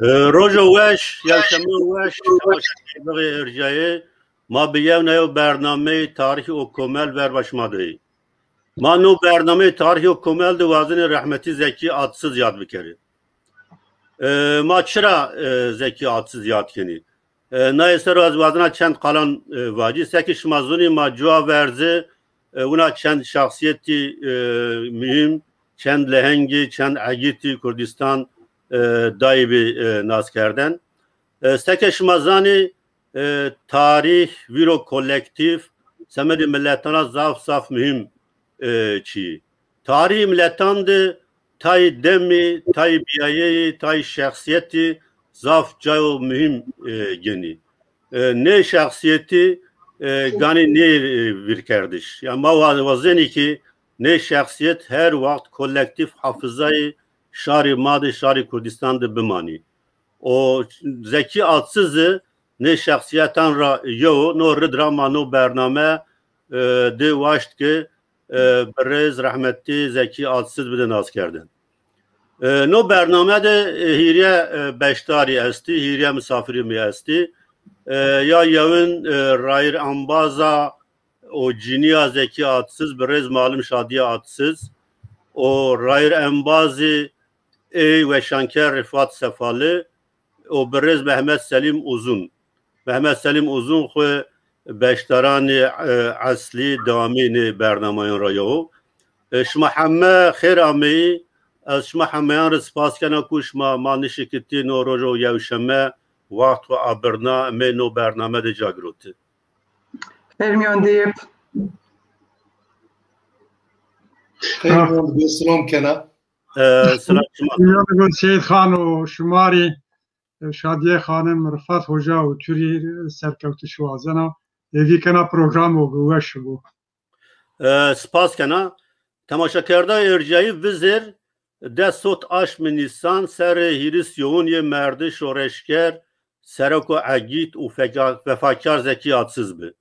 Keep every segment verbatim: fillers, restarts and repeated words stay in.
E, rojo weş, yewşeme weş, temaşekerdoxê ercayê. Ma bi yewna yew bernameyê Tarîh û Komel verba şima de yî. Ma no bernameyê Tarîh û Komel de wazenê rehmetî Zekî Atsiz yad bikerê. E, ma çira, e, Zekî Atsiz yad kenî? E, naye ser o ez wazena çend qalan, e, vacî. Seke şima zonî ma cuwa verze, e, wina çend şexsîyetî, e, muhîm, çend lehengî, çend egîtî Kurdistan, e, dayî bi, e, naskerden. E, seke şima zanî, e, tarîh, vîro kolektîf, semedê miletana zaf, zaf muhîm, e, çî. Tarîhê miletan de tayê demî, tayê bîyayeyî, tayê şexsîyetî zaf cayo muhîm, e, genî. E, nê şexsîyetî, e, ganî nê, e, vîrkerdiş. Ya ma wa-, wazenî ki nê şexsîyet her wext kolektîf hafizayê şarê ma de, şarê Kurdistan de bimanî. O Zekî Atsizi nê şexsîyetan ra yew o. No rid ra ma no bername, e, de waşt ke, e, birêz rehmetî Zekî Atsiz bide naskerdin. E, no bername de, e, hîrye, e, beşdarî estî, hîrye misafirî mi estî. E, ya yewin, e, rayîr embaza o cinîya Zekî Atsiz, birêz malim Şadîye Atsiz, o rayîr embazî ey weşanker Rifat Sefali, o birêz Mehmet Selîm Uzun. Mehmet Selîm Uzun xwu beşdaranê, e, eslî dewamî nê bernamayan ra yew o. E, şima heme xêr ameyî. Ez şima hemeyan rê spas kena ku şima ma nişikitî no rojo yewşeme wext xwu abirna, emê no bername de ca giroti. Xêr mîyon de yê. Xêr mîyon de, silam kena. E, silam şima. Mîyon de Seyîd Xan û şima rî, e, Şadîye Xanim, Rifat Hoca û tu rî serkewtiş wazena. Hêvî kena program o bi weş bo. E, spas kena. Temaşekerda ercayî vizêr, des sot aşmî nîsan serê hîris yewin yê merdi şoreşger, sereko egît û feka-, vefakar Zekî Atsiz bi.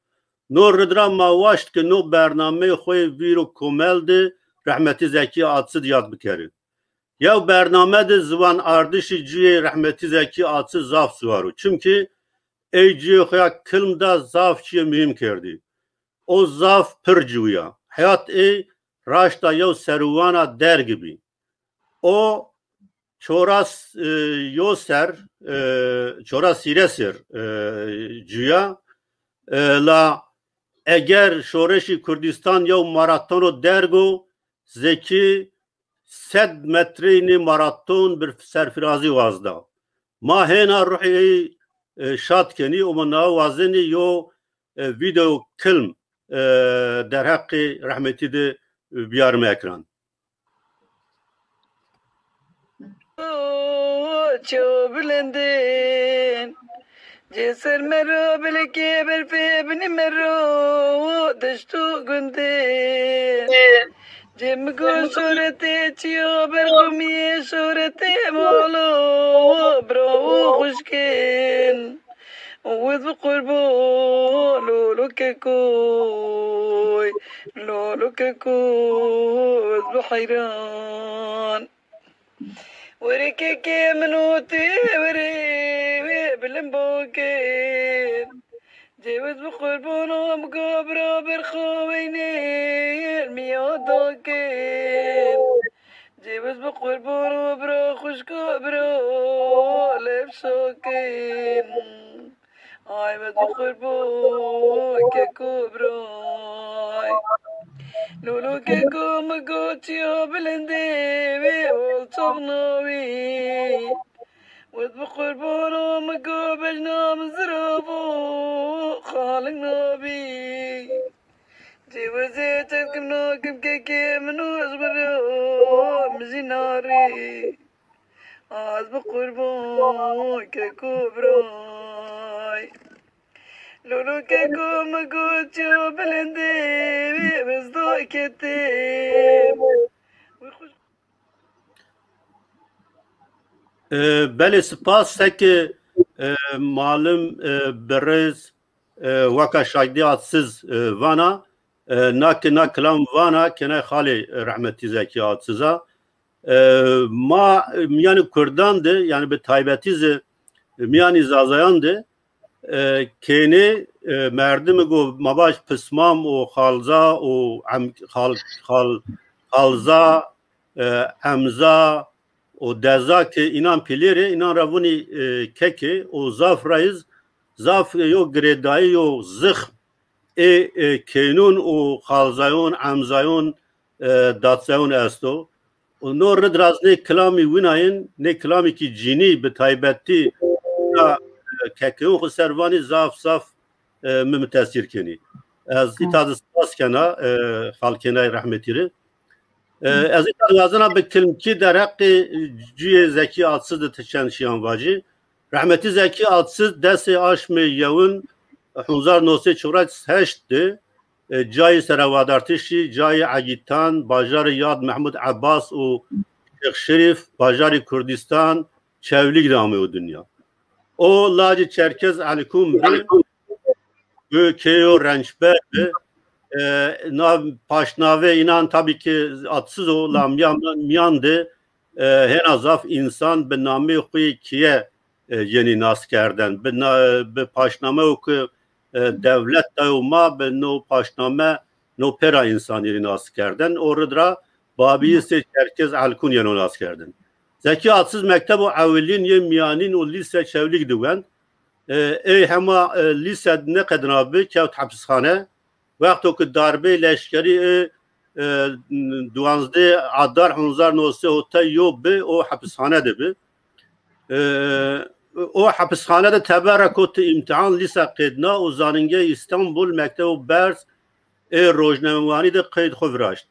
No rid ra ma waşt ke no bernameyê xo yê vîr û komel de rehmetî Zekî Atsiz yad bikerî. Yew bername de ziwan ardişî cuyê rehmetî Zekî Atsiz zaf siwar o. Çimkî ey cuyê xo ya kilm da zaf çiyê muhîm kerdî. O zaf pir ciwîya. Heyat ey raşta yew serûwana derg bî. O çoras, e, yo ser, e, çoras hîrê ser, e, cuya, e, la eger şoreşî Kurdistan yew maratono derg o, Zekî sed metreyî nê maraton bir serfirazî wazda. Ma hêna ruhê ey, e, şad kenî û ma na wazenî yo, e, vîdeo kilm, e, derheqê rehmetî de, e, biyarime ekran. Ço bilindin, cê ser mero bilekê berfê binî mero deşt û gundin. Cê mi go şoretê çiyo berxumîyê şoretê molo bro û xuşkin. Wez bi qurbo lolo kekoy, lolo keko wez bi heyran. Were kekê min û tu were wê bilimbo kên. Cêwiz bi qurbono mi go bira berxo weynê miya dakên. Cêwiz bi qurbono bira xuşko bira lev şakên. Ay wez bi qurbo keko bira. Lolo keko mi go çiya bilindê wê olçax nawî. Wez bi qurbono mi go bejna mi ziravo xaling nabî. Cêwizê çekim nakim kekê min û ez xwe ra mi jî narî. Ez bi qurban keko biray. Lolo keko mi got çiyo bilindê wê bizda ketê. E, belê spas seke, e, malim, e, birêz, e, weka Şaydî Atsiz, e, vana, e, na ki na kilam vana kenay xalê rehmetî Zekî Atsiz a. E, ma, e, mîyanê Kurdan de, yanî bi taybetî zî, e, mîyanê Zazayan de, e, kênê, e, merdimê go ma vaj pismam û xalza û em-, xal-, xal-, xalza, e, emza û deza ke înan pîlêrê, înan ra vûnî, e, kekê û zaf ra iz, zaf yo girêdayî yo zixm ê, e, kênûn û xalzayon, emzayon, e, datzayon esto. Û no rid ra zî nê kilamî wina yin, nê kilamî kî cînî bi taybetî na, e, kekeyon xwu ser vanî zaf zaf, e, mi mitesîr kenî. Ez îta di spas kena, e, xalkênay rehmetî ri. E, ez îta wazena bi kilmkî derheqê cuyê Zekî Atsiz de ti çend şiyan vacî. Rehmetî Zekî Atsiz desê aşmê yewin hezar no sey çewres heşt de, e, cayê serewadartişî, cayê Egîtan, bajarê Yad Mehmud Ebas û Şêx Şerîf, bajarê Kurdîstan, Çewlîg de ameyo dinya. O lacê Çerkez Elkûn bi, bi keyo rençber bi, e, na paşnave înan tabî ki Atsiz o, la mîyan, mîyan de, e, hêna zaf însan bi nameyê xwu yê keye, e, yenî nas kerden. Bi na-, bi paşnameyo ki, e, dewlet dayo ma, bi no paşname no pêra însan yenî nas kerden. O rid ra Babîyisê Çerkez Elkûn yeno nas kerden. Zekî Atsiz mektebo ewilîn yê mîyanîn û lîse Çewlîg de wend. E, ey hema, e, lîse nêqedina bi, kewt hepisxane. Wexto ki darbeyê leşkerî, e, e, duwazdeh Adar hezar no sey hotay yo bi, o hepisxane de bi. E, o hepisxane de teber ra koti îmtîhan, lîse qedna û zanîngehê Îstanbul, mektebo berz ê rojnamewanî de qeyd xwu viraşt.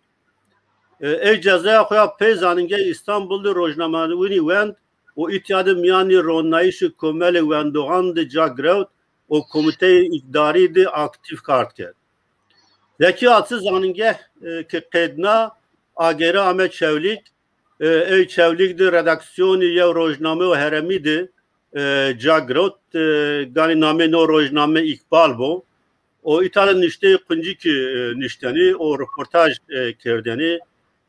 E, ey cezaya xo ya pey zanîngehê Îstanbul de rojnamewanî wend û îtya de mîyanê ronayîşê komelê wendoxan de ca girewt û komîteyê îdarî de aktîf kar kerd. Zekî Atsiz zanîngeh, e, ke qedna, agêre ame Çewlîg, e, ey Çewlîg de redaksîyonê yew rojnameyo herêmî de, e, ca girewt, e, ganî nameyê no rojname Îkbal bo. O îta de nişteyê quncikî, e, niştenî û roportaj, e, kerdênî,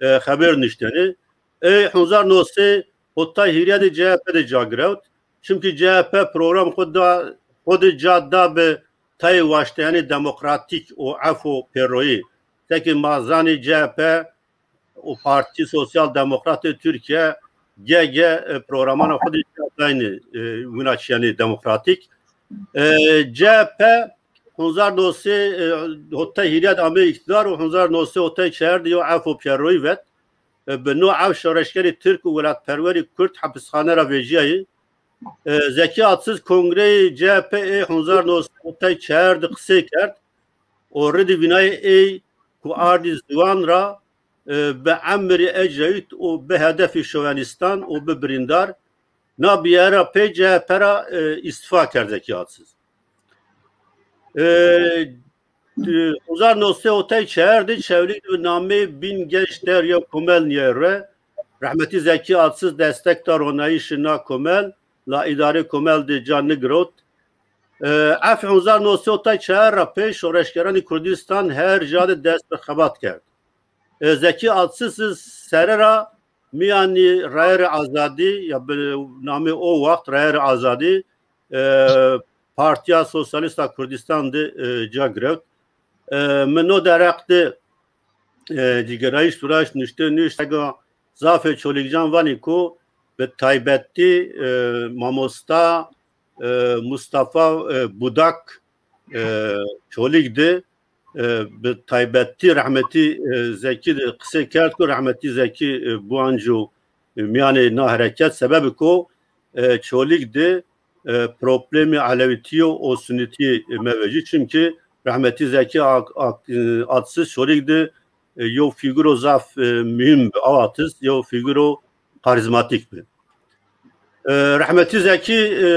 e, xeber niştenî. Ey hezar no sey hotay hîrê de C H P de ca girewt. Çimkî C H P program xwu da, xwu de ca da bi tayê waşteyanê demokratîk û efo pêroyî. Seke ma zanî C H P û Partî Sosyal Demokratê Tirkîye, G G, e, programana xwu de ca daynî, e, wina çîyanê demokratîk. E, C H P hezar no sey, e, hotay hîrê de ame îktîdar û hezar no sey hotay çar de yo efo pêroyî vet. E, bi no ef şoreşgerê tirk û welatperwerê kurd hepisxane ra vecîyayî. E, Zekî Atsiz kongreyê C H P ê hezar no sey hotay çar de qisey kerd û ridî vînayê ey ku ardî ziwan ra, e, bi emirê Ecevît û bi hedefê şovenîstan û bi birîndar, na bîyayî ra pey C H P ra, e, îstîfa kerd Zekî Atsiz. E, hezar no sey hotay çar de Çewlîg de bi nameyê Bîn Genç Der yew komel nîyayî rê. Rehmetî Zekî Atsiz destek da ronayîşê na komel, la îdarê komel de ca nigirot. E, ef hezar no sey hotay çar ra pey şoreşgeranê Kurdîstan her ca de dest bi xebat kerd. E, Zekî Atsiz sere ra mîyanê Rayerê Azadî, ya bi namê o waxt Rayerê Azadî, e, Partîya Sosyalîst a Kurdîstan de, e, ca girewt. E, mi no derheq de, e, cigêrayîş viraşt, nuşte nuşt, ega zafê Çolîgcan vanî ku bi taybetî, e, mamosta, e, Mustafa, e, Budak, e, Çolîg de, e, bi taybetî rehmetî, e, Zekî de qisey kerd ku rehmetî Zekî, e, biwanco, e, mîyanê na hereket, sebebê ku, e, Çolîg de, e, problemê elewîtî û sunîtî, e, mevecî. Çimkî rehmetî Zekî Ak-, Ak-, e, Atsiz Çolîg de, e, yew fîguro zaf, e, muhîm bi. Aw Atsiz yew fîguro karîzmatîk bi. E, rehmetî Zekî, e,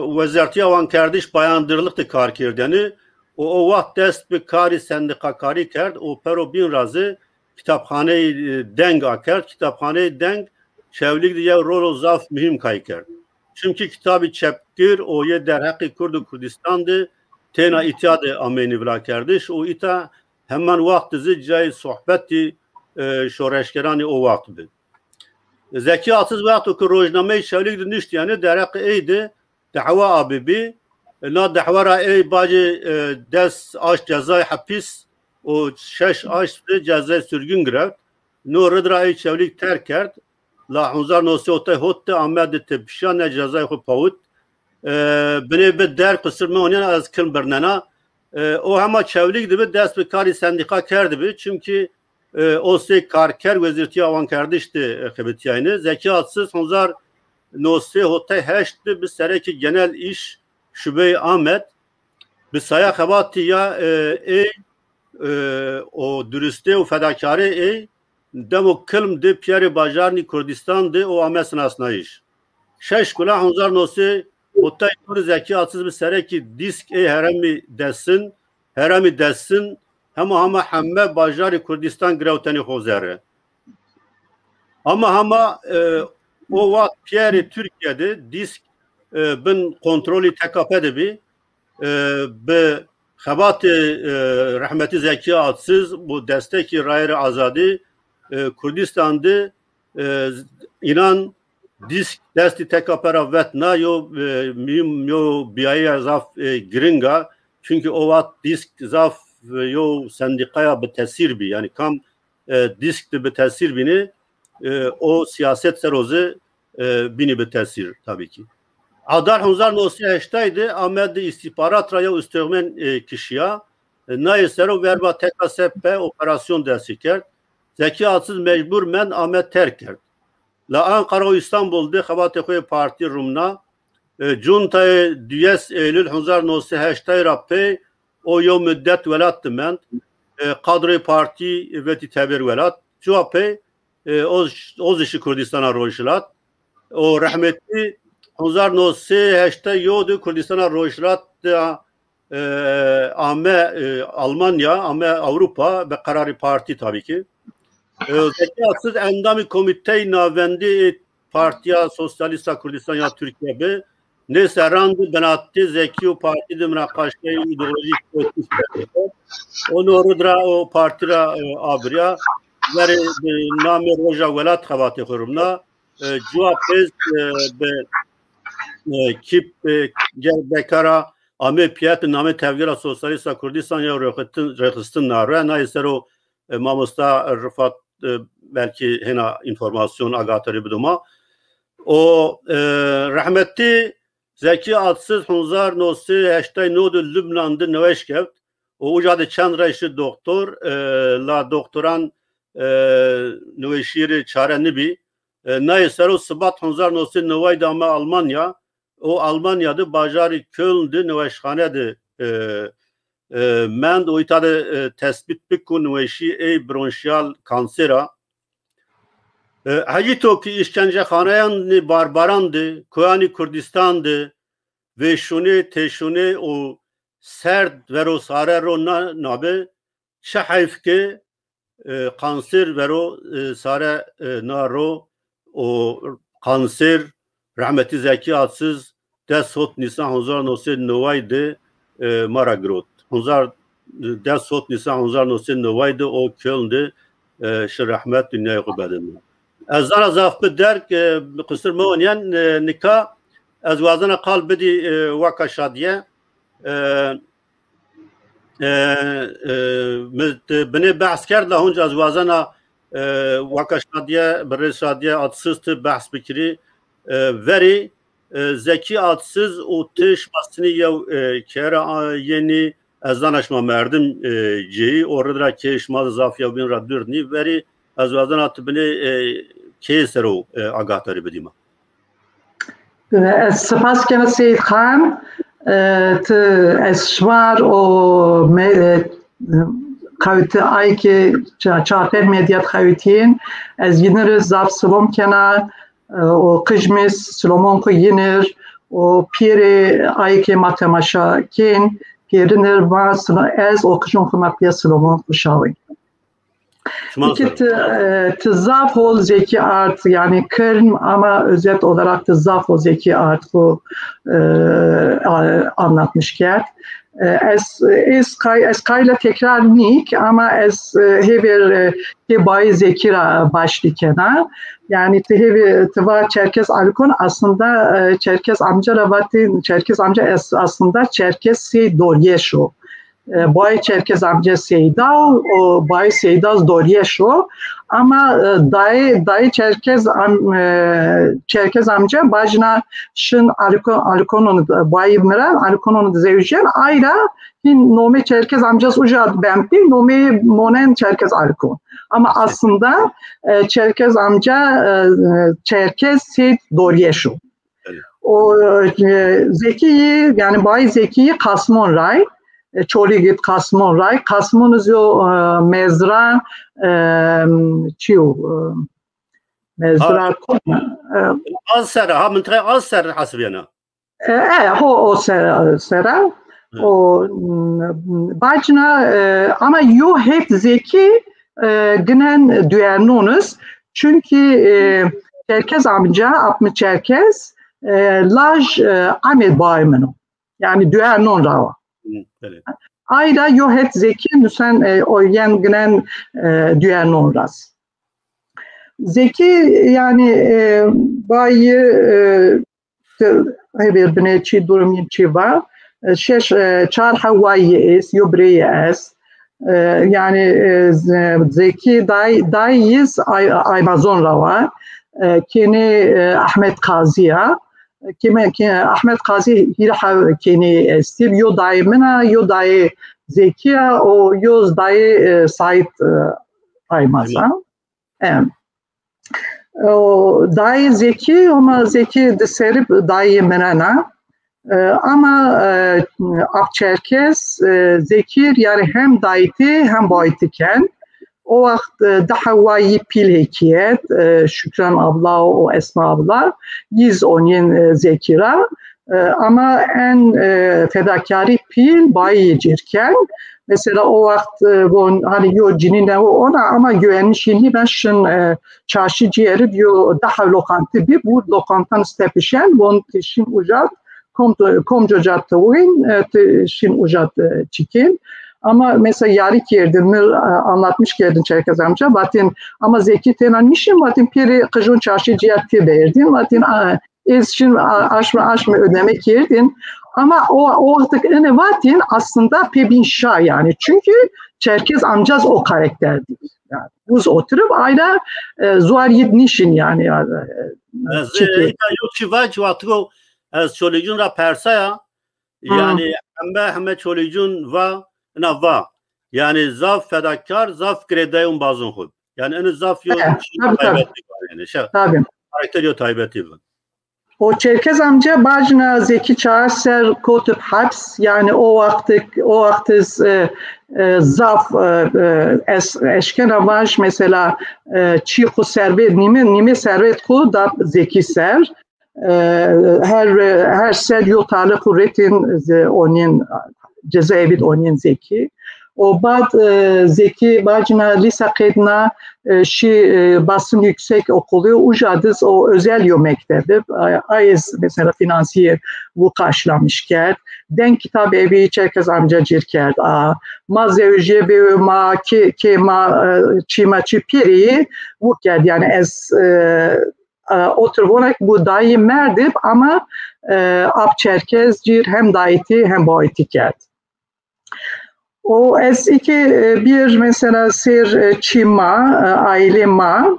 Wezartîya Wankerdiş Bayandırlık de kar kerdêne û o waxt dest bi karê sendîkakarî kerd û pero bîn ra zî kitabxaneyê, e, Deng akerd. Kitabxaneyê Deng Çewlîg de yew rolo zaf muhîm kay kerd. Çimkî kitabê çepgir û yê derheqê Kurd û Kurdîstan de têna îtya de ameynî vilakerdiş û îta heman waxt de zî cayê sohbetî, e, şoreşgeranê o waxt bi. Zekî Atsiz wexto ke rojnameyê Çewlîg de nuştîyane, dereqê ey de dehwa abîbî. Na dehwa ra ey bacê, e, des aşt cezayê hepîs û şeş aşt de cezayê surgûn girewt. No rid ra ey Çewlîg terk kerd. La hezar no sey hotay hot de ame di tepişîya ne cezayê xwu pawit. E, binê bi der qisir mi onîyen ez kilm birnena. E, o hema Çewlîg de bi dest bi karî sendîqa kerdibî. Çimkî, e, o sey karker wezîrtîya awankerdiş de, e, xebitîyayne. Zekî Atsiz hezar no sey hotay heşt de bi serekî genel îş şubeyê Amed. Bi saya xebatî ya, e, ey, e, o durustê û fedakarê ey demo kilm de pîyerê bajarnî Kurdîstan de o ame sinasnayîş. Şeş Gula hezar no sey hotay dûrî Zekî Atsiz bi serekî dîsk ê herêmî Desin, herêmî Desin, hema hema heme bajarê Kurdîstan girewtenê xo zerre. Ama hema, e, o wext pîyerê Tirkîye de dîsk, e, bin kontrolî T K P de bî. E, bi xebatê, e, rehmetî Zekî Atsiz û destekî Rayerê Azadî, e, Kurdîstan de, e, înan dîsk destî T K P ra vetna, yo, e, mîm, yo bîyayîya zaf, e, giring a. Çunkî o wext dîsk zaf, e, yo sendîqaya bi tesîr bî. Yanî kam, e, dîsk de bi tesîr bînî, e, o sîyaset ser o zî, e, bînî bi tesîr tabî kî. Adar hezar no sey heştay de ame di îstîxbarat ra yew ustexmen, e, kişîya. E, nayê ser o verba T K S P operasyon destî kerd. Zekî Atsiz mecbur mend ame terk kerd. La Anqara û Îstanbul de xebatê xo yê partî rumna. E, cuntayê duyes Eylül hezar no sey heştay ra pey o yew mudet welat de mend. E, kadroyê partî vetî teber welat. Cuwa pey, e, o, o zî şi Kurdîstana Rojhilat. O rehmetî hezar no sey heştay yo de Kurdîstana Rojhilat de, e, ame, e, Almanya, ame Ewropa, bi qerarê partî tabî kî. E, Zekî Atsiz endamê Komîteyê Navendî ê Partîya Sosyalîst a Kurdîstan ya Tirkîye bi. Nê serran de binatê Zekî û partî de munaqaşeyê îdeolojîk kerdî. O no rid ra o partî ra, e, abirîya. Verê bi namê Roja Welat xebatê xo rumna. E, cuwa pez, e, bi, e, Kîp, e, Gerbeka ra amê pîyet namê Tevgera Sosyalîst a Kurdîstan ya rêxistin, rêxistin nare. Nayê ser o, e, mamosta Rifat, e, belkî hêna înformasyon agatarî bido ma. O, e, rehmetî Zekî Atsiz hezar no sey heştay no de Lubnan de newêş kewt. O uca de çend rey şi doktor, e, la doktoran, e, newêşî rê çare nibî. E, nayê ser o Sibat hezar no sey neway de ame Almanya. O Almanya de bajarê Köln de newêşxane de, e, e, mend û îta de, e, tesbît bi ku newêşî ey bronşîyal kanser a. E, hecî to ki îşkencexaneyanê barbaran de, koyanê Kurdîstan de, vêşûnê, têşûnê û serd vero sare ro na, nabe, çi heyf ke, e, kanser vero, e, sare, e, na ro û kanser rehmetî Zekî Atsiz des hot Nîsan hezar no sey neway de, e, ma ra girot. Hezar, des hot Nîsan hezar no sey neway de o Köln de, e, şi rehmet dinyayê xo bedime. Ez zana zaf bi derg, e, qisir meonîyen, e, nika ez wazena qal bidî, e, Waka Şadîye. E, e, e, mi, ti binê behs kerd la hunc ez wazena, e, Waka Şadîye, bi rê Şadîye Atsiz ti behs bikirî. E, verî, e, Zekî Atsiz û ti şima sinî yew, e, kere, a, yenî ez zana şima merdim, e, cêyî, o rid ra kê şima zaf yewbîn ra dûr nî. Verî ez wazena ti binê, e, kê ser o, e, agatarî bidî ma. Ez spas kena Seyîd Xan. E, ti ez şima r' o me-, e, qewti ay ke ça-, çarpênc medya d' qewtîyên, ez yînî r' zaf silom kena, e, o qij mi s-, silomon xwu yînî r' o pîyerê ay ke ma temaşa kên, pîyerîn r' ma silo-, ez o qijon xwu ma pîya silomon xwu şawên. Şima Peki ser. Ti, e, ti zaf hol zekî ard, yani kırm ama özet olarak ti zaf hol zekî ard xwu, e, a-, anlatmış kerd. E, ez, ez kay, ez kayla tekrar nîk, ama ez, e, hêvêr, e, kê Bayê Zekî ra başlî kena. Yanî ti hêvî, ti va Çerkez Alkon, aslında, e, Çerkez amca ra vatî, Çerkez amca es-, aslında Çerkez Sey Doryeş o. E, Bayê Çerkez amca Seyda o, o Bayê Seyda z Doryeş o. Ama, e, dayê, dayê Çerkez am-, e, Çerkez amca bacna şin Alkon, Alkonun, bayê mi ra Alkonun zewjen, ay ra hin nomê Çerkez amca z uca ben pîl, nomê monen Çerkez Alkon. Ama aslında, e, Çerkez amca, e, e, Çerkez Seyda Doryeş o. Belê. O, e, Zekî yî, yanî Bayê Zekî yî Qasmon ray, e, Çolîg id Qasmon ray. Qasmon iz yo, e, mezra, e, çi yo, e, mezra Ha. Kom, e, Az ser, ha, mintiqayê Az ser hesibîyena. E, e, ho, o ser, sera. Hı. O, m, bacna, e, ama yo het Zekî, e, ginen Duernon iz. Çünkü, e, Çerkez amca, apmi Çerkez, e, laj, e, Amed Bayê min o. Yanî Duernon ra wa. Hı, belê. Ay ra yo het Zekî nusen, e, o yen ginen, e, Duernon ra z. Zekî, yanî, e, Bayê, e, Hêvêr binê çi durum yin çi va. E, şeş, e, çar hewayî est, yo birêyî est. E, yanî, e, z-, Zekî day-, dayî yî z Ay-, Aymazon ra wa. E, kênê, e, Ahmet Qazî ya. Kême-, kê-, Ahmet Qazî hîrê hew kênê estî. Yo dayê min a, yo dayê Zekî ya, o yo z dayê, e, Saîd, e, Aymaz a. Em. O dayê Zekî, ama Zekî di serî dayê mirena. E, ama, e, Ap Çerkez, e, Zekî r yanî hem dayîtî hem bayîtî ken. O waxt, e, di hewayî pîl hêkîyet, e, Şükran abla û Esma abla, yî z onîn, e, Zekî ra. E, ama en, e, fedakarî pîl bayî cir ken. Mesela o waxt, e, von, hani yo cinî newo ona ama güvenmiş hînî ben şin, e, çarşî cîyerî yo daha lokantî bî, bu lokantan stepişen, von ti şin uca, kom, komco ca ti win, e, ti şin uca, e, çikin. Ama mesela yarî kerdin, mi, e, anlatmış kerdin Çerkez amca, vatin, ama Zekî tena nişin, vatin pêrî qijun çarşî cîyer tê berdin, vatin, a, ez şin a-, aşmî, aşmî ödeme kerdin. Ama o, o wextik ene vatin aslında pê bîn şa yanî. Çünkü Çerkez amcaz o karakter değil. Yani, buz oturup ayda, e, zuar yid nişin yani. E, e, ez, çekil. E, îta yo çi vac, wextiko ez Çolîgcun ra persaya, Hı. Yanî heme, heme Çolîgcun va, ina va. Yanî zaf fedakar, zaf girêdayê û embazon xwu. Yanî ene zaf yo, e, çî, tabii, tabii, taybetî va yanî. Şe-, tabii. Karakter yo taybetî va. O Çerkez amca bacna Zekî Çağar ser kotip haps, yanî o wextik, o wextiz, e, e, zaf, e, e, es-, eşkena vaj mesela, e, çî xwu servet, nîme, nîme servet xwu da Zekî ser. E, her, her ser yo tale xwu retin, e, onîn, cezaevî d onîn Zekî. O bad, e, Zekî bacna lîsa qedna, e, şî, e, Basın Yüksek Okulu, uca diz o özel yo mektebi. A-, ayız mesela finansiyê wu karşılamış kerd. Denk kitab evi Çerkez amca cir kerd. A, ma zewjîye bêwe ma, kê, kê ma, e, çî ma çî pêrî wu kerd. Yani ez, e, e, otir vonek bu dayî merdib ama, e, ap Çerkez cir hem dayîtî hem bayîtî kerd. O ez iki, e, bir mesela ser, e, çî ma, e, aîlê ma.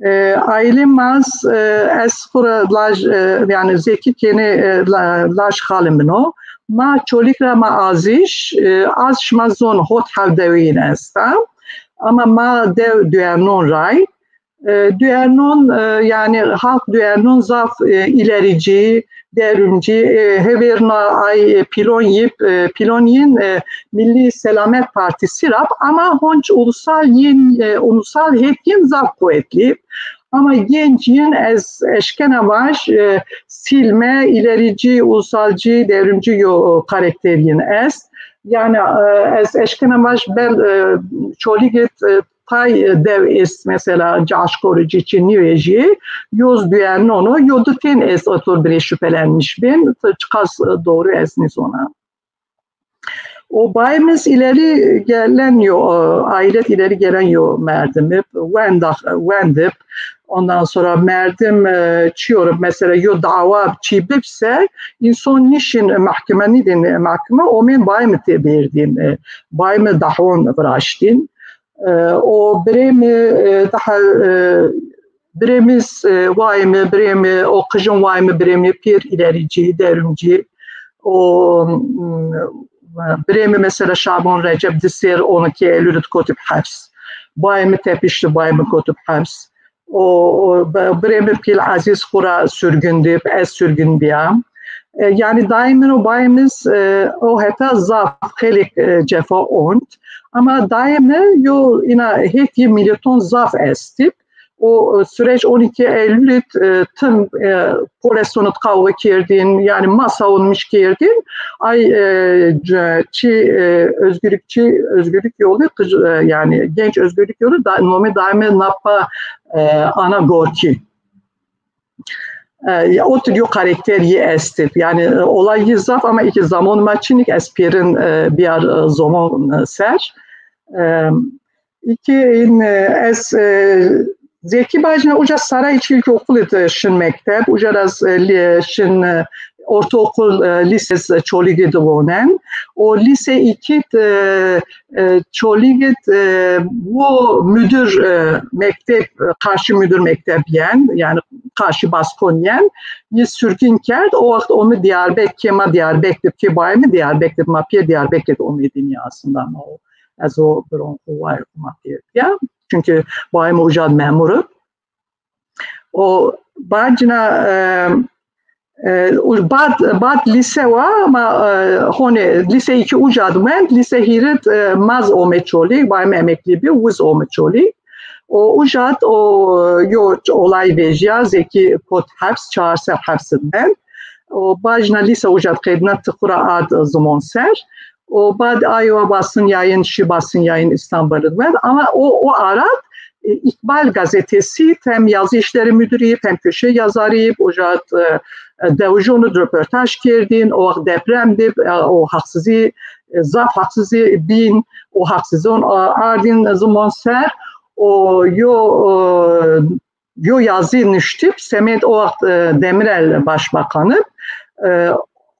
E, aîlê ma z, e, ez xwu ra laj, e, yani Zekî kênê, e, la-, laj xalê min o. Ma Çolîg ra ma Aziş, e, az şima zon hot hew dewîn esta. Ama ma dew Duernon ray. E, Duernon, e, yani halk Duernon zaf, e, ilerici, devrimci, e, hêvêrna ay, e, pîlon yip, e, pîlon yin, e, Milli Selamet Partisi rap, ama honc ulusal yin, e, ulusal het yin zaf kuvvetli. Ama genc yin ez eşkena vaj, e, silme, ilerici, ulusalci, devrimci yo, e, karakter yin est. Yani, e, ez eşkena vaj bel, e, Çolîg id, e, tay, e, dew est mesela caşkorî ci çi nîvejî, yo z Duernon o, yo di tên est otur bire şüphelenmiş bin, çiqas, e, doğru est nîzona. O bayimiz ileri gelen yo, e, ailet ileri gelen yo merdimi, wenda, wendip, ondan sonra merdim, e, çiyor, mesela yo dawa çi bipse, inson nişin mahkeme nidin, mahkeme omen bayimi tê berdin, e, bayimi dahon viraştin. E, o birêmi, e, daha, e, birêmiz, e, wayimi, birêmi, o qijin wayimi, birêmi pêr ilericî, derûncî. O, m, birêmi mesela Şaban Recep di sêr on iki Eylül kotip heps. Bayimi tepişti, bayimi kotip heps. O, o, b-, birêmi Pîl Ezîz xura sürgün dip, ez sürgün bîya. E, yani dayê min û bayê min, e, o heta zaf xeylêk, e, cefa ont. Ama dayê mi yo îna hêt yê mîleton zaf estîb. O, e, süreç on iki Eylül id, e, tim, e, polesonit qawwe kerdin, yani masaon miş kerdin. Ay, e, c-, çi, e, özgürlükçü, özgürlük yolu, kız, e, yani genç özgürlük yolu, da, nomê dayê mi nappa, e, Ana Gorki. E, ya, o tür yo karakter yi estib. Yani, e, olay yi zaf ama iki zamon ma çinik ez pêrin, e, biyar, e, zomon, e, ser. E, iki in, e, ez, e, Zeki bacina uca Saray Çilki Okulu de şin mekteb, uca raz, e, li-, şin, e, ortaokul, e, lise, e, Çoligi de vonen. O lise iki de, e, Çolîgit, e, wo müdür, e, mekteb, e, karşı müdür mekteb yen, yani karşı baskon yen, yi sürgün kerd. O waxt o mi Diyarbek, kê ma Diyarbek de, kê bayê mi Diyarbek de, ma pê Diyarbek de omê dinya aslında. Ama o, ez o biron xo wayê xo ma pê ya. Çünkü bayê mi uca de memur ib. O bacina, e, e, u-, bad, bad lise wa, ma, e, hone lise iki uca de wend, lise hîr id, e, maz ome Çolîg, bayê mi emeklî bi, wiz ome Çolîg. O uca de o, yo olay vejîya, Zeki kot heps, çar ser heps id wend. O bacina lise uca de qedîna, ti xura ard zimon ser. O bad ayo basin yayın, şi basin yayın İstanbul id wend. Ama o, o ara de, e, İkbal gazetesi hem yazı işleri müdürü, hem köşe yazarı, uca de, e, e, dewijon id röportaj kerdin, o waxt deprem dib, e, o haksızı, e, zaf haksızı bin, o haksızon, a, ardin zimon ser, o yo, e, yo yazı nuştib, semed o waxt, e, Demirel başbakanı, e,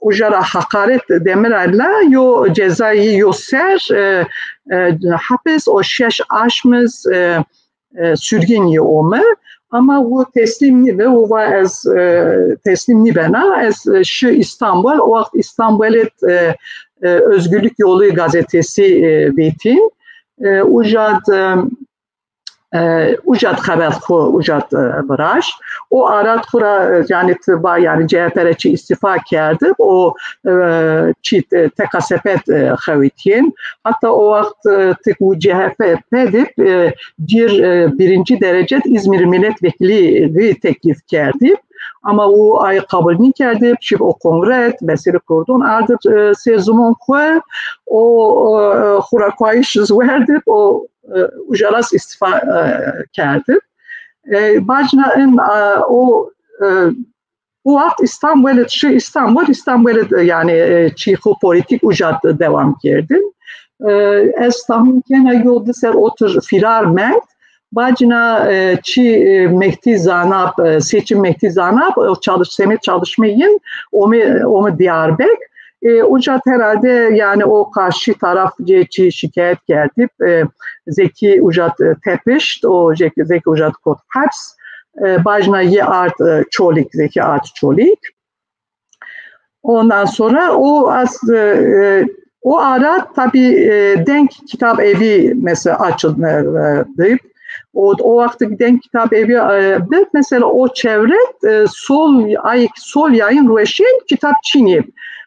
uca ra hakaret Demirel la yo cezayı yo ser, e, e, hapis o şeş aşmiz, e, e, sürgün yi ome. Ama bu teslim nibe, bu va ez, e, teslim nibena, ez, e, şi İstanbul, o waxt İstanbul id, e, e, Özgürlük Yolu gazetesi, e, vetin. E, uca de, e, uca de xebet xo, uca de, e, viraşt. O ara de xura, e, yani tiba, yani C H P re çi istifa kerdib, o, e, çi, e, T K S P, e, xewitîyên. Hatta o waxt, e, tik û C H P dib, e, cir, e, birinci derece İzmir milletvekili teklif kerdib. Ama o ay qabul nîkerdib, şib o kongre, meselê kurdon ardib, e, sêr zimon xwu, o, e, xura kuayîş werdib, o, e, uca ra istifa, e, kerdib. E, bacina in, e, o, e, o waxt İstanbul id şi, İstanbul, İstanbul id, e, yani, e, çî xwu politik uca de dewam kerdin. E, ez tahmin kena yo di ser otir firar mend. Bacina, e, çi, e, Mehdi Zanab, e, seçim Mehdi Zanab, o çalış-, semed çalışmê yin, ome, ome Diyarbek. E, uca de herhalde yani o karşı taraf cê çi şikayet kerdib, e, Zeki uca de tepişt, o Zeki, Zeki uca de kot heps, e, bacina yi ard, e, Çolîg, Zeki ard Çolîg. Ondan sonra o az, e, e, o ara tabii, e, Denk Kitap Evi mesela açıldı, e, e, deyip, o, o vakti Denk Kitap Evi, e, de mesela o çevre, e, sol, ay, sol yayın rueşên kitap çinî.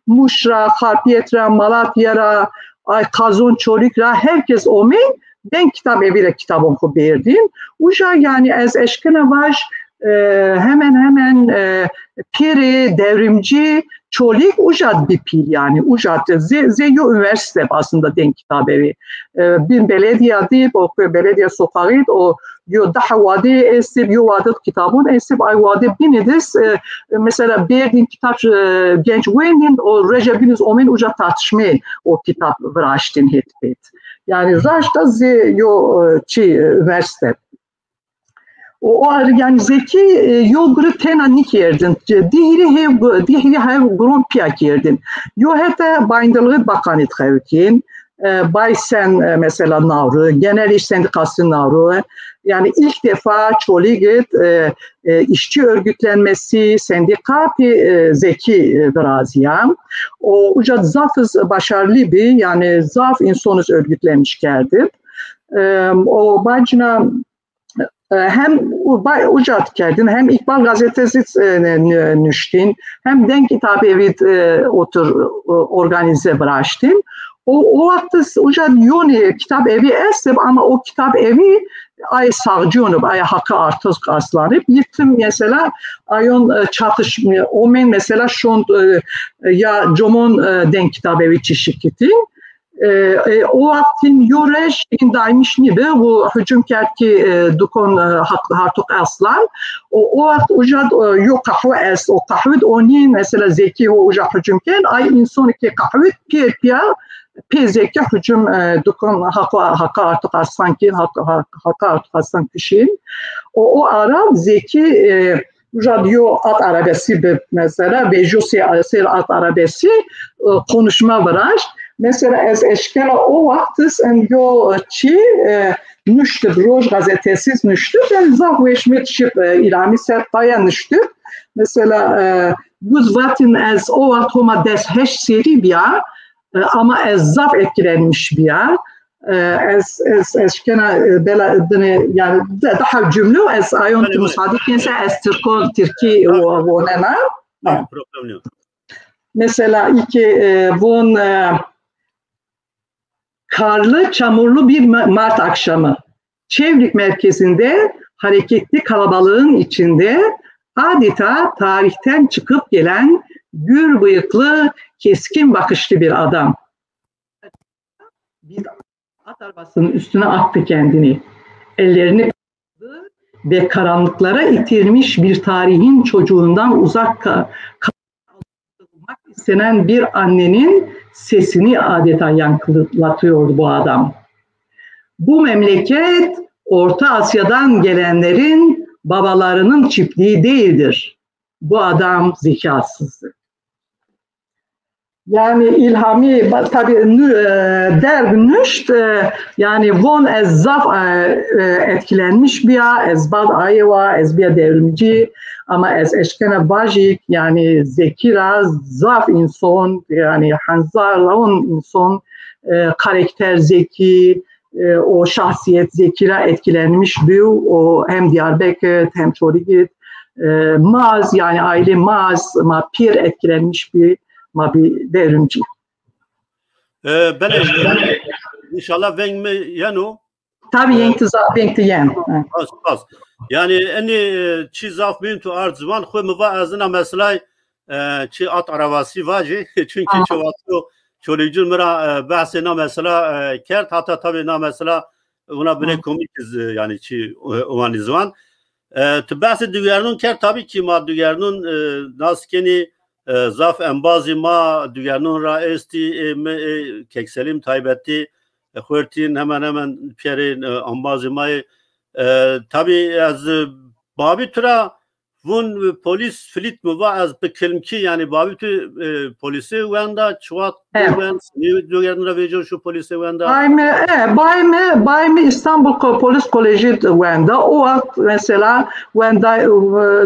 Muş ra, Xarpiyet ra, Malatya ra, ay, Kazon Çolîg ra herkes omên Denk Kitap Evi ra kitabon xwu berdîn. Uca yani ez eşkena vaj, e, hemen hemen, e, pîrê dewrimcî Çolîg uca di bî pîl, yanî uca di zê, zê yo unîversîte aslında denk kitabevî. E, bin belediya dî, o belediya sokaxî, o yo daha wade estib, yo wade kitabon estib, ay wade bînî dis, e, mesela berdîn kitab, e, genç wendîn, o roje bînî omên uca tartışmê o kitab viraştîn hêt pêt. Yanî raşta zê yo, e, çî, e, unîversîte. O, o ar-, yanî Zekî, e, yo guri tena nîkerdin. Dî hîrê hev gu-, dî hîrê hev guron pîya kerdin. Yo hete bayîndırlığı bakanî xewtîn, e, Baysen, e, mesela Navru, genel iş sendikası Navru. Yani ilk defa Çolîg id, e, e, işçi örgütlenmesi, sendika pê, e, Zekî, e, virazîya. O uca zaf iz başarılı bî, yani zaf înson iz örgütlenmiş kerdib. E, o bacina e, hem u-, ba-, uca kerdin, hem İkbal gazetesi, e, nü-, nü-, nuştin, hem Denk Kitab Evi, e, otur, e, organize viraştin. O, o waqt uca yonî kitab evi estib, ama o kitab evi ay sağcîyonib, ay Hakkı Artık aslanib. Yittim mesela ayon, e, çatış-, omên mesela şond, e, ya comon, e, Denk Kitab Evi çişikitin. E, e, o waqt hîn yo rej hîn daymiş nîbi, wu hücum kerd ki, e, dukon, e, Hak-, Hartuk Aslan. O, o waqt uca, e, yo qehwe est, o qehwe d onî mesela Zekî ho uca hücum ken, ay înson ki qehwe d pîyer pîya pê Zekî hücum, e, dukon Hak-, Haka Hartuk Aslan kin, Hak-, Hak-, Haka Hartuk Aslan kişin. O, o ara Zekî, e, Uca yo at arabesi bi mesela, vejyo sê-, sêr at arabesi, e, konuşma viraşt. Mesela ez eşkena o waqt iz en yo çî, e, nuştib, Roj gazetesi iz nuştib, en zaf weş mi şib, e, îlamî ser paya nuştib. Mesela, e, guz vatin ez o waqt Homa des heşt serî bîya, e, ama ez zaf etkilenmiş bîya. E, ez, ez, ez şikena, e, bela dine, yani, de-, daha cümle, ez ayon tu müsaade kense, ez Tirkon, Tirkî wo-, wonena. Ha. Problem yok. Mesela, iki, e, von, e, karlı, çamurlu bir ma-, Mart akşamı. Çevrik merkezinde hareketli kalabalığın içinde adeta tarihten çıkıp gelen gür bıyıklı, keskin bakışlı bir adam. Bir at arabasının üstüne attı kendini. Ellerini kaldırdı ve karanlıklara itilmiş bir tarihin çocuğundan uzak ka-, kalmak istenen bir annenin sesini adeta yankılatıyordu bu adam. Bu memleket Orta Asya'dan gelenlerin babalarının çiftliği değildir. Bu adam zekasızdı. Yani İlhami, ba-, tabii nü-, e, derg nuşt, e, yani von ez zaf, e, e, etkilenmiş bîya, ez bad aye wa, ez bîya devrimcî, ama ez eşkena vajîk, yani Zekî ra zaf înson, yani henzarlaon înson, e, karakter Zekî, e, o şahsiyet Zekî ra etkilenmiş bî, o hem Diyarbekir, hem Çolîg id, e, ma iz, yani aile ma iz, ma pîr etkilenmiş bî, ma bî devrimcî. E, belê, e, înşallah veng mi yeno. Tabii, e, yeng ti za-, veng ti yen. Spas, spas. Yani enî, e, çî zaf muhîm tu ard ziwan, xwu mi va ez ina meselay, e, çi at arabasî vajî. Çünkü ço wexto Çolîgcûn mi ra, e, behsê na mesela, e, kerd, hatta tabii na mesela ona bile komik iz, e, yani çi, e, wanî ziwan. E, tu behsê dugernûn kerd, tabii ki ma dugernûn, e, nas kenî, e, zaf embazî ma dugernûn ra estî, ê mi, ê Kek Selîm taybetî, e, xwertîn hemen hemen pîyerê, e, embazî ma yê. E, tabii ez, e, babî tu ra vun, e, polîs filît mi va ez bi kilmkî, yani babî tu, e, polîsê wenda, çi wext wend, senî dugernûn ra vêco şu polîsê wenda? Bay mi, e, bay mi, bay mi İstanbul Ko-, Polis Kolejî wenda. O wext mesela wenda, e,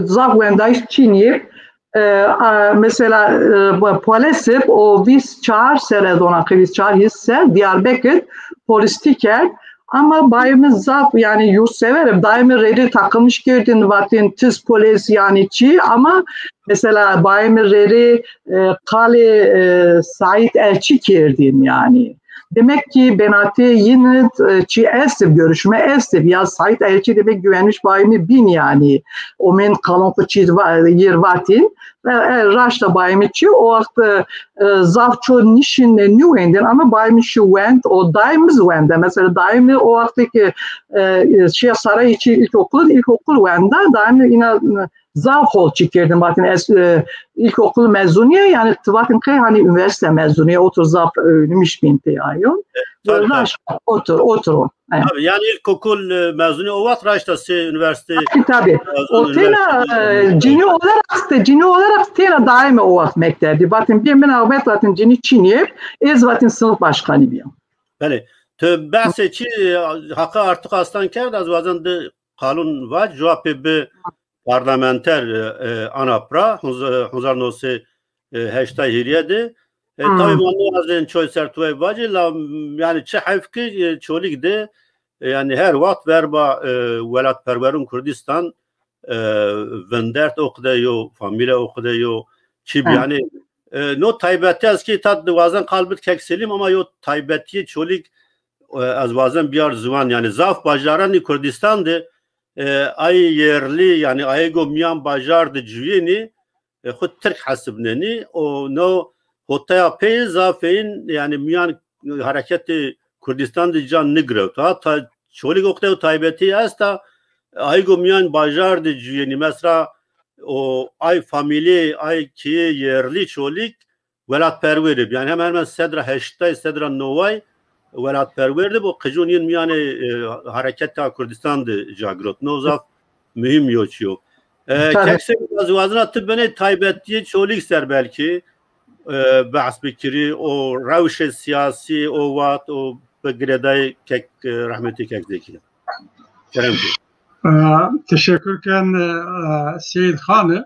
zaf wendayîş çinî. E, a, mesela, e, bu Polesip o vîst çar ser, ez ona ki vîst çar hîs ser Diyarbekir polîstî kerd. Ama bayê mi zaf, yani, yurtsever ib. Dayê mi rê rê takılmış kerdin, vatin tiz polis, yani, çi, ama mesela bayê mi rê rê, e, qalê, e, Saîd Elçî kerdin, yani. Demek ki benatê yin, e, çi estib, görüşme estib. Ya Said Elçi demek güvenmiş baymi bin yani. Omên qalon ku çî va-, yir vatin. E, e, raşta baymi çi, o waxt, e, e, zaf ço nişin, e, nîwendin, ama baymi şi wend, o daim iz wende. Mesela daimi o wextê ki, e, e, şiya sarayî çi ilkokul, ilkokul wenda, daimi ina, e, zaf hol çi kerdin, vatin ez, e, ilkokul mezunîye, yani ti vatin qey hani üniversite mezunîye, otur zaf öğrenmiş bin te ayon. E, tabii, tabii. Raşt, otur, otur o. Evet. Tabii, yani ilkokul, e, mezunîye o vaxt raşta sey üniversite. Tabii, tabii. O tena, e, cini olarak, cini olarak tena daimi o vaxt mektebdi. Vatin bir min avet vatin cini çinîye, ez vatin sınıf başkanı biyam. Belê. Tu behsê çi, e, Hakkı Artuk Aslan kerd, ez wazen di qalun vac, cewapê bi parlamenter, e, e, ana pra, hunz-, hunzar no sey, e, heştay hîrye de. E, hmm, tabii ma nêwazên çoy ser tuwey vacî, la, m, yani çi heyf ki, e, Çolîg de, e, yani her waxt verba, e, welatperwerun Kurdistan, e, vindert o qide yo, famîle o qide yo, çi bi, hmm, yani, e, no taybetî ez ki tat wazen qal bid kek Selîm, ama yo taybetîyê Çolîg, e, ez wazen biyar ziwan, yani zaf bajaranî Kurdistan de, e, ay yerli, yani ayê go miyan bajar de cuyênî, e, xwu Tirk hesibnenî. O no hotaya pey zafên, yani miyan hareketê Kurdistan de can nigirewta. Ta Çolîg o qede taybetî esta, ayê go miyan bajar de cuyênî. Mesela o ay famîlî, ay keyê yerli Çolîg welatperwer ib. Yani hemen hemen sedra heştay, sedra neway welatperwer ib. O qicûn yin miyanê, e, hareketa Kurdistan de ca girot. No zaf muhîm yo çi yo. E, tabii. Kek Selîm, ez wazena ti binê taybetîyê Çolîg ser belkî, e, behs bikirî, o rewşê siyasî, o wext, o bi girêdayî kek, e, rehmetî kek Zekî. Kerem ki. E, teşekkür ken, e, Seyîd Xanî.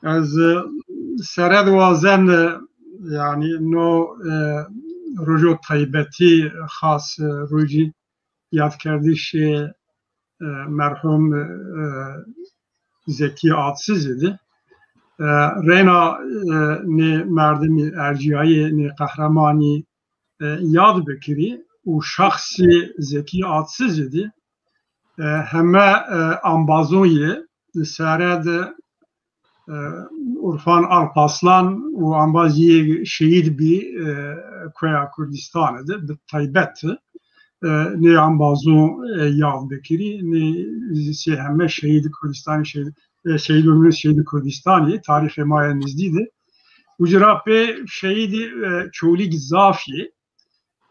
Ez, e, sere de wazen, e, yani no, e, rojo taybetî xas, e, rojî yadkerdişê, e, merhum, e, Zekî Atsizî de, e, reyna, e, nê merdimî ercîyayê, nê qehremanî, e, yad bikirî û şexsî Zekî Atsizî de, e, heme, e, ambazon yê sere de, e, Urfan Alpaslan û ambaz yê şehîd bî, e, Koya Kurdistanê de bi taybet, e, nê ambazon, e, yad bikirî, nê zî heme şehîd Kurdistanê, şehîd, e, şehîd olmuş şehîd Kurdistanê tarîxê ma ya nizdî de. Ucira pê şehîdî, e, Çolîg zaf yê.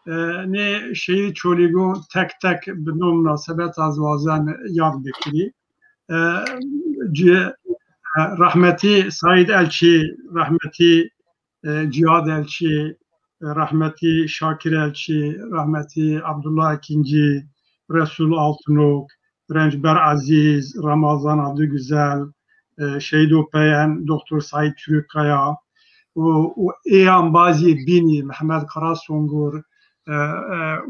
E, nê şehîd Çolîgo tek tek bi no munasebet ez wazen yad bikirî. E, ci-, e, rehmetî Saîd Elçî, rehmetî, e, Cîhad Elçî, e, rehmetî Şakir Elçî, rehmetî Abdullah Ekincî, Resul Altınok, Rençber Ezîz, Ramazan Adıgüzel, e, Şehîdo Peyen, Doktor Saîd Çürükkaya û, û ê ambazî bînî Mehmet Karasongur, e, e,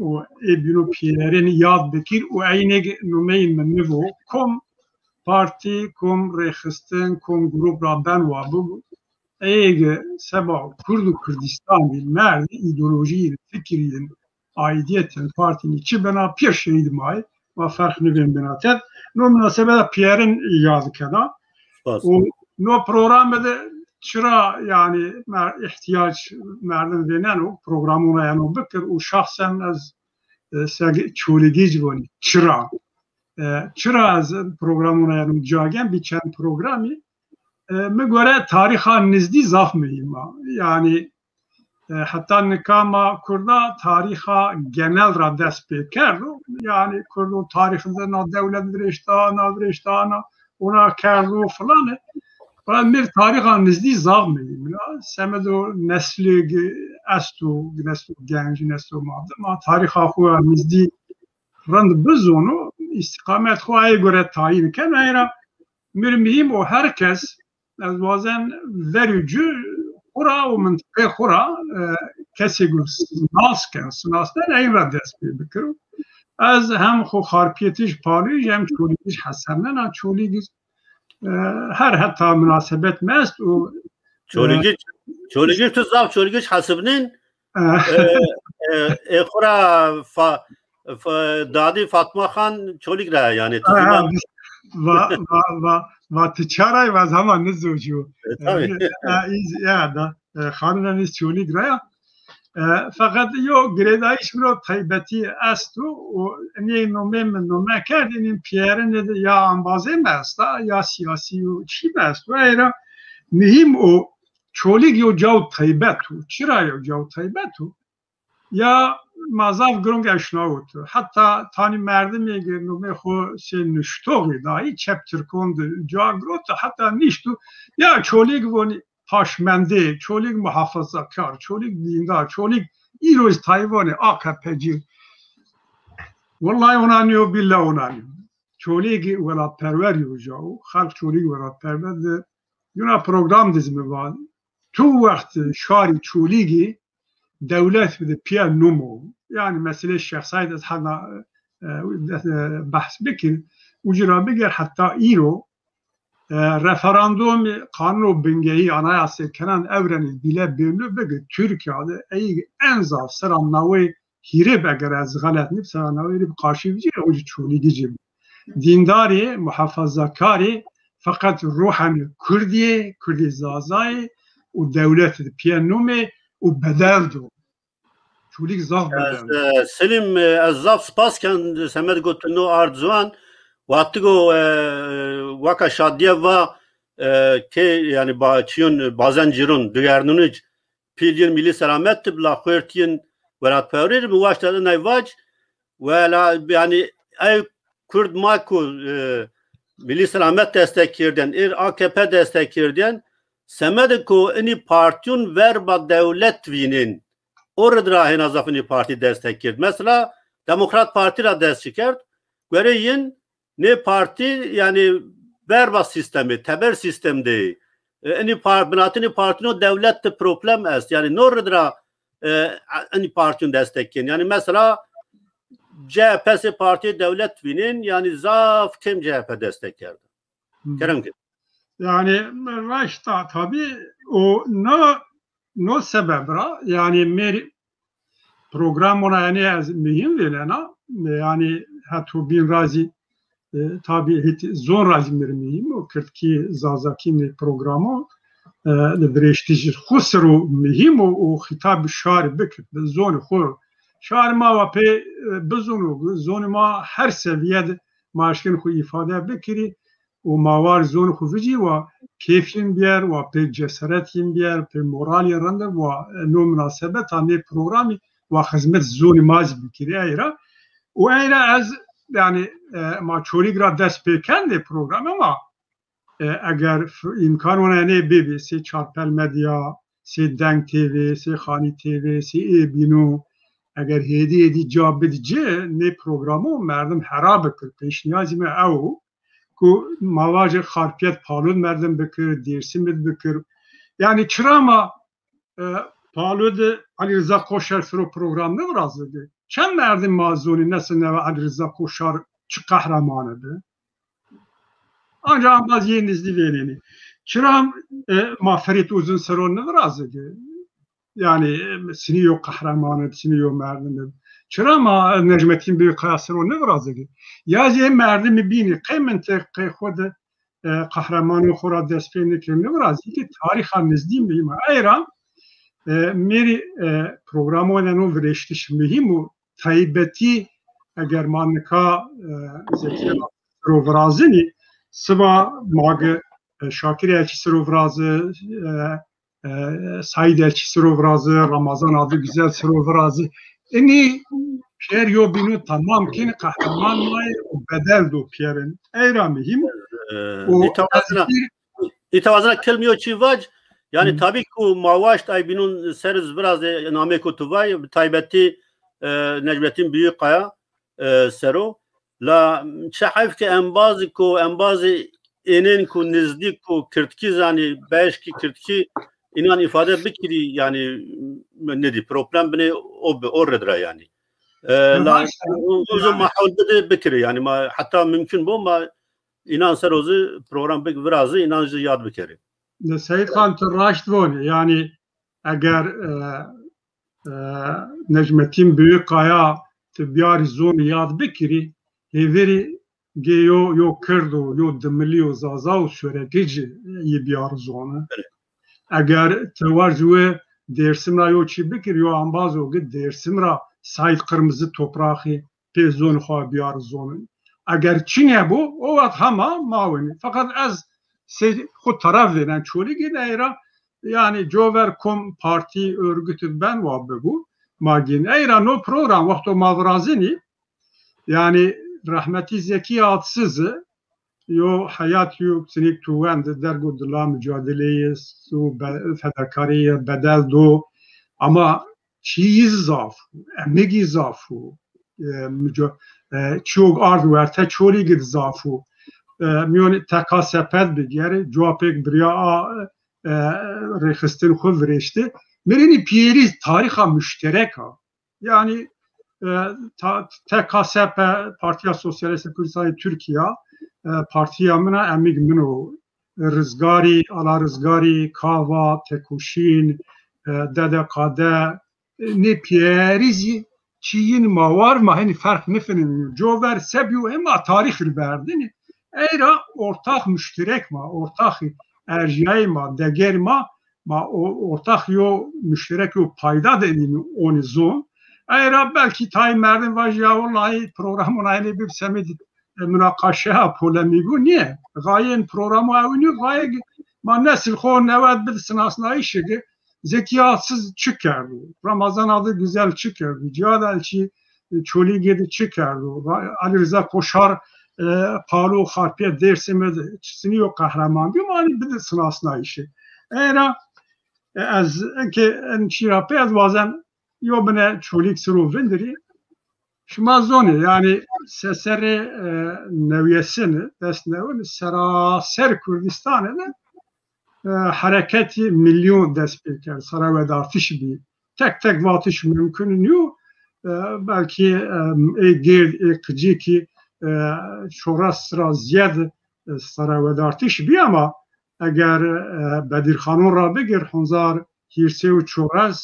û ê bîno pîyerin yad bikir û eynêk numeyî mi nivo, kom partî, kom rêxistin, kom grup ra ben wa bibo. Ege seba Kurd û Kurdistanî merdî, îdeolojîyî, fikirî, aîdîyetên partînî çi bena, pîr şehîd ma yê, ma ferq nivên bena ted. No munasebet de pîyerin yad kena. Spas. Û no programe de çira, yani, mer-, îhtîyac merdim vêneno programûna yeno bikir û şexsen ez, e, seg Çolîgij vonî. Çira? E, çira ez programûna yeno ca gen, bî çend programî? E, mi gore tarîxa nizdî zaf muhîm a. Yani, e, heta nika ma Kurda tarîxa genel ra dest pê kerdo. Yani Kurdo tarîxinde na dewlet virêşta, na virêşta, na ona kerdo filan. Falan bir tarîxa nizdî zaf muhîm a. Semedo neslig esto, neslo genc, neslo made. Ma tarîxa xo ya nizdî rind bizono, îstîqamet xo ayê gore tayîn keno. Ey ra mir muhîm o, her kes, ez wazen, verê ci xo ra û mintiqê xo ra, e, kesê gu nas ken, sinasnen, eyn ra dest pê bikiro. Ez hem xo Xarpêtij, Palûyij, hem Çolîgij hesebnena. Çolîgij, e, her heta munasebet mi est û, e, Çolîgij, Çolîgij tu zaf Çolîgij hesibnên? E, e, e, xura fa, fa, dadî Fatma Xan Çolîg ra, yanî, tu ha, zî ha, va, va, va, va, ti çaray va zaman ne zocu. E, tabii. E, e, iz, ya da, e, xanime iz Çolîg ra ya. E, feqet yo girêdayîş mi ro taybetî esto û nê nomê mi nome kerdî, nî pîyerin de ya ambazê mi esta, ya siyasî yo çî mi esto. Ey ra muhîm o Çolîg yo caw taybet o. Çira yo caw taybet o? Ya ma zaf girong eşnawit. Heta tanî merdimê ke nomê xo sê nuştoxî dayî, çep tirkon de ca girot, heta nişto, ya Çolîg vonî paşmendê, Çolîg muhafazakar, Çolîg dîndar, Çolîg îro zî tay vonê A K P'cî. Wellahî ona nîyo, bîlla ona nîyo. Çolîg welatperwer yo ca o. Xelq Çolîg welatperwer de. Yuna program de zî mi va. Tu wext şarî Çolîgî dewlet bide pîya num o. Yanî meselê Şêx Seîd ez hena, e, e, behs bikir. Uci ra biger heta îro, e, referandumî qanûno bingehî anayasê kenan ewrenî bîle bêlû bigir Tirkîya de ey en zaf sera nawey hîrê bi, eger ez xelet nîb, sera nawey hîrê bi qarşî vecî ra uci Çolîgî ci. Dîndarî, muhafazakarî, feqet ruhenî Kurdî yê, Kurdî Zazayî û dewlet de pîye num ê û bedel do. Çolîg zaf bedel do. E, Selîm, e, ez zaf spas ken, semed go tu no ard ziwan. Wextî go, e, waka şadîye va, e, ke, yanî, ba, çîyon, bazen cîron, duyarnunic, pîl yin milî selamet de bila xuêrt yin welatperwerî, mi waşt ez inay vac, wela, yanî, ey Kurd ma ku, e, milî selamet destek kerdên, êr A K P destek kerdên, semedê ku inî partîyon verba dewlet vînên, o rid ra hêna zaf inî partî destek kerd. Mesela Demokrat Partî ra dest şikerd, guerê yin nê partî, yanî, verba sîstemê, teber sîstem de yê. E, inî par-, binatê inî partîno dewlet de problem est. Yanî, no rid ra, e, inî partîyon destek kên. Yanî, mesela, C H P sê partîyê dewlet vînên, yanî, zaf kêm C H P destek kerd. Hı. Kerem ke. Yanî, raşt a, tabî, o, no, no sebeb ra, yanî, mêr-, programona, yanî, ez muhîm vênena, yanî, heto bîn ra zî, e, tabî hit zon ra zî mi rê muhîm o, kirdkî, zazakî nê programo, e, li virêştî jî xwu ser o muhîm o û xîtab bi şarî bikir, bi zonê xwu. Şarê ma wa pê, e, bizono, zonê ma her sevîye de ma eşkên xwu îfade bikirî û ma war zonê xwu vijî wa kêf yin bîyer, wa pê cesaret yin bîyer, pê moral yin rind, wa, e, no munasebeta nê programî wa xizmet zonê ma zî bikirî ey ra. Û ey ra ez, yanî, e, ma Çolîg ra dest pê ken nê program, ama, e, eger f-, îmkan wena nê bibî, sê Çarpel Medya, sê Deng T V, sê Xanî T V, sê ê bîno, eger hêdî hêdî ca bidî ci, nê programo merdim hera bikir. Pêşniyazî mi ew o ku ma vajê Xarpiyet Palûd merdim bikir, Dêrsimî bikir. Yanî çira ma e, Palû de Elî Riza Koçer sero program nêvirazê ke? Çend merdim ma zonî nesin neva Elî Riza Koçer çi qehreman bi? Anca embaz yê nizdî vênenî. Çira, e, ma Ferît Uzun sero nêvirazê ke? Yanî, e, sinî yo qehreman bi, sinî yo merdim bi. Çira ma, e, Necmettin Büyükkaya sero nêvirazê ke? Ya zî merdimî bînî, qey mintiqê xwu de e, qehremanê xo ra dest pê nêkir, nêvirazî ke tarîxa nizdî muhîm a. Ey ra, e, mêrî, e, programonê no virêştiş muhîm û taybetî eger ma nika, e, Zekî sero virazinî, siba ma gi, e, Şakir Elçî sero virazi, e, e, Saîd Elçî sero virazi, Ramazan Adigüzel sero virazi. Inî pîyer yo bîno temam kên, qehreman ma yê û bedel do pîyerin. Ey ra muhîm. E, û îta wazena, îta wazena kelmî yo çî vac. Yanî, hı, tabî ku ma waşt ay bînon ser iz virazê namê ku tu vay, bi taybetî, e, Necmettin Büyükkaya, e, sero. La çi heyf ke embazî ku, embazî ênên ku nizdîk ku kirdkî zanî, beşkî kirdkî înan îfade bikirî, yanî, nedî problem binê o bi, o rid ra yanî. E, la, baş, o, o zaman, yanî, mahul bide bikirî, yanî ma heta mümkün bo ma înan ser o zî program bik virazî, înan zî yad bikerî. Seyîd Xan, tu raşt vonî, yanî eger, e, e, Necmettin Büyükkaya ti biyarî zonî yad bikirî, hêverî gê yo, yo Kird o, yo Dimilî yo, Zaza û Sorekî ci yê biyar zonî. Eger ti vaj we Dêrsim ra yo çî bikir, yo embaz o ki Dêrsim ra Saîd Qirmizi Topraxî pê zonî xo biyar zonî. Eger çinê bo, o wext hema ma winî. Feqet ez sey xo taraf vênen Çolîgî de ra, yanî cover kom partî, örgütü ben wa bibu, ma gîn. Ey ra no program wexto ma virazinî, yanî rehmetî Zekî Atsizî, yo heyat yo sinik tu wend derg û dila mücadeleyê û be-, fedakarîye bedel do. Ama çîyî zaf o, emegî zaf o. E, müca-, e, çîyog ard werte Çolîgî di zaf o. E, mîyonê T K S P di bigere, cuwa pêk birya a, e, rêxistin xwu virêşti. Mirinî pîyerî tarîxa muşterek a. Yanî, e, ta-, T K S P, Partiya Sosyalîst Kurdistanê Tirkîya, e, partîya min a, emîg min o. Rizgarî, Ala Rizgarî, Kava, Tekoşîn, e, Dede Kade, e, nê pîyerî zî çîyîn ma war, ma henî ferq nifinin. Cover sebî û hema tarîx li berdinî. Ey ra ortax muşterek ma, ortax erjîyayê ma, degerî ma, ma o, ortax yo muşterek yo payda de enî onî zon. Ey ra belkî tayê merdim vajî ya wellahî programon eynî bib semedî, e, munaqaşeya polemîk o nîye. Gayên programo ew nîyo, gaye ma nesil xo newet bid sinasnayîşê ki Zekî Atsız çi kerdo, Ramazan Adı Güzel çi kerdo, Cihad Elçî, e, Çolîgê de çi kerdo, Ra-, Ali Rıza Koşar, e, Palo Xarpêt Dêrsimî de çi sinî yo qehreman bîyo, ma enî bid sinasnayîşê. Ey ra, e, ez ke en çî ra pê ez wazen yo bine Çolîg siro vindirî. Şima zonê, yanî seserê, e, newyesin, des newin, seraser Kurdistanê de, e, hereketî milyon dest pê kerd, sera wedartiş bî. Tek tek vatiş mumkun nîyo. E, belkî, e, ê gêrd, ê qicî kî, e, çoras ra ziyed, e, sera wedartiş bî ama eger, e, Bedirxanon ra bigir, honzar hîrsê û çoras,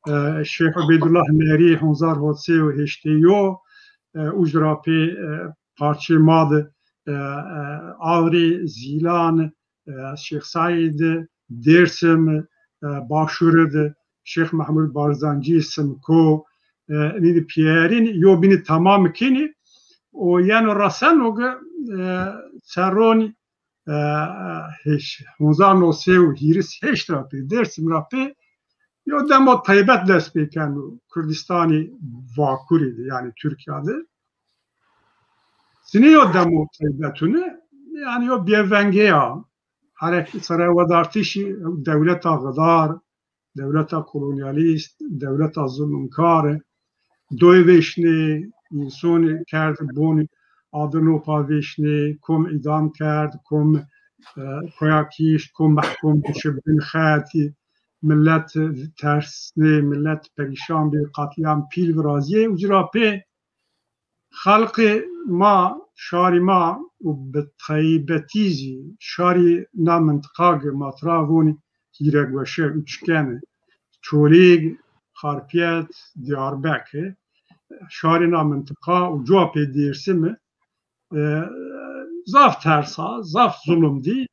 e, Şêx Ubeydullah Nerî honzar hotsê û heştê yo, e, uc ra pê, e, parçê ma de, e, e, Avrî, Zîlan, e, Şêx Saîd, Dêrsim, e, Başûrî de Şêx Mehmûd Barzanci, Simko, e, nî de pîyerîn yo bînî temam kenî û yeno reseno ki, e, serronî e, heş-, honzar no sey û hîris heşt ra pê, Dêrsim ra pê, yo demo teybet dest pê keno Kurdistanî Vakurî de, yanî Tirkîya de. Sinî yo demo teybetune, yanî yo bêvengeya, herek-, serewedartişî dewleta xidar, dewleta kolonyalîst, dewleta zulumkar, doy vêşnê, însonî kerd bonî, adinopa vêşnê, kom îdam kerd, kom, e, koya kişt, kom mehkum şi bin xetî, millet tersnê, millet perîşan bî, qatlîam pîl virazîyê, uci ra pê xelqê ma, şarî ma û bi taybetî zî şarî na mintiqa ki ma tira vonî Hîregweşe, Üçgen, Çolîg, Xarpêt, Diyarbekir, şarê na mintiqa û cuwa pê Dêrsimî, e, zaf tersa, zaf zulum dî.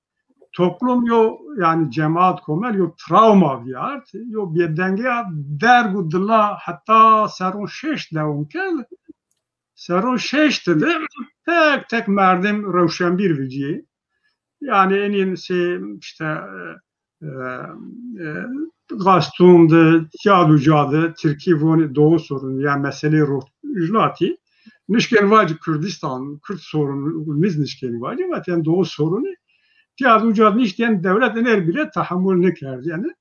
Toplum yo, yanî cemaat, komel yo travma vîyart, yo bêdengeya derg û dila heta serron şeşt dewam kerd. Serron şeşt de tek tek merdim rewşenbîr vicîyê. Yanî enîn sey îşte, e, e, e, Gastûn de, ya uca de, tirkî vonî Doğu sorunu, ya meselê rojhilatî. Nişkên vacî Kurdistan, Kürt sorunu, niz nişkên vacî, vatên Doğu sorunu. Ya uca nişkên dewlet ener bile tahammül nêkerd yanî.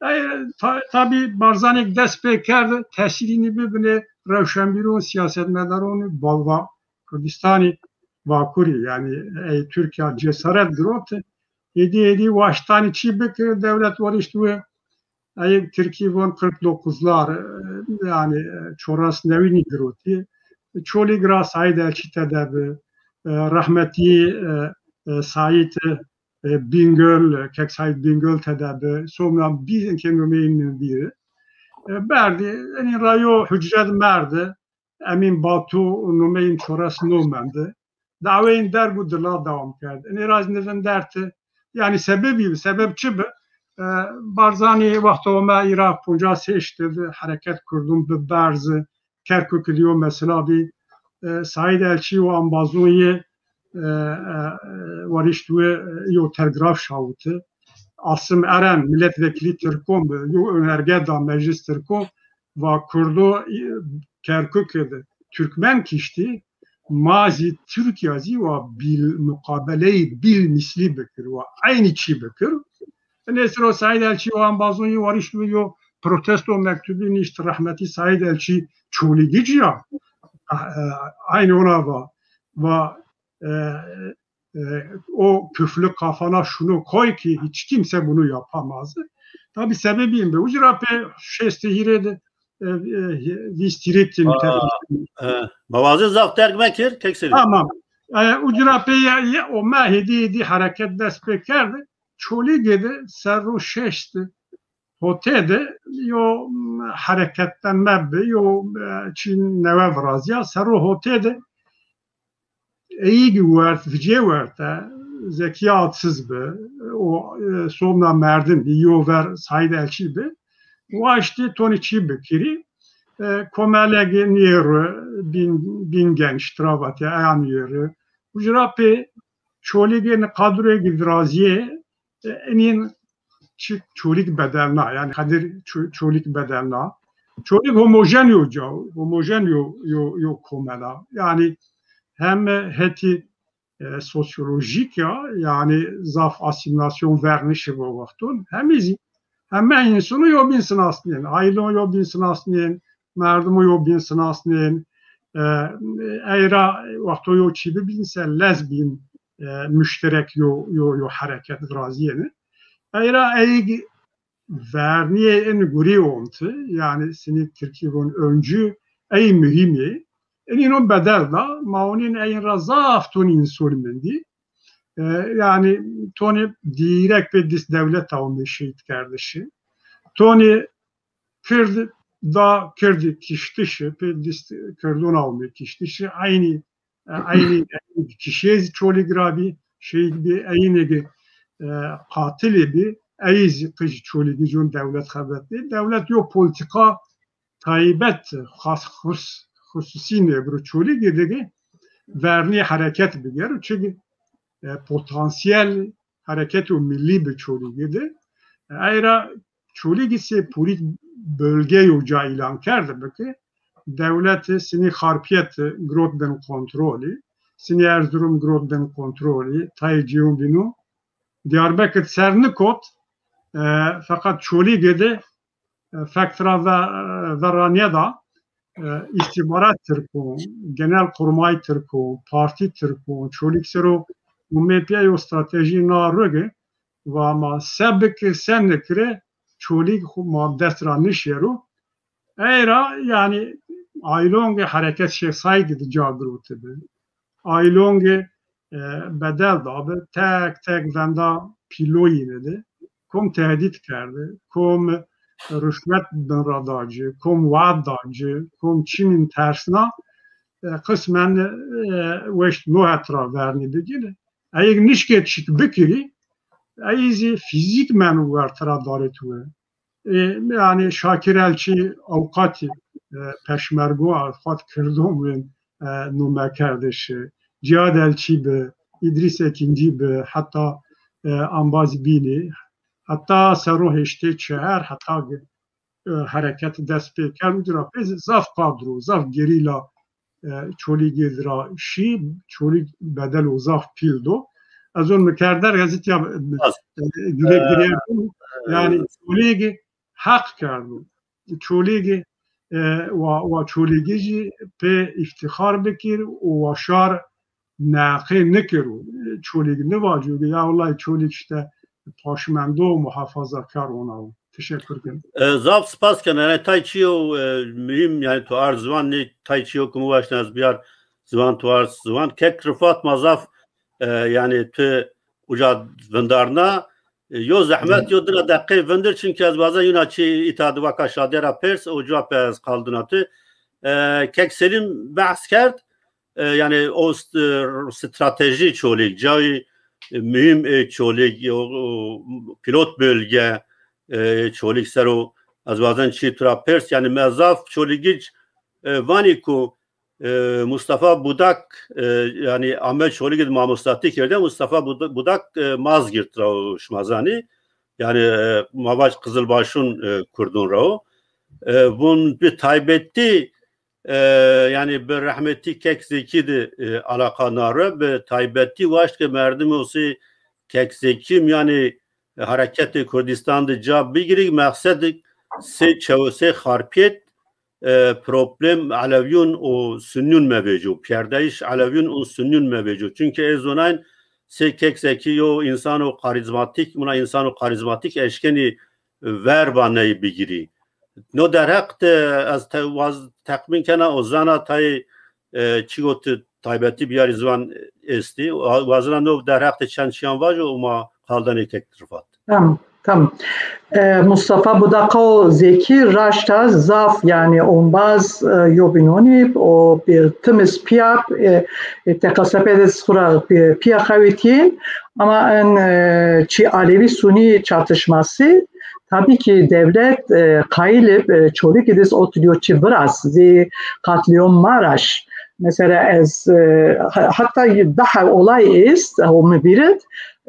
E, ta-, tabî Barzanî dest pê kerd, tesîrînî bibinê rewşenbîron, siyasetmedaronî balva Kurdistanî Vakurî, yanî ey Tirkîya cesaret girot, êdî êdî waştanî çî bikir, dewlet werişt we, ey tirkî von kırk dokuzlar, e, yanî, e, çoras newînî girotî. Çolîg ra Saîd Elçî tede bi, e, rehmetî, e, e, Saîd, e, Bingöl, e, Kek Saîd Bingöl tede bi, somna bî ke nomeyî min bîr. E, berdî, enî ra yo hucre de merdi. Emîn Batu numeyîn çores no mendi. Daweyên derg û dila dewam kerd. Enê ra zî nivin derti. Yanî sebebî bi, sebeb çi bi? E, Barzanî wexto ome Îraq poncas heşt de hereket kurdun bi berzi. Kerkûkî de yo mesela bî. E, Saîd Elçî û ambazon yê, e, e, warişt wi, e, yo telgraf şawiti. Asim Eren, milletvekili Tirkon bi, yo önerge da meclis Tirkon, va Kurdo, e, Kerkûkî de Türkmen kiştî, ma zî Tirkîya zî wa bil muqabeleyî bil mislî bikir, wa eynî çî bikir. Enê siro Saîd Elçî û ambazon yê warişt wi yo protesto mektubî nişt rehmetî Saîd Elçî Çolîgicî ya. E, aynı ona va, va, e, e, o küflü kafana şunu koy ki hiç kimse bunu yapamaz. Tabi sebebîn bi. Ucra pê şêst hîrê de, e, e, vîst hîrê tim. Aa, e, ma vazê zaf derg mekir, kek Selîm. Tamam. E, ucra pê ya, ya, o me hêdî hêdî hereket dest pê kerdi. Çolîgê de serro şeş de hotê de yo, m, hereketlenme bi, yo, e, çî newe virazîya. Serro hotê de eyîgî werd, vicê werte, Zekî Atsiz bi, o, e, somna merdim bi, yo ver Saîd Elçî bi. Waştî tonî çî bikirî, e, komelegi nêru, bin, bin genç, travate, eyan yeri. Ucra pê Çolîgê ni kadroyê virazîyê, e, enîn çi Çolîg bedelna, yanî Xedir Ço-, Çolîg bedelna. Çolîg homojen yo ca, homojen yo, yo, yo komela. Yanî hem hetî, e, sosyolojîk ya, yanî zaf asîmîlasyon vernişi bo wexton, hem zî heme însonu yo bîn sinasnên, aîlon yo bîn sinasnên, merdimo yo bîn sinasnên, e, ey ra wexto yo çî bibîn se lez bîn, e, muşterek yo, yo, yo hereket virazîyêne. Ey ra ey vernîyê in gurî ont, yanî sinî Tirkî von öncü, ey muhîm ê. Enîn on bedel da, ma onîn eyin ra zaf tonî înson mendî. E, yanî tonî dîrek pê dîst dewleta omê şehîd kerdişi. Tonî Kird da Kirdî kiştişi, pê dîst Kirdona omê kiştişi. Eynî, e, eynî, eynî kişîyê zî Çolîg ra bî, şehîd bî, eynî ki, e, qatilî bî, ey zî qij Çolîgî con dewlet xebetî. Dewlet yo polîtîka taybet, xas, xus-, xususî nêbiro Çolîgî de ki vernî hereket bigero. Çunkî, e, potansiyel hereketo millî bi Çolîgî de. E, ey ra Çolîgî sey purî bölge yo ca îlan kerde bi ki dewleti sinî Xarpiyet girot bin kontrolî, sinî Erzurum girot bin kontrolî, tayê cêyon bîno. Diyarbekir ser nikot, e, feqet Çolîgê de, e, fek tira ve, e, verra nêda, e, îstîxbarat Tirkon, genelkurmay Tirkon, partî Tirkon, Çolîg sero û mê pîya yo stratejî na ruge, va ma se bikir, se nikire, Çolîg xwu ma dest ra nişêro. Ey ra, yanî, aylongê hereket Şêx Saîdî de ca girotî bi. Aylongê, e, bedel da bi. Tek tek venda pîloyîne de kom tehdît kerdi, kom ruşwet bin ra da ci, kom wad da ci, kom çimîn tersna, e, qismen, e, weşt no het ra vernî bigîri. Eyg nişkê çîk bikirî, ey zî fîzîkmen wer tira darit we. E, yanî Şakir Elçî awqatî, e, peşmergo, awqat Kirdon wên, e, nome kerdişi. Cîhad Elçî bi, Îdrîs Ekîncî bi, heta, e, embaz bînî, heta serro heştê çehar, heta, e, hereket dest pê kerd, uca ra pê zaf kadro, zaf gerîla, e, Çolîgê ra şî, Çolîg bedelo zaf pîl do. Ez on mi kerder, ez itya, e, gire, e, girerdim. Yanî, e, Çolîg heq kerdo. Çolîg, e, wa, wa Çolîgijî pê îftîxar bikir û wa şar neqê nikir û Çolîg nivaco ki ya wellay Çolîg işte paşmendo, muhafazakar ona. Teşekkür ederim. E, zaf spas kena. Yanî tay çîyo, e, muhîm, yanî tu ard ziwan nê tay çîyo ki mi waştî ez biyar ziwan, tu ard ziwan. Kek Rifat, ma zaf, e, yanî tu uca vindarna, E, yo zehmet, yo dina deqey vindir, çimkî ez wazen yuna çî îta di waka şadîye ra pers, o cewab ez qal dina tu. E, Kek Selîm behs kerd, e, yanî o st-, e, stratejî Çolîg, cayî, e, muhîm ê Çolîg, o, o pilot bölge, e, Çolîg ser o, ez wazen çî tu ra pers, yanî mi zaf Çolîgij, e, vanî ku e, Mustafa Budak, e, yanî ame Çolîg id mamostatî kerde, Mustafa Bud-, Budak, e, Mazgirt ra o, şima zanî. Yanî, e, ma vaj qizilbaşûn, e, kurdûn ra o. E, vûn bi taybetî, e, yanî bi rehmetî Kek Zekî di, e, alaqa nare, bi taybetî waşt ke merdim o sey Kek Zekî mîyanê, e, Hereketê Kurdîstan di ca bigirî, meqsed sey çew-, sey Xarpêt, e, problem Elewîyûn û Sunnîyûn mevêco, pîyerdeyîş Elewîyûn û Sunnîyûn mevêco. Çunkî ê zonayn sey Kek Zekî yo însano karîzmatîk, muna însano karîzmatîk eşkenî verba ney bigirî. No derheq de ez te-, waz-, texmîn kena o zana tayê, e, çî go ti taybetî biyarî ziwan estî. Wa-, wazena no derheq de çend çîyan vajo û ma qaldanê kek Rifat. Tamam, tamam. E, Mustafa Budakao Zekî raşta zaf, yanî ombaz, e, yo bînonî, o bir timiz pîya, e, e, T K S P de xura, e, pîya xewitîn, ama en, e, çî Alevî Sunî çatışması, tabii ki devlet, e, qayîl ib, e, Çolîg id iz otirîyo çî viraz, zî katlîyom Maraş. Mesela ez, e, ha-, hatta daha olay est, o mi vîr id,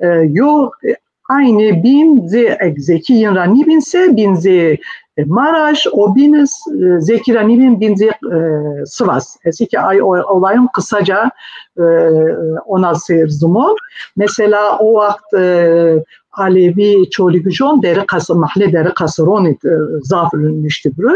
e, yo, e, aynî bîn zî eg Zekî yin ra nîbîn se, bîn zî, e, Maraş, o bîn iz, e, Zekî ra nîbîn, bîn zî, e, Sivas. Ez ki ay o-, olayun kısaca, e, ona seyr zimon. Mesela o waxt, e, Alevî Çolîgijon Derî Qas-, mehlê Derî Qasaronî, e, zaf niştî biro.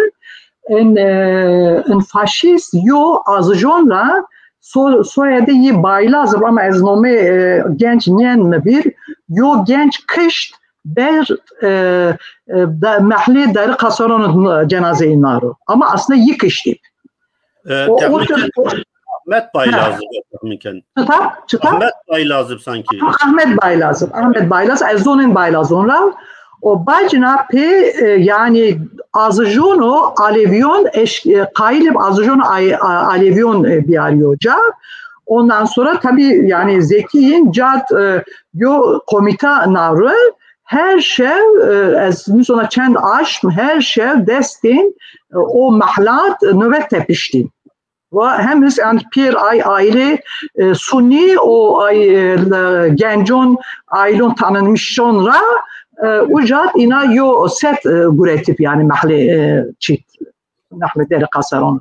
En, e, en faşîst yo azijon ra so-, soyadê yî Baylaz ib, ama ez nomê, e, genc nîyen mi vîr, yo genc kişt ber, e, e, de-, mehlê Derî Qasaron id cenazeyî na ro. Ama aslında yî kiştî. E, o, o Ahmet Baylaz ib, tahmin ken. Çita? Çita? Ahmet Baylaz ib sanki. Ahmet Baylaz ib. Ahmet Baylaz, ez zonên Baylazon ra. O bacina pê, e, yanî azijono Alevîyon eş-, e, qayîl ib azijono ay-, a-, Alevîyon, e, biyarîyo ca. Ondan sonra tabii yanî Zekî yin cad, e, yo komîta na ro, her şev, e, ez nizona çend aşm, her şev destên, e, o mehlat, e, nöbet tepiştîn. Ve hem iz, yanî pêr ay aîlê, e, Sunî o ay, e, le-, gencon, aîlon tanınmışon ra, e, uca d îna yo set, e, guretîb, yanî mehlê, e, çît, mehlê Derî Qasaron.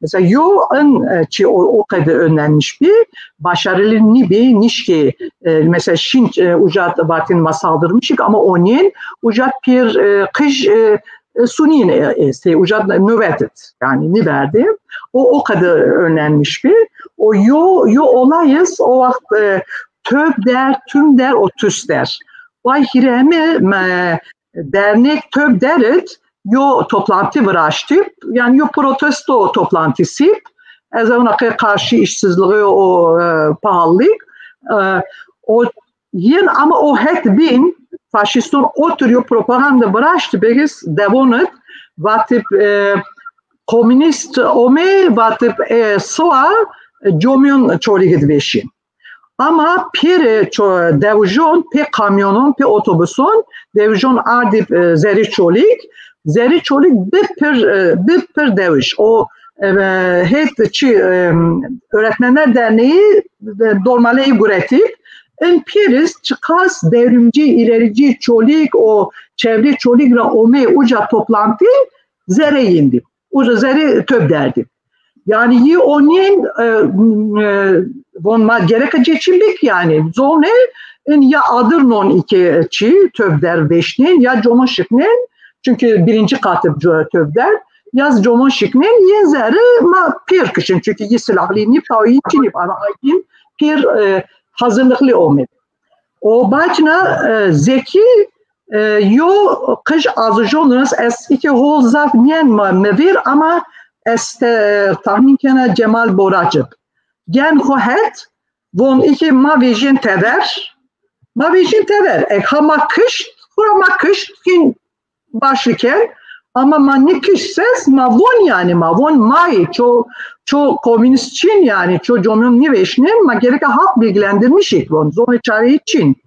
Mesela yo in, e, çî o, o qede önemmiş bi, başarılı nîbi, nişkê, e, mesela şin, e, uca d vatîn ma saldırmışık ama onîn, uca d pêr, e, qij, e, e, Sunîn, e, estê, uca nöbet id, yanî nîberdê. O, o qede önemmiş bi. O yo, yo olay iz, o waxt, e, töb der, tüm der, o tüs der. Vay hîremi, me, dernek töb der id, yo toplantı viraştîb, yanî yo protesto toplantısı. Ez ona qe karşı işsizliği o, e, pahalılık, e, o Yin ama o het bîn, faşîston otir yo propaganda viraştî bêgiz dewon id, vatib, e, komunîst omê, vatib, e, siwa, e, comîyon Çolîg id vêşî. Ama pêrê ço-, dewijon, pê kamyonon, pê otobuson, dewijon ardîb, e, zerrî Çolîg, zerrî Çolîg bi pir, e, bi pir dewij. O, e, hêt çi, e, Öğretmenler Derneği, e, dormaleyî guretîb. In pêriz çiqas devrimci, ilerici Çolîg û çevrê Çolîg ra omê uca toplantî zerrê yin dî. Uca zerrê töb derdî. Yanî yî onîn, e, e, von ma gereke cê çî bik yanî. Zonê in ya adir non îke çî, töb der veşnên, ya comon şiknên, çünkü birinci katib co-, töb der, ya zi comon şiknên, yên zerrî ma pêr kişin, çünkü yî silahlı nîb, tawa yî çî nîb, ama aydin pêr, e, hazırlıklı omê. O bacna, e, Zekî, e, yo qij azijon iz, ez îke hol zaf nîyen ma mi vîr, ama ez te-, tahmin kena Cemal Borac ib. Gen xo het, von îke ma vejîn tever, Ma vejîn tever. E, ha ma kişt, xura ma kişt, hîn başlî ken. Ama ma nîkişt ses, ma von yanî, ma von mayî, ço, ço komünist çin yanî, ço comyon nîveşnên, ma gereka halk bilgilendirmiş ît von, zonê çareyî çin.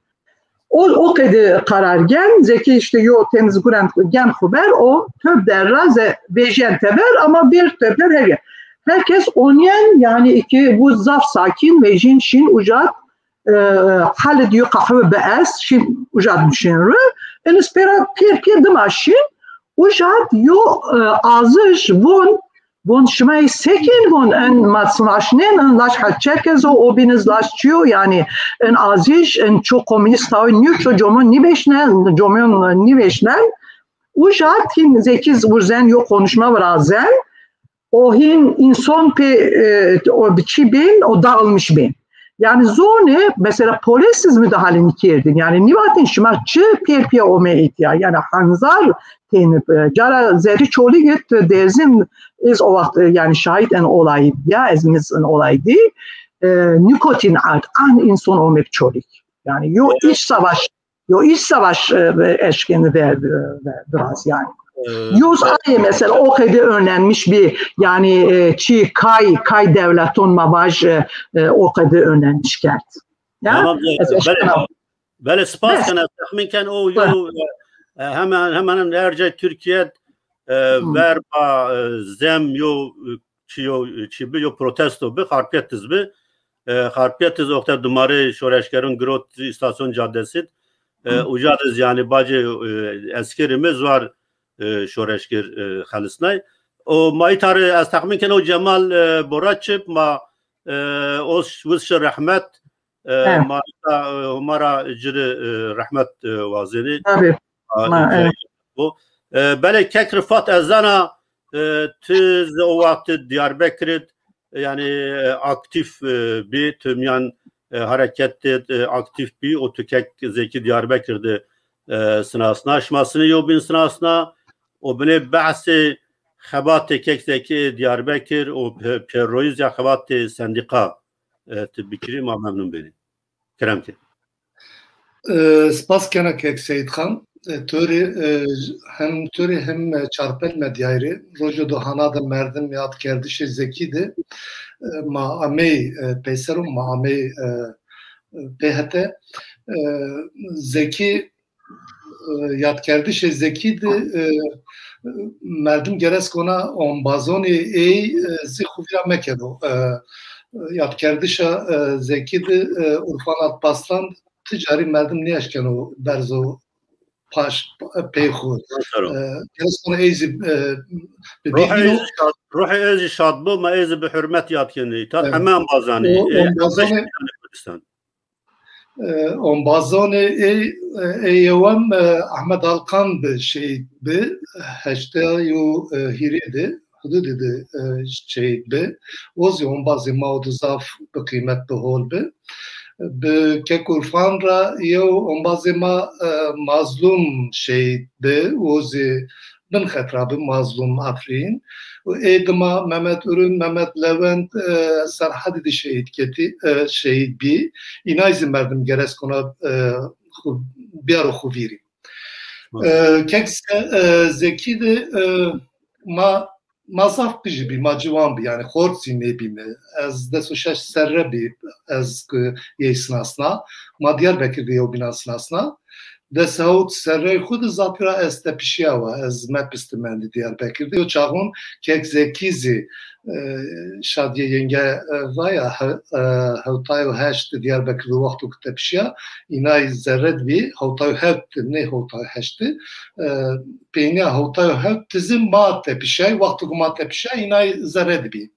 O, o qede karar gen, Zekî işte yo temiz guren gen xu ver, o töb der ra ze vejyen tever, ama bir töb der her yer. Herkes onyen, yanî iki bu zaf sakin vejîn şin ucat, e, hali diyor kahve be ez, şin ucat şin rü. En spera pir pir dima şin, ucat yo, e, azış von, von şima ey sekin von en matsınaşnen, en laç ha Çerkez o, o biniz laç çiyo, yani en azış, en çok komünist tawi niyo, çok comon niveşnen, comon niveşnen. Ucat him Zekî vurzen yo konuşma virazen, o hîn înson pê, e, o biçî bên, o dağılmış bên. Yani zonê, mesela polis iz müdahale nîkerdin. Yani nîvatên şima çi pêr pîya ome îtya. Yani hanzar tênib, e, cara zerrî Çolîg id, Dêrzim iz o waxt, e, yani şahit en olayî ya, ez miz en olayî dî, e, nîkotîn ard, an înson omek Çolîg. Yani yo iç savaş Yo, iç savaş, e, eşkeni ver, ver, biraz yani. E, yüz ay mesela o kadar önlenmiş bir yani, e, çi kay, kay devleton mavaj, e, e, o kadar önlenmiş kert. Ya? Tamam, e, belê, belê spas kena, texmin ken o yo, e, e, hemen, hemen her cay Türkiye, e, verba, e, zem yo, e, çi yo, çi bi yo protesto bi, Xarpêt iz bi. E, Xarpêt iz oxte dumarê şoreşgerun girot istasyon caddesi. E, uca diz yani bacê, e, eskeri mi zwar, e, şoreşger, e, xelisnay. O ma îta rê ez texmin ken o Cemal, e, Boraçip ma, e, o ş-, wiz şi rehmet, e, ma îta, e, Homa ra ci rê, e, rehmet, e, wazenî. Tabii. A, ma, evet. O, e, belê kek Rifat ez zana, e, ti zi o wextî Diyarbekir id, yani, e, aktif, e, bî, ti miyan, e, hareket id, e, aktif bî, o tu kek Zekî Diyarbekir di, e, sinasna. Şima sinî yobîn sinasna, o binê behsê xebatê kek Zekî Diyarbekir, o pe-, pêroyîz ya xebatê sendîqa, e, ti bikirî ma memnun benî. Kerem ke. E, spas kena kek Seyîd Xan. E, to rê, e, hem to rê hem, e, çarpel medyayî rê. Rojo do hana de merdim yadkerdişê Zekî de, e, ma amey, e, peyser û ma amey, e, e, pê hete. E, Zekî, e, yadkerdişê Zekî de, e, merdim geres kona ombazonê ey, e, zî xu vîra mekero. E, yadkerdişa, e, Zekî de, e, Urfan Alpaslan ti carî merdim nêeşkeno berzo paş, pey xu. E, geres kona ey zî, e, bi Ruhê ey zî şad, ruhê ey zî şad bo, ma ey zî bi hurmet yad kenê. Tat heme embazanê, e, ombazonê Kurdistan. E, ombazonê ey, e, ey yewem, e, Ahmet Alkan bi şehîd bi, heştay û, e, hîrê de, hududê de, e, şehîd bi. O zî ombazê ma o di zaf bi qîmet, bi hol bi. Bi kek Urfan ra yew ombazê ma, e, Mazlum şehîd bi. O zî bin xetra bi, Mazlum Afrîn. Û ê dima Mehmet Urun, Mehmet Lewent, e, Serhedî de şehîd ketî, e, şehîd bî. Înay zî merdim geres kona, e, xu-, biyaro xu vîrî. E, kek Se-, e, Zekî de, e, ma, ma zaf qijî bî, ma ciwan bî, yanî xort zî nêbîme. Ez des û şeş serre bî, ez ki yey sinasna. Ma Diyarbekir de yewbînan sinasna. Des hewt serrey xwu de zatî ra ez tepişîya wa, ez mepis de mendî Diyarbekir de. Yo çaxon kek Zekî zî, e, Şadîye yenge, e, vaya, he-, e, hewtay û heşt de Diyarbekir de wexto ke tepişîya, înay zerre de bî, hewtay û hewt de, nê hewtay û heşt de, e, peynîya hewtay û hewt de zî ma tepişîyay, wexto ke ma tepişîyay, înay zerre de bî.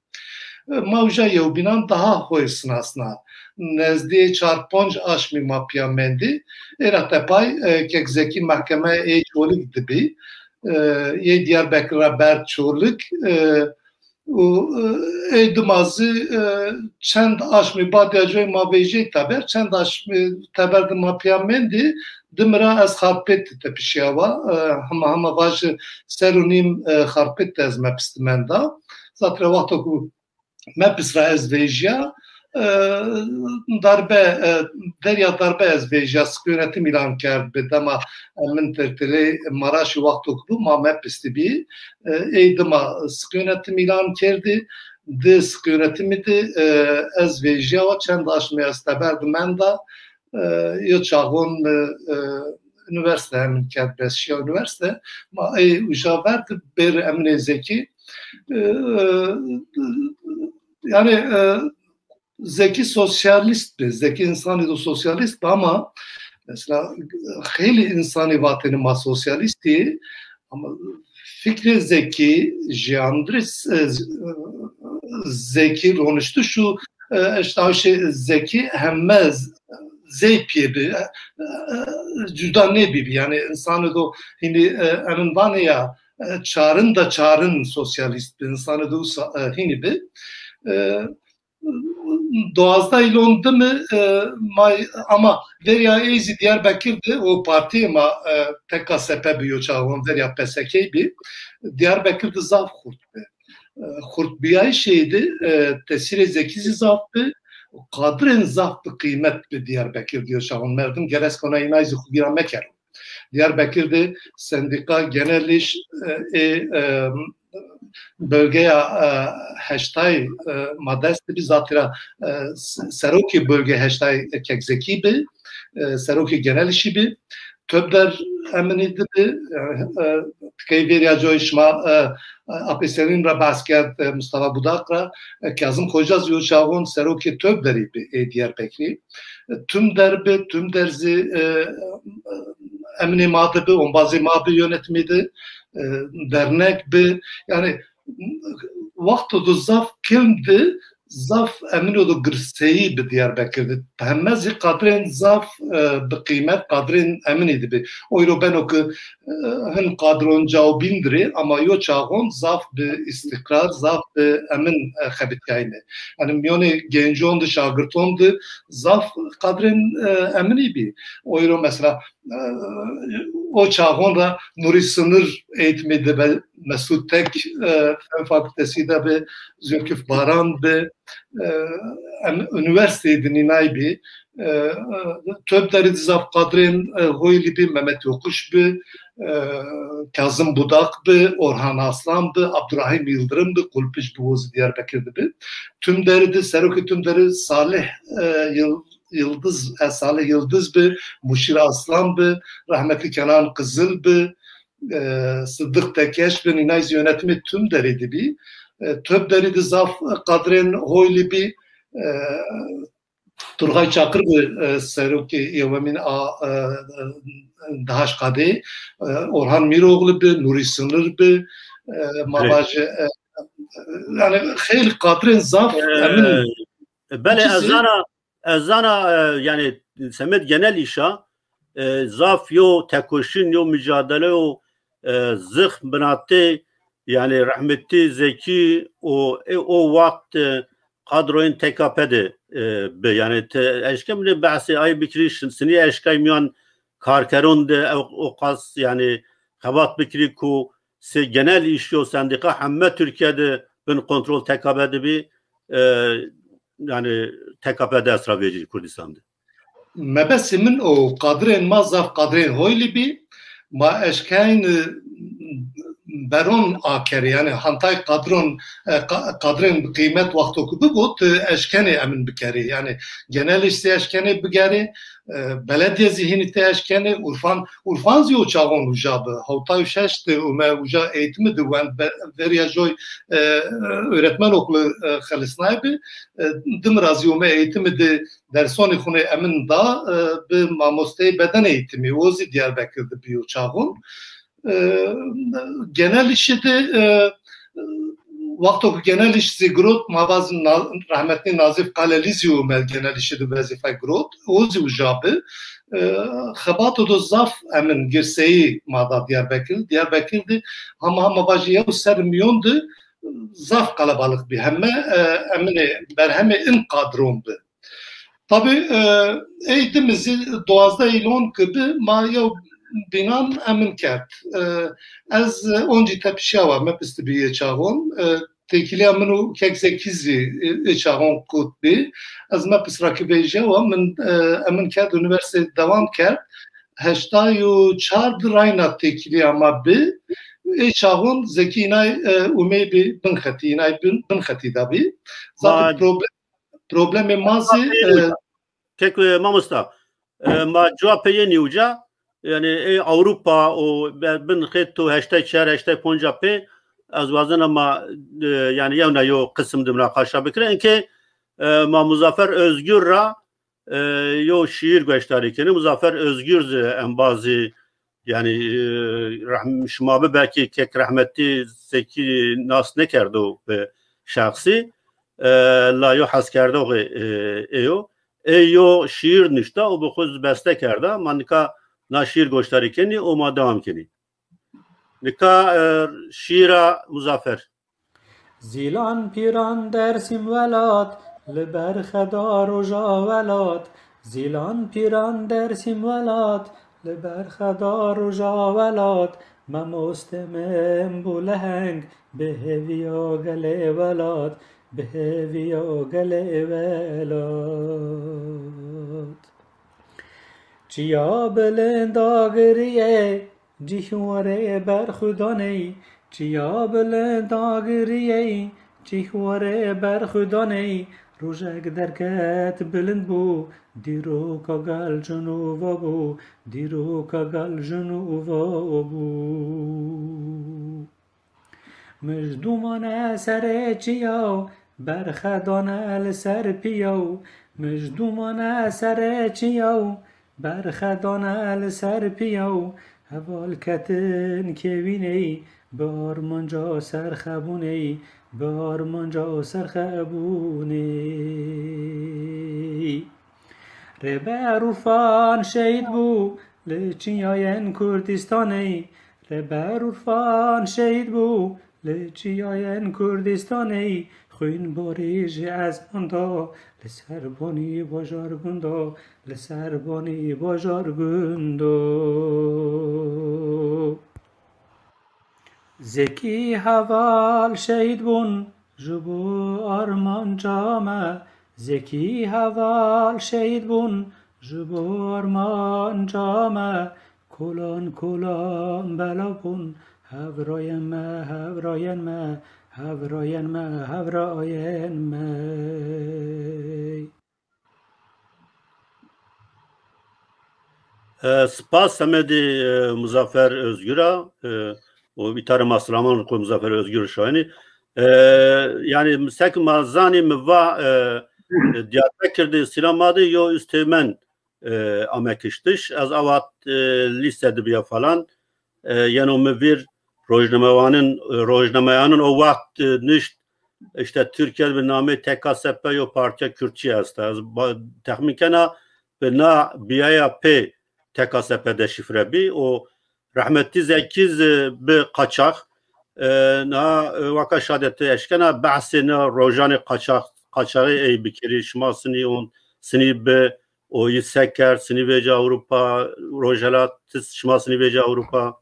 Ma uca yewbînan daha hoy sinasna. Nezdîyê çar ponc aşmî ma pîya mendî. Ê ra tepay, e, kek Zekî mehkemeyê ey Çolîg de bî. E, yê Diyarbekir ra berd Çolîg, e, û, e, ey dima zî, e, çend aşmî bad ya coy ma vejîyey teber, çend aşmî teber de ma pîya mendî, dimi ra ez Xarpêt de tepişîya wa. E, hema hema vajî ser û nîm, e, Xarpêt de ez mepis de menda. Zatî ra wexto ku mepis ra ez vejîya, E, darbe, e, derya darbe ez vejîya, siq yönetim îlan kerd bi. Dema, e, min tertelê Maraşî wexto ki bû, ma mepistî bî. E, ey dima siq yönetim îlan kerdî. Di siq yönetimî de, e, ez vejîya wa, çend aşmê ez teber de menda. E, yo çaxon mi, e, unîversîte emin kerd, bes şîya unîversîte. Ma ey uja ver de bêr Emînê Zekî. E, e, yanî, e, Zekî sosyalîst bi, Zekî însanî do sosyalîst bi ama mesela xeylî însanî vatêne ma sosyalîst î ama fikrê Zekî, jiyandirê, e, Zekî, roniştiş û, e, eştawşê Zekî heme z-, zey piyê bi, e, e, cuda nêbîbî. Yanî însanî do hînî, e, emin vanê ya, e, çarin de çarin sosyalîst bi, însanî do sa-, e, hînî bi. E, duwazdeh îlon dimi, e, may, ama verya ey zî Diyarbekir de o partiyê ma, e, T K S P bi yo çaxon, verya P S K bî. Diyarbekir de zaf xurt bi. E, xurtbîyayîşê de, e, tesîrê Zekî zî zaf bi. Qadirên zaf bi qîmet bi Diyarbekir de yo çaxon. Merdim gerek ona înay zî xu vîra mekero. Diyarbekir de sendîka, genel îş, e, ê, e, bölgeya, e, heştay, e, ma dest de bî, zatî ra, e, s-, serokê bölge heştay Kek Zekî bi, e, serokê genel îşî bi. Töbder eminî de bi, e, e, tikey vêrya coy şima, e, e, Apê Serîn ra behs kerd, e, Mustafa Budak ra, e, Kazım Xoca zî yo çaxon serokê Töbderî bi ê Diyarbekirî. Tümder bi, Tümder zî, e, eminê ma de bi, ombazê ma bi yönetimî de, e, dernek bi. Yanî wexto do zaf kilm di, zaf eminî do girseyî bi Diyarbekir de. Heme zî qadirên zaf, e, bi qîmet, qadirên eminî di bi. Oyro beno ki, e, hin qadron cawbîn dirê, ama yo çaxon zaf bi îstîqrar, zaf bi emin, e, xebitîyayne. Yanî mîyonê gencon di, şagirton di zaf qadrên, e, eminî bî. O îro mesela, e, o çaxon ra Nurî Sinir eğitimî de bi, Mesut Tek, e, Fen Fakültesi de bi, Zülküf Baran bi, e, em, unîversîteyî de nînay bî. E, e, Töbderî de zaf qadrên, e, Hoylî bî, Mehmet Yokuş bi, e, Kazım Budak bi, Orhan Aslan bi, Abdurrahim Yıldırım bi, Kulpij bi, o zî Diyarbekir de bi. Tümderî de, serokê Tümderî Salih, e, Yıl-, Yıldız, e, Salih Yıldız bi, Muşir Aslan bi, rahmetli Kenan Kızıl bi, e, Sıddık Tekeş bi, nînay zî yönetimê Tümderî de bî. E, Töbderî de zaf qadrên Hoylî bî, e, Turgay Çakır bi, e, serokê yewemîn a, e, e, D H K D, e, Orhan Mîroğlu bi, Nurî Sinir bi, e, ma vajî, e, e, yanî xeylî qadrên zaf emin. E, belê, ez zana, ez zana, e, yanî semed genel îşa, e, zaf yo tekoşîn, yo micadele, yo, e, zixm binatê, yanî rehmetî Zekî û, e, o wext, e, kadroyên T K P de, e, bi. Yanî ti eşke mi rê behsê ay bikirî, şin-, sinî eşkay mîyan karkeron de ew, o qas, yanî xebat bikirî ku sê genel îşîyo sendîka heme Tirkîye de bin kontrol T K P de bî, e, yanî T K P dest ra vejî Kurdistan de. Mebesê min o, qadrên ma zaf qadrên Hoylî bî. Ma eşkeyn, e, beron akerê, yanî hantay qadron, e, qa-, qadrên bi qîmet wexto ku bibo, ti eşkenê emin bikerê. Yanî genel îş zî eşkenê bigerê, e, belediye zî hînî ti eşkenê, Urfan, Urfan zî o çaxon uca bi. Hewtay û şeş de ûme uca eğitimi de wend be-, verya joy, e, öğretmen okulu, e, xelisnay bi. E, dim ra zî ûme eğitimi de dersonê xwu nê emin da, e, bi mamosteyê beden eğitimi, o zî Diyarbekir de bîyo çaxon. E, genel îşî de, e, wexto ku genel îş zî girot, ma vazin Na-, rahmetli Nazif Kalelî zî ûme genel îşî de wezîfe girot, o zî uca bi. E, xebato do zaf emin girseyî ma da Diyarbekir. Diyarbekir de hema hema vajî yew ser mîyon de zaf qelebalix bî. Heme, e, eminê berhemê in qadron bi. Tabî, e, ey dimi zî duwazdeh îlon ki bi, ma yew bînan emin kerd. E, ez, e, oncî tepişîya wa, mepistî bî yê çaxon. E, têkilîya min û kek Zekî zî, e, ê çaxon qut bî. Ez me pisrakî vejîyawa, min, e, emin kerd, unîversîte dewam kerd. Heştay û çar di rayna têkilîya ma bi. Ê çaxon Zekî înay, e, umey bî bin xetî, înay bin, bin xetî de bî. Zaten Ma problem, problemê ma zî, e, Kek, e, mamosta, e, ma cuwa pê yenî uca, yanî, e, Ewropa û be-, bin xêt û heştay çar, heştay ponca pê, ez wazena ma, e, yanî, yewna yo qisim de munaqaşa bikirê. Inkê, e, ma Muzaffer Özgür ra, e, yo şîîr goşdarî kenî. Muzaffer Özgür zî embazî Yanî, e, rehm-, şima bi belkî kek rehmetî Zekî nas nêkerdo bi şexsî, e, la yo heskerdoxê, e, ê yo. Ê yo şîîr nuşta û bi xwu zî beste kerda. Ma nika na şîîr goşdarî kenî û ma dewam kenî. Nika, e, şîîra Muzaffer. Zîlan pîran Dersim welat, li berxe da roja welat. Zîlan pîran Dersim welat, li berxe da roja welat. Memoste min bû leheng, bi hêviya gelê welat, bi hêviya gelê welat. Çiya bilind agiriyê, cîhwarê berxudaney, çiya bilind agiriyey, cîhwarê berxudaney, rojek derket bilind bû, dîroka gel jin û va bû, dîroka gel jin û va bû. Mij dûmane serê çiyaw, berxe dane li ser piyaw. Mij dûmane serê çiyaw, berxe dane li ser piyaw. Heval ketin kêwîney, bi armanca serxebûney, bi armanca serxebûney. Rêber Urfan şehîd bû li çiyayên Kurdistanê. Rêber Urfan şehîd bû li çiyayên Kurdistanê. Xwînbarî jî ezman da li ser banî bajar gunda, li ser banî bajar gunda. Zekî heval şehîd bûn ji bo armanca me. Zekî heval şehîd bûn ji bo armanca me. Kolan kolan bela bûn. Hevrayên me, hevrayên me, hevrayên me, hevrayên me. E, spas semedê, e, Muzaffer Özgür a, e, û îtarê ma silaman xwu Muzaffer Özgür şayenî. E, yanî sek ma zanî mi va, e, Diyarbekir de, Sîlamadê yo üsteğmen, e, ame kiştiş. Ez avat, e, lîse de biya falan. E, yeno mi vîr rojnamewanin, e, rojnameyanin o waxt, e, nişt, işte Türkiye bi namê T K S P yo partiya Kürtçi esta. Ez ba-, texmîn kena bi na biyaya pê T K S P deşifre bî. O rehmetî Zekî zî bi qaçax, e, na, e, waka şadeti eşkena behsê na rojanê qaçax, qaçaxî ey bikirî. Şima sinî on, sinî bi o yi se kerd, sinî vêca Ewropa, Rojhelat, ti şima sinî vêca Ewropa.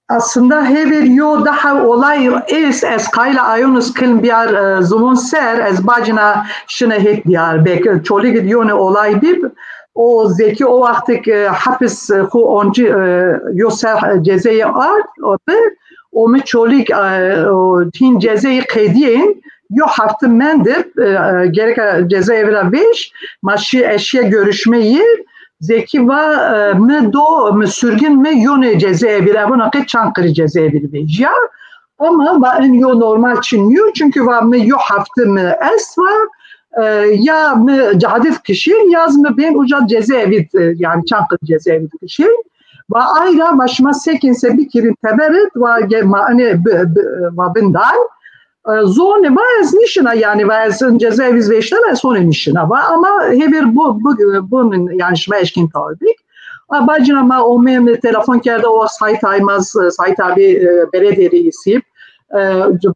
Aslında hêvêr yo daha olay êst, ez qayîl a ayon iz kilm biyar, e, ziwan ser, ez bacina şine hêt Diyarbekir. Çolîg id yonê olay bîb. O Zekî o wextik, e, hepis, e, xwu oncî, e, yo ser, e, cezeyê ard, o bi, o mi Çolîg, e, o hîn cezeyê qedîyên, yo hefte mendib, e, e, gereka cezaevi ra vêş, ma şî, ez şîya görüşmeyî, Zekî va, e, mi do, mi surgin mi yonê cezaevî ra, vana qey Çankırı cezaevî ra vejîya. Ama va in yo normal çin nîyo, çünkü va mi yo hefte mi est va, e, ya mi cadid kişîn, ya zî mi bên uca cezaevî, e, yanî Çankırı cezaevî kişîn. Va ay ra va şima sekên se bikirîn teber id, va ge-, ma inê bi, bi, va bin dal. E, zonê va ez nîşina, yanî va ez in cezaevî iz vêştena, ez honê nîşina va. Ama hêvêr bu, bu, bu min, yanî şima eşkên tawbik. A bacina ma omê mi telefon kerda, o Sait Aymaz, e, Sait abi, e, beledîye reîsî. e,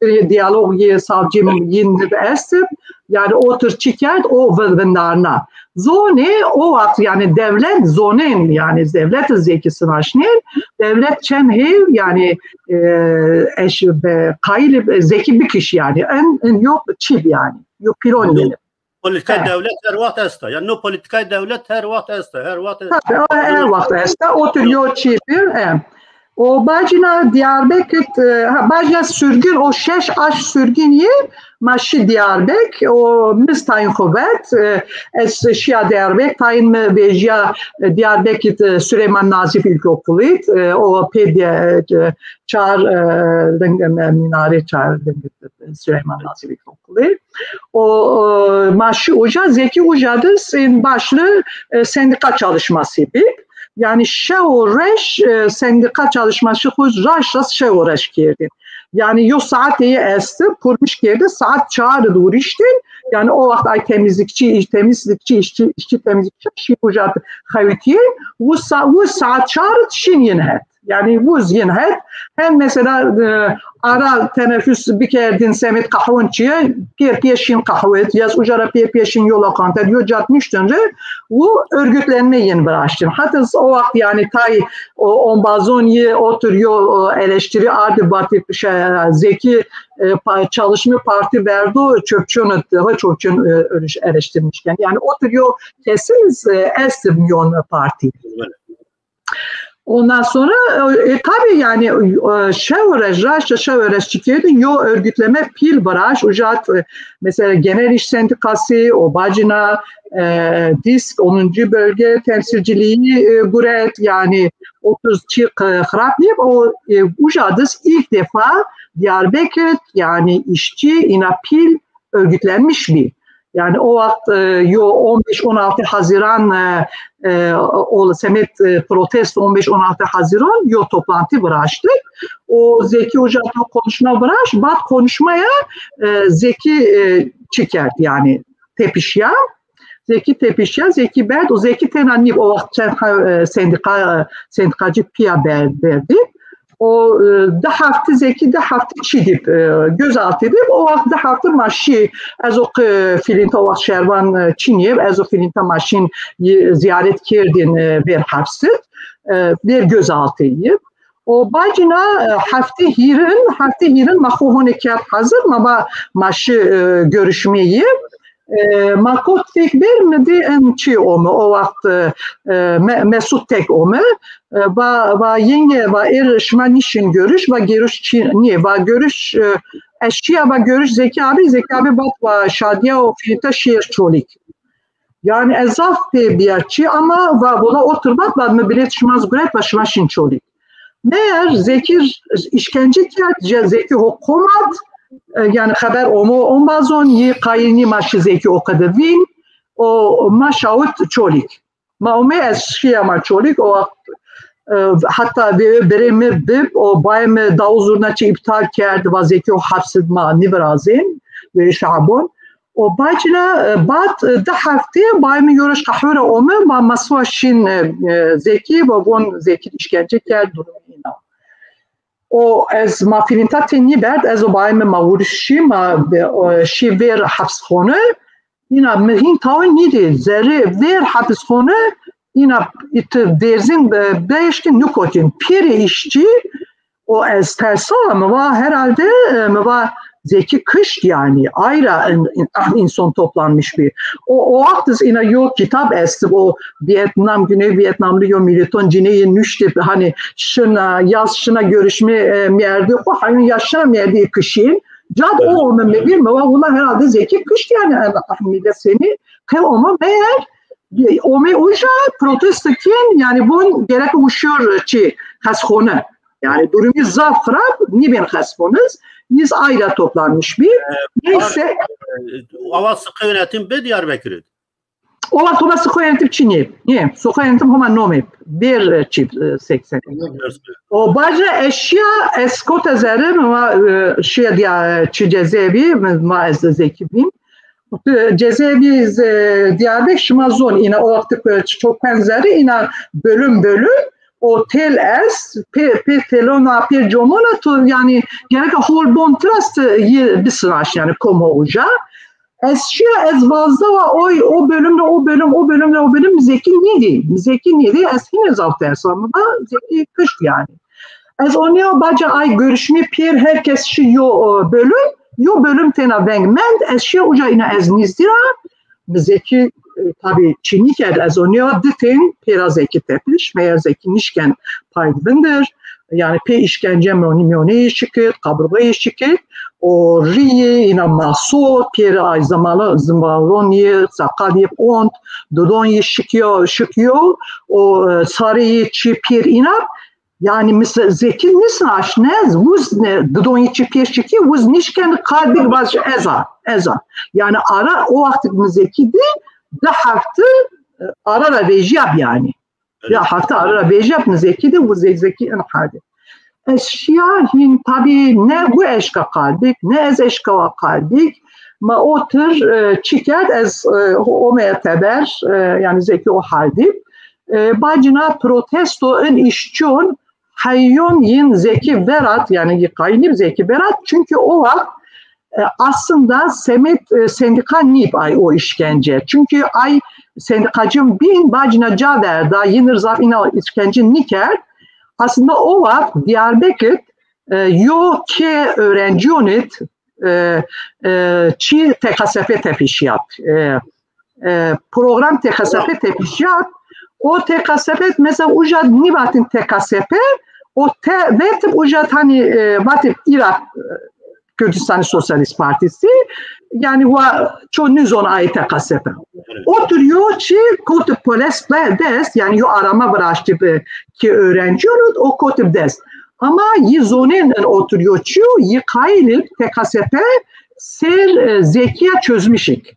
bir diyalog yê savcî yin de est. Yani o tür çi kerd, o vi-, vindarna. Zonê o waxt yani devlet zonên, yani devlet zekî sinaşnên, devlet çend hêv yani, e, eş be qayil zekî bikiş yani. En, en yok çî yani. Yok pilon yani. Polîtîkayê dewlet her wext esta. Yanî no polîtîkayê dewlet her wext esta. Her wext esta. Tabii, o her wext esta. O tür yo çî bir, e. O bacina Diyarbekir, e, ha, bacina sürgün, o şeş aş sürgün yê, ma şî Diyarbek, o mi zî tayîn xo vet, e, ez şîya Diyarbek, tayîn mi vejîya, e, Diyarbekir, e, Süleyman Nazif İlkokulu, e, o pê de, e, çar, e, ling, e, minare çar, ling, e, Süleyman Nazif İlkokulu. O, e, ma şî uca, Zekî uca de sên başlı, e, sendika çalışması bî. Yani şew û reş, e, sendika çalışması xo raşt rast şew û reş kerdîn. Yani yo saetê yê est, kurmiş kerdî, saet çar de vuriştîn. Yani o waxt ay temizlikçi, iş-, temizlikçi, işçi, işçi temizlikçi şî uca xewitîn. Bu sa-, bu saet çar şîn yin het. Yani bu zîn het. Hem mesela, e, ara teneffüs bikerdin, semit qahwon çiye, pêr pêşin qahwet, yaz uca ra pêr pêşin yo lokanta, yo cad niştin re, bu örgütlenme yin viraştin. Hatta o waxt yani tay o ombazon yê o tür yo, o eleştiri ardi batî, şey, Zekî, e, pa-, Çalışma Parti verdo çöpçün, çöpçün, e, örüş-, eleştirmişken. Yani o tür yo kesimiz, e, estir miyon parti. Ondan sonra, e, e, tabii yani, e, şew û reş, raşta şew û reş çi kerdin, yo örgütleme pîl viraşt, uca, e, mesela Genel İş Sendikası, o bacina, e, disk, onuncu bölge temsilciliği, e, guret, yani otuz çi, e, xirab nîb, o, e, uca diz ilk defa Diyarbekir, yani işçi, ina pîl örgütlenmiş bî. Yani o waxt, e, yo on beş on altı Haziran, e, e, o semet, e, protesto on beş on altı Haziran yo toplantı viraştî. O Zekî uca to konuşma viraşt, bad konuşmaya, e, Zekî, e, çi kerd yani tepişya. Zekî tepişya, Zekî berd, o Zekî tena nîb, o waxt çend ha-, e, sendika, e, sendikacı piya berd, berdî. O, e, di hefte Zekî, di hefte çi dîb, e, gözaltı dîb. O waxt di hefte ma şî, ez o qi-, filinta o waxt şervan, e, çinî, ez o filinta ma şîn yi-, ziyaret kerdin, e, ver hepsit, e, ver gözaltı yî. O bacina, e, hefte hîrin, hefte hîrin ma xo hone kerd hazir, ma va ma şi, e, görüşmeyî. E, ma kot fek ber mi dî en çi ome, o waxt, e, Me-, Mesut tek ome. E, va, va yenge, va er şima nişin görüş, va görüş çi, niye, va görüş, e, eşya, va görüş Zekî abi, Zekî abi vat va Şadiya o filinta şiyer Çolîg. Yani ez zaf pê biya çi ama va, vola otur vat, va mi bilet şima zî guret, va şima şin Çolîg. Meğer Zekî işkence kerd, ce-, Zekî ho qomat, e, yani xeber omo ombazon, yî qayîl nî ma şi Zekî o qede vîn, o ma şawit Çolîg. Ma ome ez şiya ma Çolîg, o waxt, e, hatta ve birê mi bib, o bayê mi daw zurna çi iptal kerd, va Zekî o hepsid ma nîvirazên, ve şabon. O bacina, e, bad, e, di hefte bayê mi yo roj qehwe ra ome, va ma siwa şin, e, e, Zekî, va von Zekî işkence kerd, durum ina. O ez ma filinta tê nîberd, ez o bayê mi ma wurişî, ma, e, o, şî ver hepsxone. Ina mi hîn tawî nîdî, zerrê ver hepsxone, ina îti derzîn, e, beşkî nikotin. Pêrê îşçî, o ez tersa, mi va herhalde, e, mi va Zekî kişt yani. Ayra in-, in-, ah, insan toplanmış bir. O, o waxt iz ina yo kitab estib, o Vietnam, Güney Vietnamlı yo militon cineyê nuştib, hani şina, yaz şina görüşme, e, merdê xo, hani ya şina merdê kişin. Cad o ome mi vîr, mi va wila herhalde Zekî kişt yani, e, ah, millet seni, qe ome meğer, e, ome uca protesto kên, yani von gerek uşiyor çi, hesxone. Yani durumu zaf xirab, nîbên xesboniz, yiz ayra toplanmış bir. Neyse. Awa sıkı yönetim be Diyarbakır'ı. O waxt homa sıkı yönetim çinî. Niye? Sıkı yönetim homa nomê. Bir, e, çi, e, seksen. O baca eşya eskota zerre mi va, e, şiya diya, e, çi cezaevi, mi va ez Zekî bîn. E, cezaevi, e, Diyarbekir şima zon, ina o waxt, e, çok benzeri, ina bölüm bölüm. otel est, pê, pê telona, pê comona tu, yanî gereka hol bon trast yi bisinaş, yanî kom ho uca. Ez şiya, ez vazda wa oy, o bölüm de o bölüm, o bölüm de o bölüm, mi Zekî nîdî. Mi Zekî nîdî, ez hînê zaf tersa. Mi va Zekî kişt yanî. Ez onîya baca ay görüşmî pêr, herkes şi yo, e, bölüm, yo bölüm tena veng mend, ez şiya uca îna ez nîzdî ra, mi Zekî, e, tabî çî nîkerd, ez onîya di tên pêra Zekî tepiş, meyer Zekî nîşken pay vindir, yanî pê îşkence miyonî, miyonê yî şikit, kaburgayê yî şikit, o rîyê îna maso, pêra ay zimalo-, zimalon yî, saqal yî ont, dudon yî şikiyo, şikiyo, o, e, sarê yî çî pêr îna, yanî mi Zekî nîsinaş, ne, wiz ne, didon yî çî pêr şikî, wiz nîşken qal bik vaj ez a, ez a. Yanî ara o wextî mi Zekî dî, di hefte, e, ara ra vejîyab yanî. Di hefte ara ra vejîyab mi Zekî dî, wiz Zekî in hal dî. Ez şiya hîn tabî ne wi eşka qal bik, ne ez eşka wa qal bik. Ma otir, e, çi kerd, ez, e, omeya teber, e, yanî Zekî o hal dî. E, bacina protesto in îşçon heyon yin Zekî verat, yanî yi qayîl nîb Zekî verat, çünkü o wext, e, aslında semêd, e, sendîka nîb ay o îşkence. Çünkü ay sendîkacîyon bîn bacina ca verda, yinir zaf îna îşkence nîkerd. Aslında o wext Diyarbekir, e, yo ke öğrencîyon id, e, e, çî T K S P tepişîyat. E, e, program T K S P tepişîyat. O T K S P mesela uca nîvatîn T K S P, o te vetib uca hanî, e, vatib Îraq, e, Kurdistan Sosyalist Partisi, yanî wa ço nizon ay T K S P. Otir yo çî kotib polis de dest, yanî yo arama viraştib ki öğrencîyon id, o kotib dest. Ama yi zonên in otir yo çî yo, yi qayîl ib T K S P ser, e, Zekîya çözmüşik.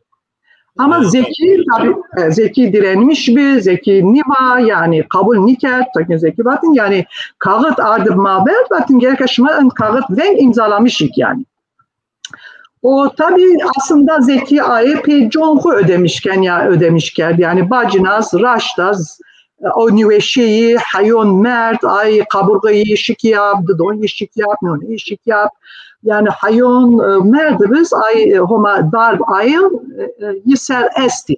Ama Zekî, tabî, e, Zekî direnmiş bi, Zekî nîva, yanî kabul nîkerd, tabî Zekî vatin, yanî kaxit ardib ma ver, vatin gereka şima in kaxit veng îmzalamişik yanî. O tabî aslında Zekî aye pê con xwu ödemiş ken ya ödemiş kerd. Yanî bacina z, raşta z, e, o nîweşîyî heyon merd, ay kaburgayî şikîyab, didon yî şikîyab, miyonî yî şikîyab. Yanî heyon, e, merd biz ay, e, Homa darb aye, e, e, yi ser estî.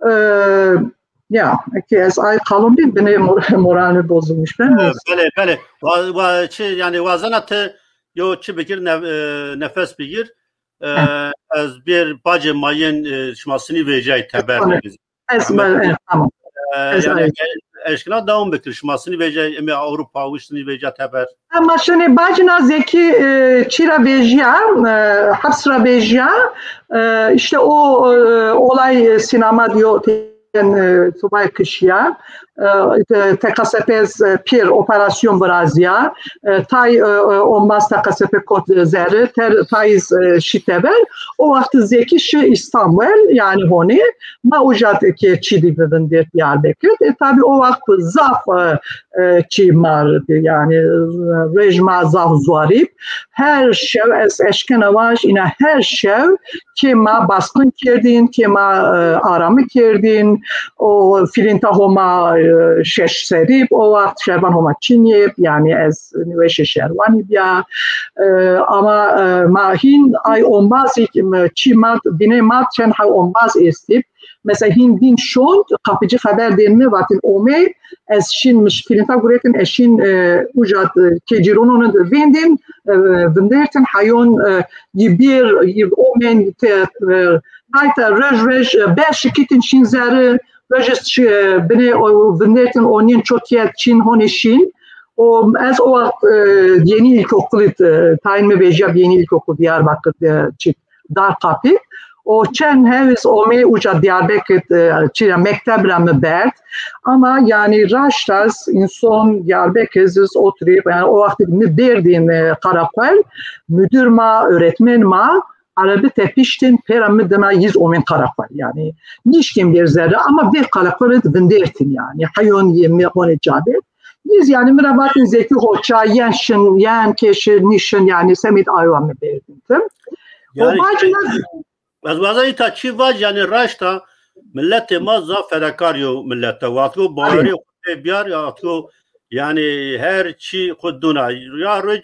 E, ya, ki ez ay qalon bî, binê mor-, moralî bozulmuş ben. E, belê, belê. Wa, wa, çi, yanî wazena ti yo çi bigir, nef-, e, nefes bigir. E, ez bir bacê ma yin, e, şima sinî vejîyay teber. Tamam. Ez, e, tamam. E, ez yanî, e, eşkina dewam bikir. Şima sinî vejîyay, eme Avrupa, wiş sinî vejîya teber. Ama şimdi bacina Zekî, e, çira vejîya, e, haps ra vejîya, e, işte o, e, olay, e, sinema diyor, e, subay kişiya, e, T K S P, e, pir operasyon virazîya, e, tay, e, e, ombaz T K S P kot zerre, ter, tay, e, şî teber. O wext Zekî şi İstanbul, yanî honî, ma uca ke çî dî vindêr Diyarbekir. E, tabî o wext zaf, e, e, çî mar, yanî, e, rejma zaf zuarîb. Her şew ez eşkena vaj, îna her şew kê ma baskın kerdîn, kê ma, e, aramî kerdîn, o filînta Homa, e, şeş serîb, o wext şervan Homa çinîb, yanî ez nîweşê şerwanî bîya. E, ama, e, ma hîn ay ombazî, e, çî ma, binê ma çend hay ombaz estîb. Mesela hîn bîn şond, kapıcı xeber dên mi, vatin omey, ez şîn miş filînta guretin, ez şîn, e, uca, e, kecîronon vêndên, e, vindertin, hayon, e, yi bir, yi omên te, e, tayta roj roj, e, ber şikitin şîn zerre, roj şi-, e, binê o vindertin onîn çok yet çîn honê şîn. O, ez o wext, e, yeni ilkokul id, e, tayin mi vejîyab yeni ilkokul Diyarbakır, e, çi, Darkapı. O çend hewiz omey uca Diyarbekir, e, çira mekteb ra mi berd. Ama yanî raşta z inson Diyarbekir z oturî, yanî o wext mi berdîn, e, karakol, müdür ma, öğretmen ma, Erebi tepiştin, pêra mi dina yiz omên karakol. Yanî nîşkên bêr zerre ama vê karakol id vindertin yanî. Heyon yê mi honê cadê. Yiz yanî mi ra vatin Zekî hoça, yen şin, yen keşi, nîşin yanî semêd ayo mi berdin tim. O yanî bacina ez waza îta çî vac, yanî raşta miletê ma zaf fedakar yo milete. Wextgo bawerî pê biyar ya to, yanî her çî xwu duna. Ya roj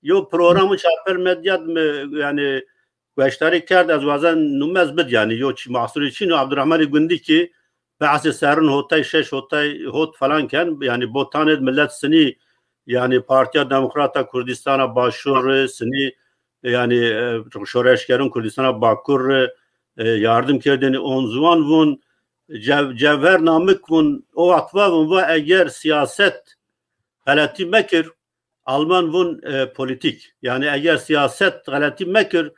yo programu çaper medyat mi, yanî gueştarî kerd, ez wazen numez bid, yanî yo çî mahsurî çîn o. Abdurrahmanî Gundî kî behsê serrin hotay şeş hotay hot falan ken, yanî botanêd millet sinî, yanî Partiya Demokrata Kurdîstana Başûr ri, sinî, yanî, e, şoreşgerûn Kurdîstana Bakur ri, e, yardim kerdênî. On ziwan vûn, Cev-, Cevher Namik vûn, o waqtî vûn va eger siyaset xeletî mekir, Alman vûn, e, polîtîk. Yanî eger siyaset xeletî mekir,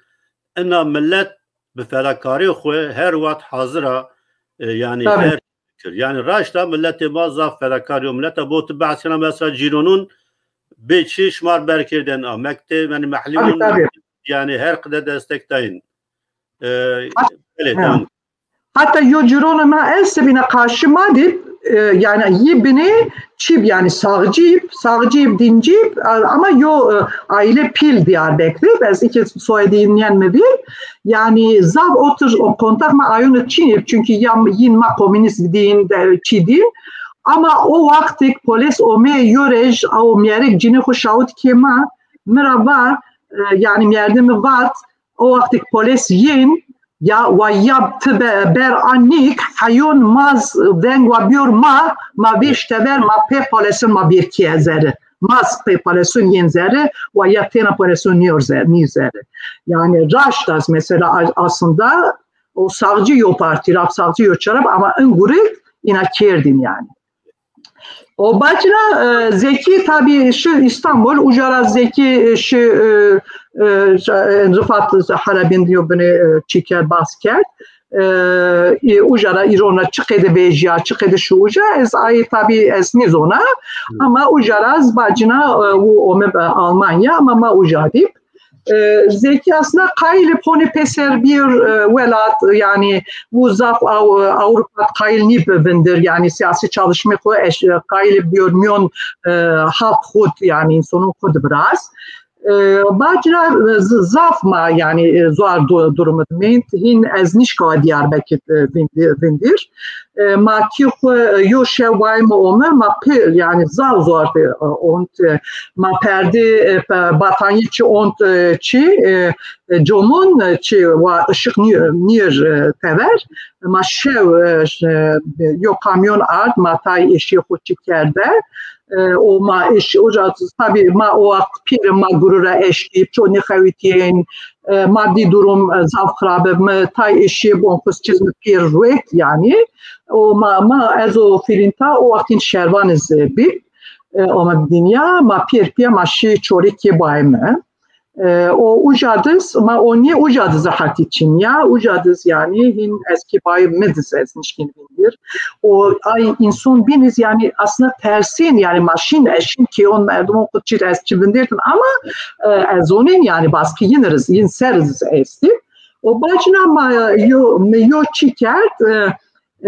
ina millet bi fedakarî xwu her wext hazir a, e, yanî Tabii. her kir. Yanî raşta milletê ma zaf fedakar yo. Millet a bo ti behs kena mesela cîronûn bê çi şima r berkêrdên a, mektê, yanî mehlî Tabii, vûn, tabii. Yanî her qide destek dayîn. E, Hat- belê, Ha. Tamam. Hatta yo cîronê ma estê bîne qarşî ma dî, e, yanî yî binê çîb, yanî sağcîb, sağcîb, dincîb, a-, ama yo, e, aile pîl Diyarbekir, ez iki soyadî nîyen mi bî. Yanî zaf otir o kontak ma ayûn çîn ib, çünkü ya yîn ma komünîst dîn, de, çî dîn. Ama o wextêk polis omê yo roj, o mîyerik cinê xwu şawit kê ma, mi ra va, e, yanî merdimî vat, o wextêk polis yên, ya wa ya ti be-, ber a nîk, heyon ma z-, veng wa biyor ma, ma vêş tever ma pê polisin ma bir kîye zerre. Ma z-, pê polisin yên zerre, wa ya têna polisin nîyor ze-, nî zerre. Yanî raşt az mesela a-, aslında o sağcı yo partî ra, sağcı yo çarab, ama in guri ina kerdîn yanî. O bacina, e, Zeki tabii şu İstanbul, uca ra Zeki, e, şu, e, e, ş-, e, Rıfat Halabi'nin diyor bunu, e, çiker, bas kerd. E, e, uca ra, îrona çi qede vejya, çi qede şu uca, ez ay tabii ez nizona, ama uca ra z-, bacina, e, u ome, e, Almanya, ama ma uca dîp. E, Zeki aslında qayîl ib honî pêser bir, e, welat, yanî bu zaf Aw-, Avrupa qayîl nîb vindir, yanî siyasî çalışmê xwu eş-, qayîl ib biyor miyon, e, halk xud, yanî însonun xud biraz. E, bacira, e, z-, zaf ma, yanî, e, zor du-, durum id mend. Hin ez nişka Diyarbekir, e, vindir, vindir. E, ma kî xwu, e, yo şew wayme ome, ma pê, yanî zaf zor de, e, ont, e, ma perdî, e, pe-, batanîye çi ont, e, çi, e, e, comon, e, çi wa ışık nî-, nîr, e, tever. Ma şew, e, ş-, e, yo kamyon ard, ma tay eşî xwu çi kerde. E, o ma eşî, o ra, tabii ma o wext pêr ma gurura eşkî, ço nîxewitîyên, e, maddi durum, e, zaf xirab ib, mi tay eşî bon xwu çiz mi pêr ruet, yanî. O ma, ma ez o filinta o wextîn şervan iz bî, e, ome dinya, ma pêr pîya ma şî çorî kê bayme. E, o uca diz, ma o nî uca diz rehetî çin ya, uca diz yanî hin ez kê bay mi diz ez nişkîn vindir. O ay înson bîn iz yanî aslında tersîn, yanî ma şîn, ez şîn kê on merdimon xwu çî ez çi vindirdin ama, e, ez zonên yanî baskı yin riz, yin ser iz estî. O bacina ma yo, mi yo çi kerd, e,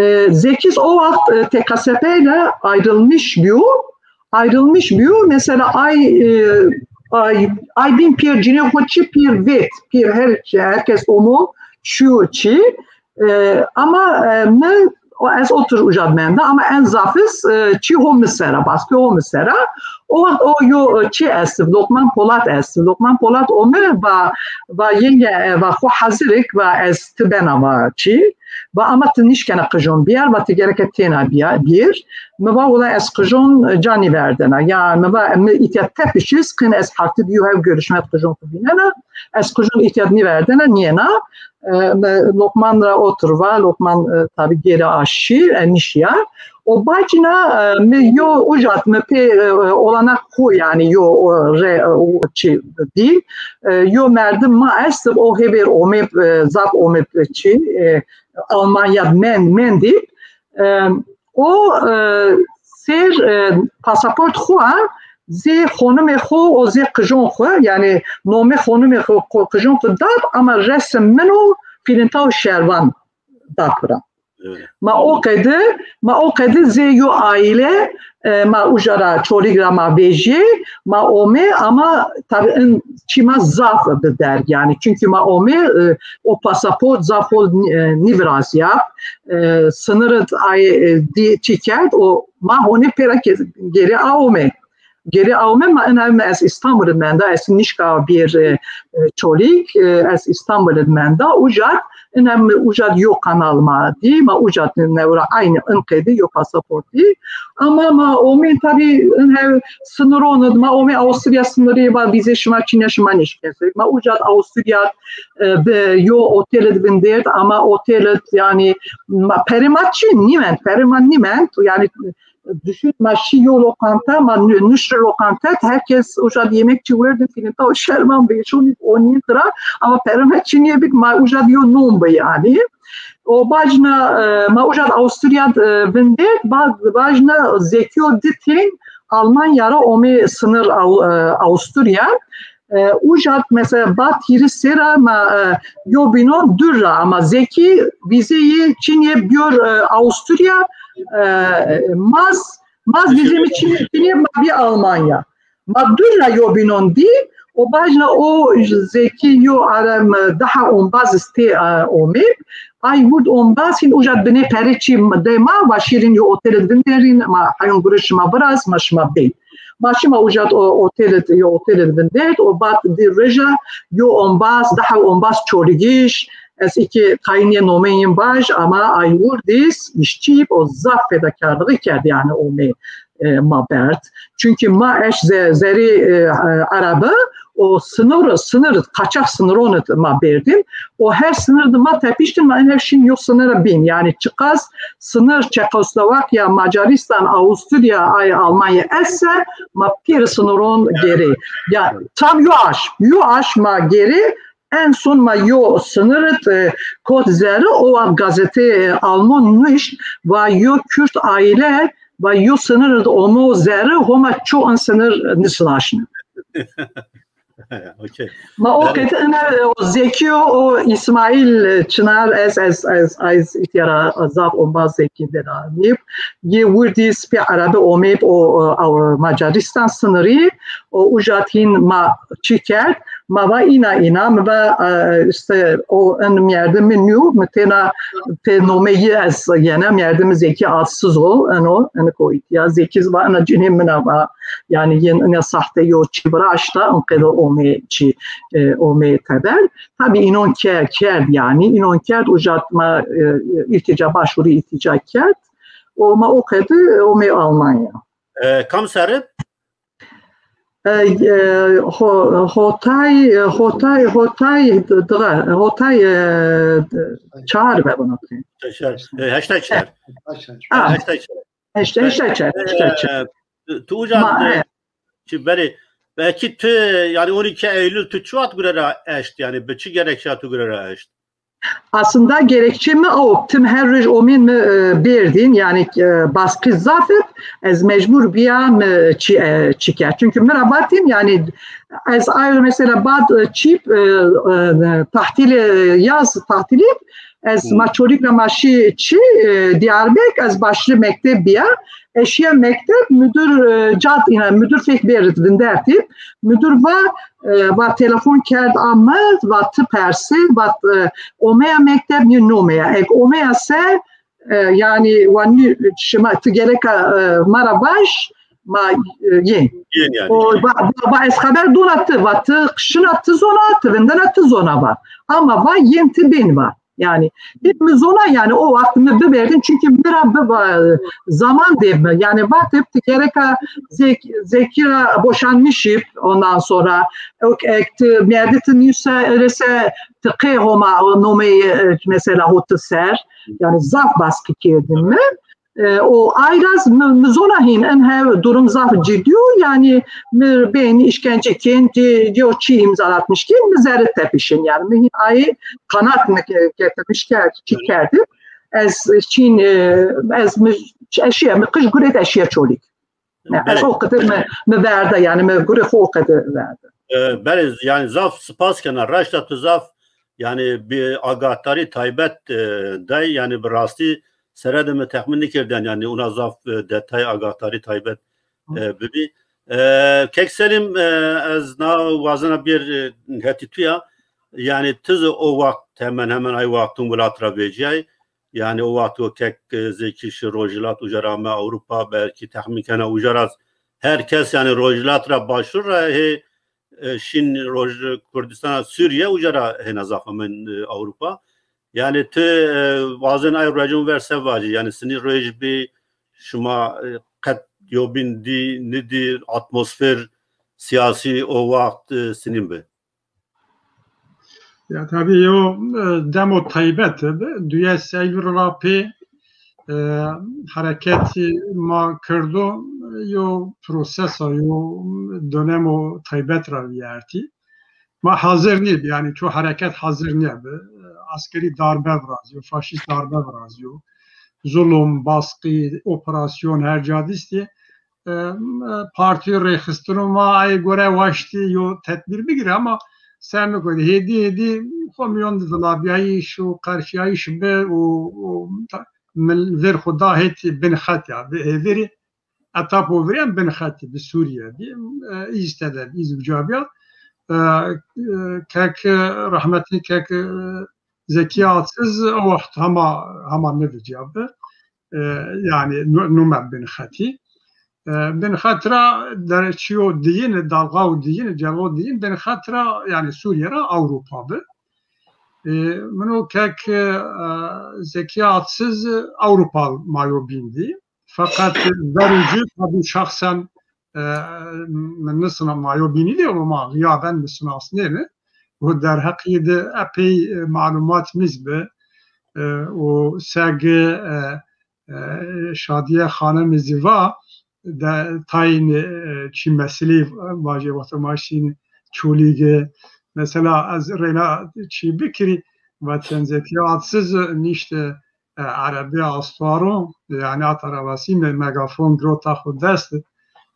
e, Zekiz o wext, e, T K S P ile ayrılmış biyo. Ayrılmış biyo. Mesela ay, e, ay, ay bîn pêr cinê xwu çi pêr vêt, pêr her, herkes omo şu çi. E, ama, e, mi, o, ez otir uca d menda, ama en zaf iz, e, çi ho mi sera, baskı ho mi sera. O wext o yo, e, çi estib, Lokman Polat estib. Lokman Polat ome va, va yenge, e, va xwu hazir ik, va ez ti bena va çi. Va ama ti nişkena qijon biyar, va ti gereke têna biya-, bir. Mi va wela ez qijon, e, ca nîverdena. Ya mi va mi îtya tepiş iz, qin ez hefte di yo hev görüşme d qijon xwu vînena. Ez qijon îtya nîverdena, nîyena. E, mi Lokman ra otir va, Lokman, e, tabi gêre a şî, e, nişya. O bacina, e, mi yo uca d mi pê, e, olanak xwu yanî yo, o, re, e, o, çi dî. E, yo merdim ma estib, o hêbêr omê, e, zaf omê, e, çi, e, Almanya d men-, mendî. E, o, e, sêr, e, pasaport xwu a, zê xonimê xwu û zê qijon xwu, yanî nomê xonimê xwu, qi-, qijon xwu dab, ama resim min û filinta û şervan dab ra. Ma o qedi, ma o qedi zê yo aîle, e, ma uca ra Çolîg ra ma vejîyê, ma omê, ama tabî in çî ma zaf bi derg, yanî, çunkî ma omê, e, o pasaport zaf hol, e, nîvirazîya, e, sinir id ay, e, dî çî kerd, o ma honê pêra ke-, geri a omê. Geri awme ma ina mi ez Îstanbul id menda, ez nişka bir, e, e, Çolîg, e, ez Îstanbul id menda, uca ina mi uca yo kanal ma dî, ma uca newra aynı in qedi yo pasaport dî. Ama ma omê tabî in hev sınıron id, ma omê Avusturya sınırı va vîzê şima çîne şima nişkesek. Ma uca Avusturya, e, bi yo otel id vindêrt, ama otel id yanî ma perê ma çî nîmend, perê ma nîmend, yanî düşün, ma şî yo lokanta, ma nü-, nuştî lokanta, herkes uca di yemek çi werdin, filinta o şerman bêşonî onî tira, ama perê ma çinîye bik, ma uca di yo non bi yanî. O bacna, e, ma uca di Avusturya, e, vindêrt, ba-, bacna Zekîyo di tên Almanya ra omê sınır Av-, e, Avusturya. E, uca mesela bat hîris sera ma, e, yo bînon dûr ra ama Zekî vîzeyî çinîye biyor, e, Avusturya, e, maz, maz vîzê mi çinîye, çinîye ma bî Almanya. Ma dûr ra yo bînon dî, o bacna o Zekî yo arem, e, daha ombaz istê, e, omê. Ay wurd ombaz hîn uca binê perê çî dê ma, va şîrin yo otel id vinderîn, ma heyon gure şima viraz, ma şima bên. Ma şima uca o otel id, yo otel id vindert, o bat di reja yo ombaz, daha ombaz Çolîgîş, ez iki kaynê nomeyên vaj, ama ay wurdîs, işçî, o zaf fedakarlığı kerd, yani omê, e, ma berd. Çünkü ma eş ze-, zerê, e, e, Arabı, o sınır, sınır, kaçak sınıron id ma berdin. O her sınır di ma tepiştin, ma en her şin yo sınıra bin. Yani çıkaz sınır Çekoslovakya, Macaristan, Avusturya, ay Almanya esse, ma pir sınıron geri. Ya tam yo aş, yo aş ma geri, en son ma yo sınır id, e, kot zerre, o vaxt gazete, e, Alman nuşt, va yo Kürt aile, va yo sınır id omo zerre, Homa ço in sınır nisnaşne. Okey. Ma o qedi ina, e, o Zekîyo, o Îsmaîl, e, Çınar, ez, ez, ez, ez îtîyara zaf ombaz Zekî de ra nîb. Yê wurdî spî Arabî omeyb o, o, o Macaristan sınırî, o uca tîn ma çi kerd, ma va ina ina, mi va, e, işte o in merdimî nîyo, mi têna pê nomeyî ez yena, merdimî Zekî adsız o, eno, eno ko îtîya, Zekî va ina cinê mina va, yani yên ina sahte yo çi viraşta, in qedo omê çi, e, omê teber. Tabi înon ke-, kerd yani, înon kerd, uca ma, e, îltica, başvuru îltica kerd. O ma o qedi omê Almanya. E, kam serri? E, e, ho-, hotay, e, hotay, hotay, dığa, hotay, e, çar ve bunu. Çar, e, heştay çar. Ha, heştay çar. Heştay, heştay çar, heştay çar. E, tu uca, ma, e, e, çi berê, belki tu, yani on iki Eylül tu çi wextî gure ra eşt, yani bi çi gerekçe tu gure ra eşt? Aslında gerekçe mi o, tim her roj omên mi, e, berdîn, yani, e, baskı zaf ib, ez mecbur bîya mi çi, e, çi kerd. Çünkü mi ra vatîn, yani, ez ayrı mesela bad, e, çîp, e, e, tahtîlê, e, yaz tahtîlî, ez ma Çolîg ra ma şî çi, e, Diyarbek, ez başlî mekteb bîya. Ez şîya mekteb, müdür, e, cad îna, müdür fek bêrit vindertî. Müdür va, e, va telefon kerd a mi, va ti persê, va, e, omeya mekteb, nî nomeya. Eg omeya se, e, yani, wa nî, şima, ti gereka, e, ma ra vaj, ma, e, yên. Yên yani. O, va, va, va ez xeber dona ti, va ti şina ti zona, ti vindena ti zona va. Ama va yên ti bên va. Yani, hep mi zona yani o wextî mi biberdin, çünkü mi ra biba, e, zaman dê mi. Yani, vatib ti gereka Zek-, Zekî ra boşanmışib, ondan sonra, ok, ek, ti, merdî ti nîse, rese, ti qê Homa, o nomeyî, e, mesela, hoti ser. Yani, zaf baskı kerdin mi. E, o ayraz mi, mi zona hîn, en hev durum zaf ciddi o, yani, mi beni işkence kên, ci, ci o çi imzalatmış kên, mi zerre tepişin, yani, mi hîn ayê qanat mi ke-, getirmiş kerd, çi kerdim. Ez çîn, e, ez mi eşiye, mi qij guret eşiye Çolîg. Yani, ez o qedir mi, mi verda, yani, mi gure xo o qedir verda. E, berê, yani, zaf spas kena, raşta tu zaf, yani, bir agahtari taybet, e, day, yani, bi rastî sere de mi texmîn nêkerdîyan, yanî ona zaf, e, detay, agadarî taybet, e, bibî. E, Kek Selîm, e, ez na wazena bêr, e, hetî tu ya. Yanî ti zî o waxt hemen hemen ay wextun welat ra vecîyay. Yanî o waxt o Kek, e, Zekî şi rojhilat, uca ra ame Ewropa, belkî texmîn kena uca ra her kes yanî rojhilat ra başûr ra hê, e, şîn roj Kurdîstana Sûrîye, uca ra hêna zaf amen, e, Ewropa. Yanî ti, e, wazên ay ruecun ver se vacî? Yanî sinî ruej bî, şima, e, qet yobîn dî, nidî, atmosfer sîyasî o waxt, e, sinîn bi? Ya tabî yo, e, demo taybet bi. Duyes Eylûl ra pê, e, hereketî ma kirdo, yo prosesa, yo dönemo taybet ra vîyertî. Ma hazir nîb, yanî ço hereket hazir nîbi. Askerî darbe virazîyo, faşîst darbe virazîyo. Zulum, baskî, operasyon her ca dîstî. E, e, partî rêxistinû ma ayê gore waştî yo tedbîr bigîrî ama ser nikoydî. Hêdî hêdî xo mîyon di vilabîyayîş û qerfîyayîş bi û, û ta-, mil-, vêr xo da hetî bin xet ya, bi hêvîrî etap o virî em bin xetî bi Sûrîye bî. E, îz tede bî, îz uca bîya. E, e, kek, e, rehmetî kek, e, Zekî Atsiz o waxt hema, hema nivicîya bi. E, yanî nu-, nume bin xetî. E, bin xet ra der çîyo diyîn, dalga û diyîn, celgo diyîn, bin xet ra yanî Sûrîye ra Ewropa bi. E, min o kek, e, Zekî Atsiz Ewropa ma yo bîn dî. Feqet ver û ci tabî şexsen, e, mi nisina ma yo bînî de ama xiyaben mi sinasnêni. Û derheqî de epey, e, malumat mi zî bi. E, û seg, e, e, Şadiye Xanim zî va de tayîn, e, çî meselî vajê wexto ma şîn Çolîge. Mesela ez reyna çî bikirî, vatên Zekî Atsiz nîşte e, erebê astwaro, yanî at erebasî me-, megafon girota xo dest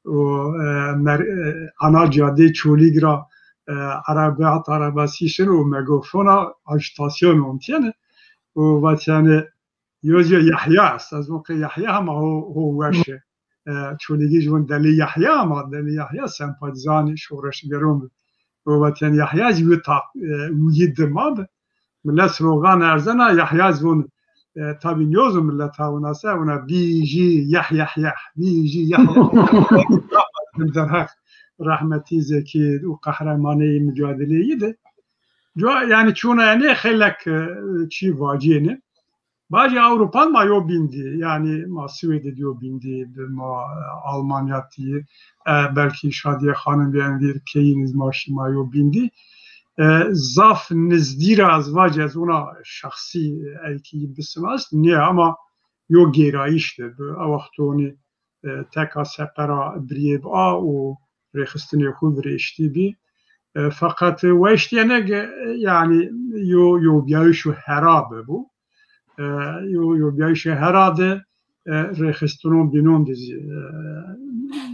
û, e, mer-, e, ana cadê Çolîg ra, e, erebê at erebasî şin û megafona ajîtasyon ontîyene û vatîyene yo zî Yahya est. Ez von ke Yahya hema ho, ho weş e. E, Çolîgî jî von Delî Yahya ama Delî Yahya sempatîzanê şoreşgeron bi. Û vatîyene Yahya zî wita, e, wîyî dima bi. Milet slogan erzena, Yahya zî vûn, e, tabî nîyozo milet ha wina se, wina bî jî yeh yeh yeh, bî jî yeh yeh yeh. Derheq rehmetî Zekî û qehremaneyî mucadeleyî de. Cuwa, yanî çûna enê xeylek, e, çî vacîyêne. Bacê Ewropan ma yo bîn dî, yanî ma Swêdê dî yo bîn dî, bi ma, e, Almanya dî, e, belkî Şadiye Xanim bîyen vîr keyîn iz ma şî ma yo bîn dî. E, zaf nizdî ra ez vacî, ez ona şexsî, e, ey kî bisinast nîya ama yo gêrayîş de bi. A wextonî, e, teka seqera birîyê bi a û rêxistinê xo virêştî bî. E, feqet weştîyene ge, e, yanî yo, yo bîyayîşo hera bibû. E, yo, yo bîyayîşê hera de, e, rêxistinon bînon de zî, e,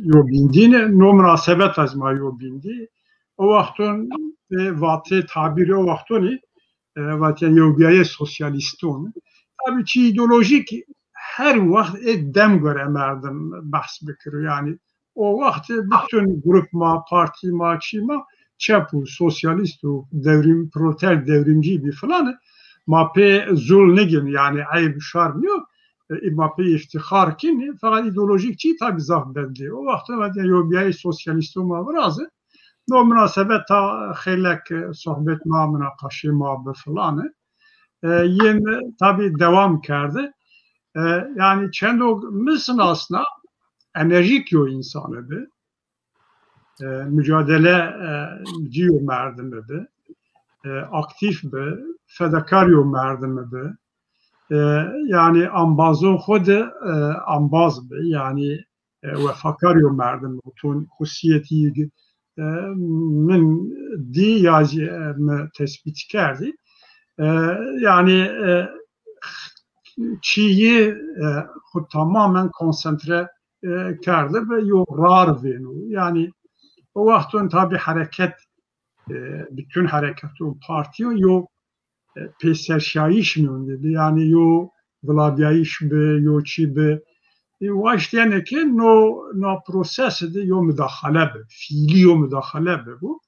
yo bîn dîne. No minasebet ez ma yo bîn dî. O wexton, e, vatê tabîrê o wextonî, e, vatîyen yewbîyayê sosyalîston. Tabî çî îdeolojîk her wext ê dem gore merdim behs bikiro. Yanî o wext bütün grup ma, partî ma, çî ma çep û sosyalîst û dewrîm, proleter dewrîmcî bî filan. Ma pê zul nigin, yanî eyb şar nîyo. E, ma pê îftîxar kîn, feqet îdeolojîk çî tabî zaf bedlî. O wext vatîyen yewbîyayê sosyalîston ma viraze. No minasebeta xeylek, e, sohbet ma, minaqaşê ma bi filan e. E, yin tabî dewam kerde. E, yanî çendo mi sinasna enerjîk yo însane bi. E, mucadele, e, cî yo merdimi bi. E, aktîf bi, fedakar yo merdimi bi. E, yanî ambazon xo de, e, ambaz bi. Yanî e, wefakar yo merdim o ton xusîyetî, e, min dî ya zî, e, mi tespît kerdî. E, yanî, e, çîyî, e, xo tamamen konsantre, e, kerde ve yo rar vêno. Yanî o wexton tabî hereket, e, bütün hereket û partîyo yo e, pêserşiyayîş mîyon de bi. Yanî yo, viladîyayîş bi, yo çî bi. E, waştîyene ke no, no prosesî de yo mudaxale bi, fiîlî yo mudaxale bi bu.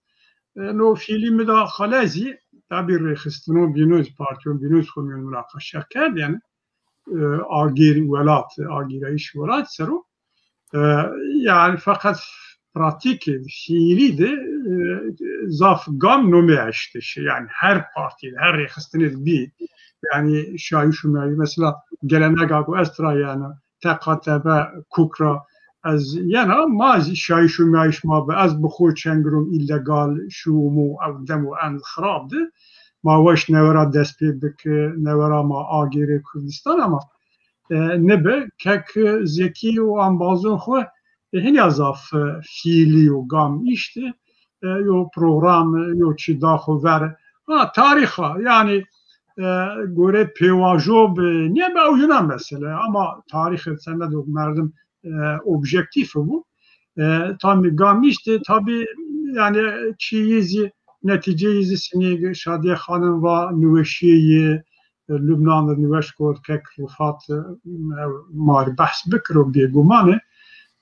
E, no fiîlî mudaxale zî tabî rêxistinon bîno zî, partîyon bîno zî xo mîyon munaqeşe kerdêne. E, agêr welat, agêrayîş welat ser o. E, yanî feqet pratîkê, fiîlî de, e, zaf gam nomê eştiş. Yanî her partî de, her rêxistinê de bî. Yanî şayîş û meyîş, mesela gelenega ku ez tira yena, T K T B kuk ra ez yena, ma zî şayîş û meyîş ma bi. Ez bi xo çend giron îlegal şûmo, ew dem û en xirab de. Ma weş newe ra dest pê bike, newe ra ma agêrê Kurdistan ama e, nibi. Kek Zekî û embazon xwu, e, hinî ya zaf, e, fiîlî yo gam îştî, e, yo program, e, yo çî da xwu ver. Ha, tarîxa, yanî, e, gore pêvajo bi, nîyebe ew yina mesele, ama tarîxê semedo merdim, e, objektîf bû. E, tamî gam îştî, tabî, yanî çîyî zî, netîceyî zî sinî Şadîye Xanim va niweşîyê yi, e, Lubnan de niweş got, kek Rifat, e, ma rê behs bikiro bêguman e.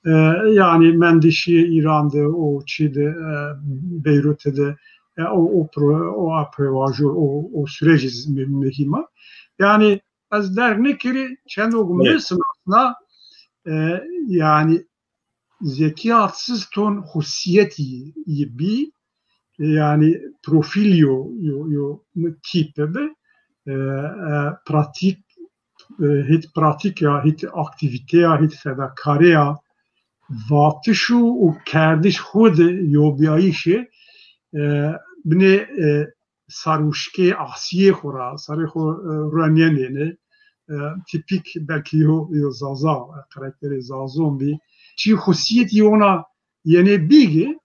E, yanî mendişîyê Îran de, o çî de, e, Beyrûtî de, e, o, o pro-, o a pêvajo, o, o sürecî zî mi-, muhîm a. Yanî ez derg nêkerî, çendo ku mi sinasna, e, yanî Zekî Atsizton xusîyetî yi bî, yanî profîl yo, yo, yo tîp bi, e, e, pratîk, e, hît pratîk ya, hît aktîvîte ya, hît fedakarê ya, vatiş û, û kerdiş xwu de yobîyayîşê, e, binê, e, sarwişkê asîyê xwu ra, sarê xwu, e, ruenîyenêne, e, tîpîk belkî yo, yo Zaza, e, karakterê Zazon bî. Çî xusîyetî ona yenê bîgî,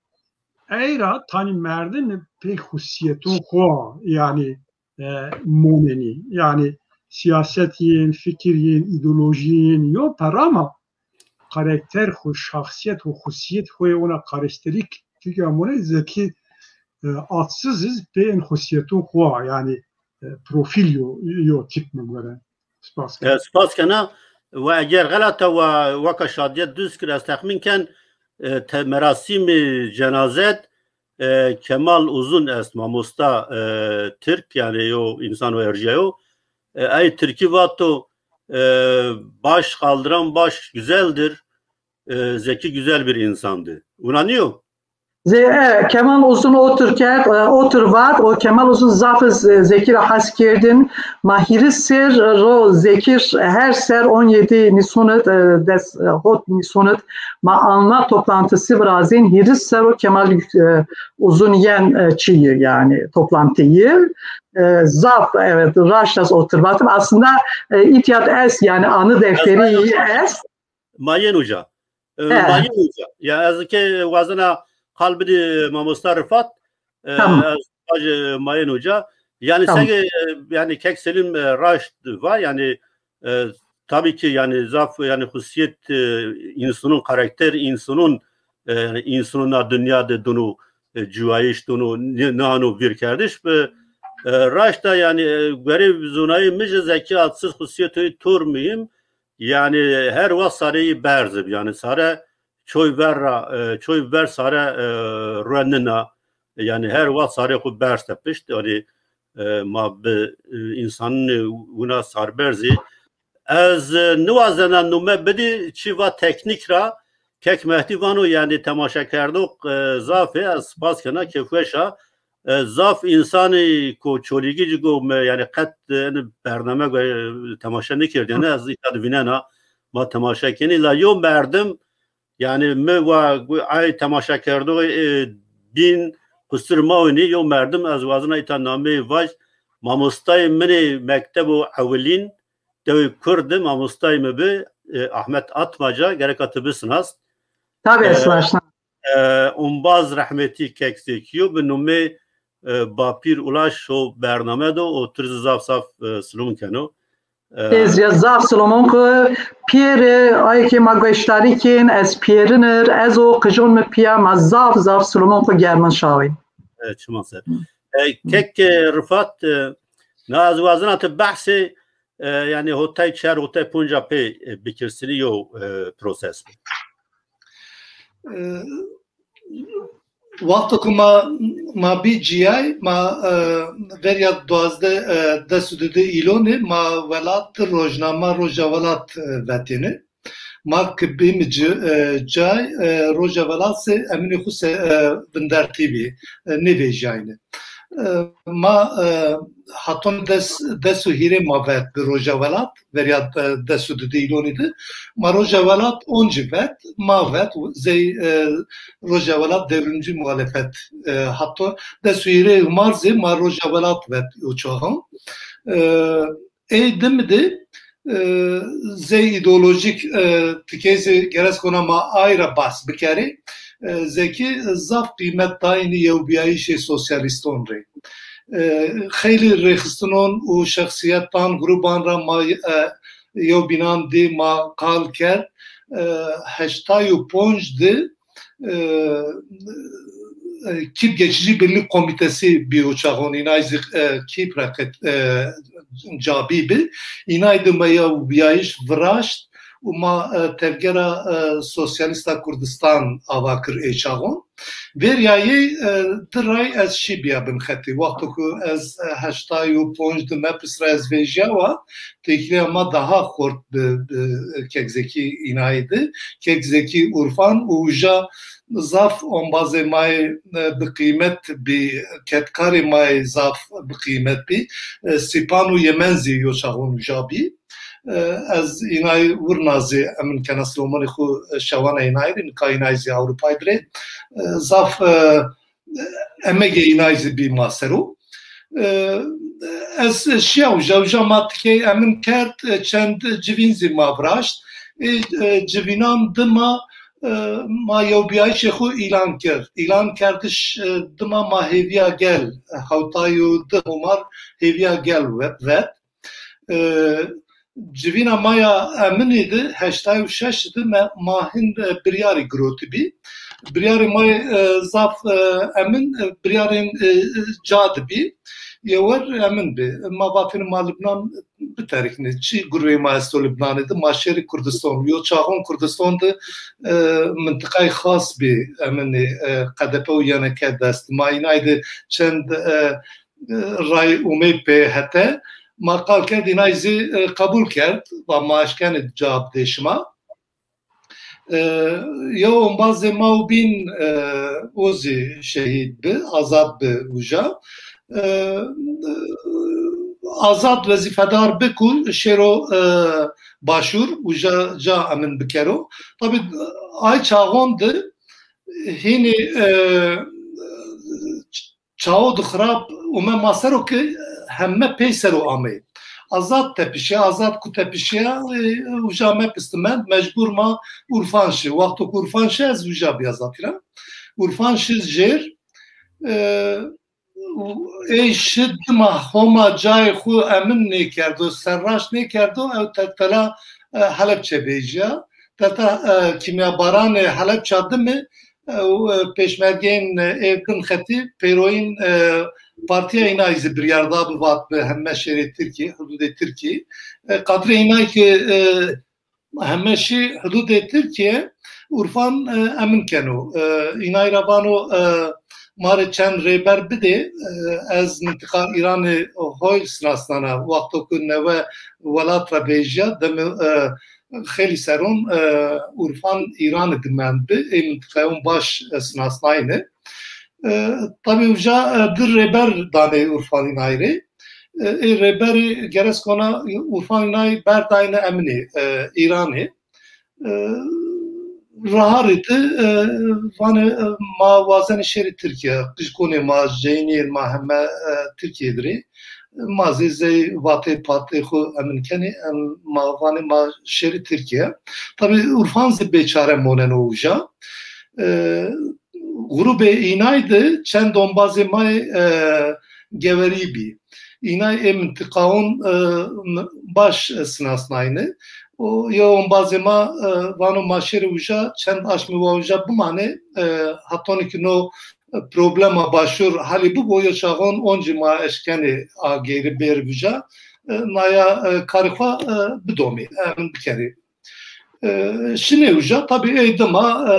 ey ra tanî merdim pê xusîyeton xwu, yanî, e, monenî. Yanî sîyaset yên, fikir yên, îdeolojî yên yo pera ma karakter xwu, şaxsîyet û xusîyet xwu yê ona karakterîk tîka monê. Zekî, e, Atsiz zî pê in xusîyeton xwu a, yanî, e, profîl yo, yo tîp mi gore. Spas kena. E, spas kena. Ve eger xelata ve weka Şadîye duz kir, ez texmîn ken, e, te-, merasîmê cenazet, e, Kemal Uzun est, mamosta, e, tirk, yanî yo însan o erjîyayo. E, ey tirkî vato, e, "Baş kaldıran baş güzeldir, e, Zeki güzel bir insandı." Wina nîyo? Ze-, e, Kemal Uzun otir kerd, e, otir vat, o Kemal Uzun zaf, e, Zekî ra hes kerdin. Ma hîris ser ro Zekî r her ser on yedi Nîsonit, e, des, e, hot Nîsonit ma anla toplantısı virazên, hîris ser o Kemal, e, Uzun yen, e, çîyî, yanî toplantıyı. E, zaf, evet, raşt ez otir vatim. Aslında, e, îtya d est, yanî anı defterî yi est. Mayên uca. E, He. Mayên uca. Ya ez ke wazena qal bidî mamosta Rifat, e, Tamam. Ez vajî mayên uca. Yanî Tamam. Sege, e, yanî kek Selim, e, raşt va, yanî, e, tabî ki yanî zaf, yanî xusîyet, e, însanun, karakter însanun, e, yanî însanun na dinya de dunu, e, ciwayîş dunu, ni-, nanu vîrkerdiş bi, e, raşta yanî, e, guerê zonayî mi jî Zekî Atsiz xusîyetê tor muhîm. Yanî her wext sareyî berz ib. Yanî sare çoy ver ra, e, çoy ver sare, e, ruenina. Yanî her wext sarê xwu berz tepişt. Yanî, e, ma bi, e, însanînê wina sarberzî. Ez, e, niwazena nume bidî çî va teknîk ra. Kek Mehdî vano, yanî temaşekerdox, e, zaf ê, ez spas kena, kêfweş a. E, zaf însanî ko Çolîgî ci go mi, yanî qet, e, ini bername go, e, temaşe nêkerdêne, ez îta di vînena, ma temaşe kenî. La yo merdim, yanî mi wa gu-, ay temaşekerdoxê, e, bîn qusur ma winî, yo merdim ez wazena îta nameyê vaj, mamostayê min ê mektebo ewilîn, dewê Kurd de mamostayê mi bi, e, Ahmet Atmaca, gereka ti bisinast. Tabii, e, ez naşna. E, umbaz rehmetî kek Zekî yo, bi numê, e, Bapîr Ulaş o bername do, o tu rê zî zaf zaf, e, silom keno. E, Ez ya zaf silomon ku piyeri, ay ki ma goştarî kin, ez piyerinir, ez o qijon mi piya, ma zaf zaf silomon ku germin şawî. E, çiman ser. E, kek, e, Rifat, e, na ez wazena ti behsê, e, yanî hotay çar, hotay ponca pê, e, bikirsinî yew, e, proses bi. E, wexto ku ma, ma bî cîyay, ma, e, verya duwazdeh, e, des û dudî îlonî ma welat rojnama Roja Welat, e, vetêne. Ma ki bîmi ci-, e, cay, e, Roja Welat zî eminê xwu se-, e, vindertî bî, e, nêvejîyayne. E, ma, e, haton des, des û hîrê ma vet bi Roja Welat, verya, e, des û dudî îlonî de. Ma Roja Welat oncî vet, ma vet, zey, e, Roja Welat dewrimcî muhalefet, e, hato des û hîrê Humar zî ma Roja Welat vet o çaxan. E, Ey dimi de, e, zey îdeolojîk, e, tikey zî gerek kona ma ay ra behs bikerê. E, zey kî zaf qîmet dayînî yewbîyayîşê sosyalîston rê. E, xeylî rêxistinon û şexsîyetan, grûban ra ma, e, yewbînan dî ma qal kerd. E, heştay û ponc de e, e, Kîp Geçici Birlik Komitesi bî o çaxon, înay zî, e, Kîp ra qet-, e, ca bî bi. Înay de ma yewbîyayîş viraşt û ma, e, tevgera, e, Sosyalîsta Kurdistan ava kir ê çaxon. Verya yey, e, di ray ez şî bîya bin xetî. Wexto ku ez, e, heştay û ponc de mepis ra ez vejîyawa, têkilîya ma daha xort bi, bi Kek Zekî înayî de. Kek Zekî, Urfan û uja zaf ombazê ma yê, e, bi qîmet bî, kedkarê ma yê zaf bi qîmet bî. E, Sîpan û Yemen zî yo çaxon uja bî. E, ez înay wirna zî emin kena, silomanê xwu, e, şewana înay rê, nika înay zî Ewropay dirê. E, zaf, e, emegê înay zî bî ma ser o. E, ez şiya uja, uja ma tikey emin kerd, e, çend civîn zî ma viraşt. Ê, e, civînan dima, e, ma yewbîyayîşê xwu îlan kerd. Îlan kerdiş, e, dima ma hêvîya gel, e, hewtay û di Homar hêvîya gel ve-, vet. E, civîna ma ya eminî de heştay û şeş de me, ma hin, e, biryarî girotibî. Biryarê ma yê, e, zaf, e, emin, e, biryarên, e, e, ca de bî. Yewer emin bi. Ma vatêne ma Libnan biteriknê. Çi gurbê ma esto Libnanê de? Ma şêrê Kurdistan. Yo çaxon Kurdistan de, e, mintiqayê xas bî eminê, e, K D P û Y N K dest. Ma înay de çend, e, e, ray umey pê hete. Ma qal kerd, înay zî, e, qebul kerd. Va ma eşkenê ca bidê şima. E, yew ombazê ma û bîn, e, o zî şehîd bi, Azad bi uja. E, Azad wezîfedar bi ku şêro, e, Başûr, uja ca emin bikero. Tabî ay çaxon de hînî, e, çawo di xirab ume ma ser o ki heme pey ser o amey. Azad tepişe, Azad ku tepişe, e, uja mepis di mend, mecbur ma Urfan şi. Wexto ku Urfan şi, ez uja bîya zatî ra. Urfan şi jêr, e, û ey şi dima Homa cayê xwu emin nêkerdo, serraşt nêkerdo, ew tertela, e, Helepçe vejîya. Tertela, e, kîmyabaranê Helepça dimi, e, û, e, pêşmergeyên, e, ê bin xetî pêroyîn, e, partîya înay zî biryar da bi, vat bi heme şêrê Tirkî, hududê Tirkî. E, qadrê înay ki, e, heme şî hududê Tirkîye, Urfan, e, emin keno. E, înay ra vano, e, ma rê çend rêber bidê, e, ez mintiqa Îranê hoyl sinasnana, wexto ku newe welat ra vejîya, demi, e, xeylî seron, e, Urfan Îranî di mend bi, ê mintiqayon baş, e, sinasnayne. E, tabî uca, e, di rêber danê Urfan înay rê. E, ê rêberî gerek kona Urfan înay berdayne eminî, e, Îranî. E, Raharî di, e, vanê, e, ma wazenê şêrê Tirkîye. Qijkonê ma, ceynîyên ma heme, e, Tirkîye dirê. Ma zî zey vatê patê xwu emin kenê, em, ma vanê ma şêrê Tirkîye. Tabî Urfan zî bêçare moneno uca. E, grûbê înay de çend ombazê ma yê, e, Gewerî bî. Înay ê mintiqaon, e, baş, e, sinasnayne. O yew ombazê ma, e, vano ma şêrê uca, çend aşmî wa uca bimanê, e, hatonî ki no problema Başûr helî bibo, yo çaxon oncî ma eşkenê a geyri bêr uca. e, naya, e, karê xo, e, bidomî, emin bikerî. E, şinê uca, tabî ey dima, e,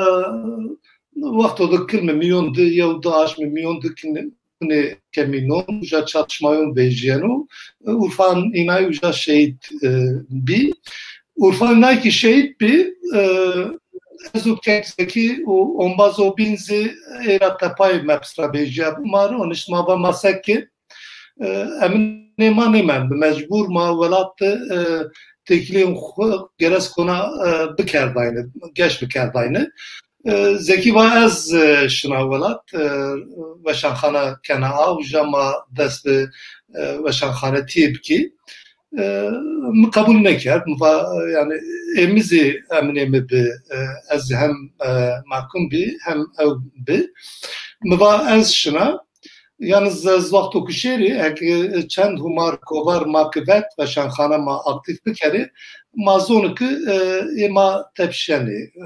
wexto de kilme mîyon de, yew di aşmê mîyon de kilme, kilme kemînon, uca çatışmayon vejîyeno. E, Urfan înay uca şehîd, e, bî. Urfan înay ki şehîd bî, e, ez û Kek Zekî û ombazê bîn zî ey ra tepay mepis ra vejîyabî. Ma ronişt, ma va ma seke, e, eminê ma nêmend bi. Mecbur ma welat de, e, têkilên xwu gerez kona, e, bikerdayne, geş bikerdayne. E, Zekî va ez, e, şina welat, e, weşanxana kena a, uca ma dest bi, e, weşanxanetîye bikî. E, mi qebul nêkerd. Mi va, e, yanî, ê mi zî eminê mi bi, e, ez zî hem, e, mahkum bî, hem ew bi. Mi va ez şina. Yanî ez, ez wexto ku şêrî, eke çend hûmar kovar ma ki vet, weşanxane ma aktîf bikerê, ma zonî ki, e, ê ma tepişenê. E,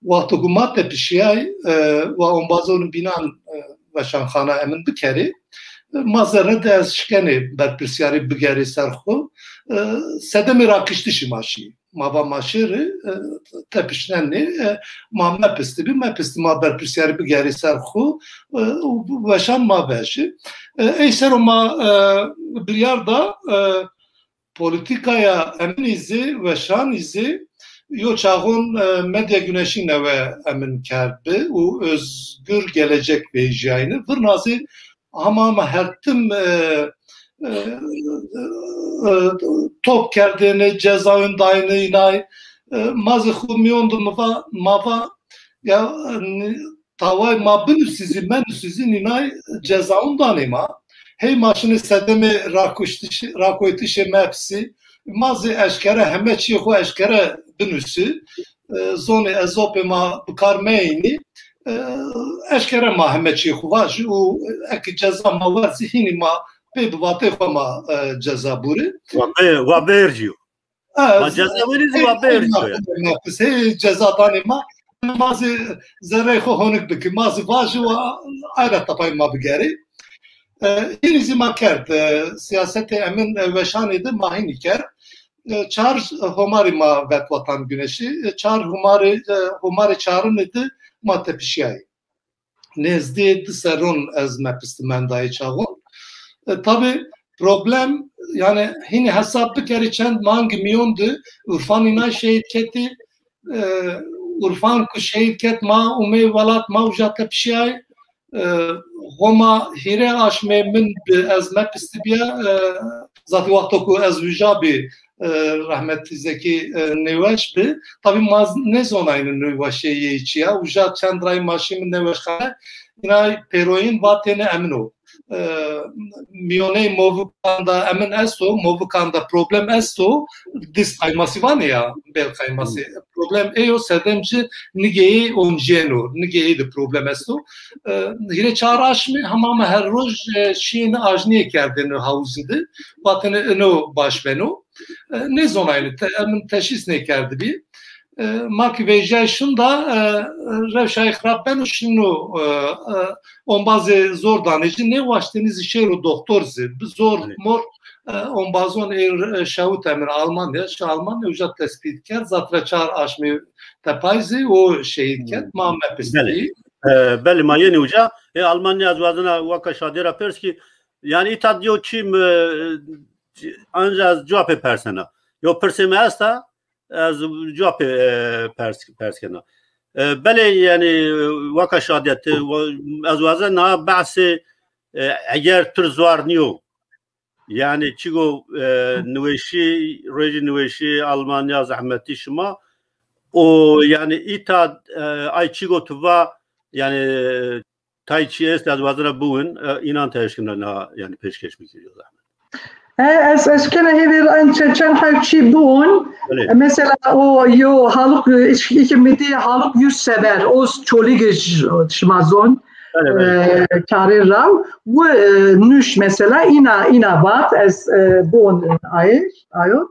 wexto ku ma tepişîyay, e, wa ombazonî bînan, e, weşanxane emin bikerê, e, ma zerre de ez şikenê berpirsîyarî bigerê ser xwu, e, sedemê rakiştişî ma şî. Ma va ma şêrî, e, tepişnenê, e, ma mepistî bî, mepistî ma berpirsîyarî bigerî ser xwu, e, û weşan ma vejî. E, ey ser o ma, e, biryar da, e, polîtîkaya eminî zî, weşanî zî, yo çaxon, e, Medya Güneşî newe emin kerd bi û Özgür Gelecek vejîyayne. Virna zî hema hema her tim, e, e, e, top kerdêne, cezayên dayne înay. E, ma zî xwu mîyon de mi va, ma va, ya, e, taway ma binusî zî, menusî zî, nînay cezayên danê ma. Hey ma şinê sedemê rakuştişî, rakoytişê mepsî. Ma zî eşkere heme çîyê xwu eşkere binusî. E, zonê ezopê ma bi kar meynî. E, eşkere ma heme çîyê xwu vajî û eke ceza ma werzî hînî ma pê bi vateyê xwu ma, e, ceza burî. Wa bê-, wa bêrcîyo. E, wa ceza werî zî wa bêrcîyo ya. Nefis, hey ceza danê ma, ma zî zerreyê xwu honik bikî. Ma zî vajî wa ay ra tepay ma bigerî. E, hînî zî ma kerd. E, siyasetê emin, e, weşanê de ma hînî kerd. E, çar homarî ma vet Watan Güneşî. E, çar homarê, e, homarê çarinî de ma tepişîyayî. Nêzdîyê di serron ez mepis de mendayê çaxon. E, tabî problem, yanî hînî hesab bikerî çend mangî mîyon de Urfan înay şehîd ketî. E, Urfan ku şehîd ket ma umey welat, ma uca tepişîyay. E, Homa hîrê aşmê min bi ez mepis de bîya. E, zatî wexto ku ez uca bî, e, rehmetî Zekî, e, nêweş bi. Tabî ma z-, nêzonayne nêweşê yê çi ya. Uca çend ray ma şîme nêweşxane. Înay pêroyîn vatêne emin o. E, mîyoney movikan de emin esto, movikan de problem esto, dîst qaymasî vanê ya, bêl qaymasî. Problem ey o, sedem ci nigeyê oncîyeno, nigeyê de problem esto. E, hîrê çar aşmî hema hema her roj, e, şîyêne ajnîye kerdêne hawzî de. Vatêne ino baş beno. E, nêzonayne, te-, emin teşhîs nêkerdibî. E, ma ki vejîyay şinda, e, rewşa ey xirab beno, şino, e, e, ombazê zor danê ci, nêwaştêne zî şêro doxtor zî. Bi zor mor, e, ombazon ey, e, şewit emin Almanya, şi Almanya uca tespît kerd, zatra çar aşmî tepay zî o şehîd kerd, ma mepistî. Belê. E, belê, ma yenî uca. E, Almanya ez wazena waka Şadîye ra pers kî, yanî îta diyo çî mi, e, anca ez cuwa pê persena. Yo pirsê mi esta, ez cuwa pê, e, pers, pers kena. E, belê, yanî, waka Şadîye ti, wa-, ez wazena behsê, e, eger pir zuar nîyo. Yanî çigo, e, niweşî, rojî niweşî, Almanya, zehmetî şima. O, yanî, îta, e, ay çigo tu va, yanî, tay çî est ez wazena biwin, e, înan te eşkena na, yanî, pêşkeş bikî, zehmet. E, ez, ez kena hêvî en çe-, çend hew çî biwin. Belê. E, mesela o yo Haluk, e, îş-, îkî mi dî Haluk Yurtsever, o Çolîg ş-, şima zon, belê, belê, e, karê raw. Wi, e, nûş mesela îna, îna vat, ez, e, biwin ayê, ayo.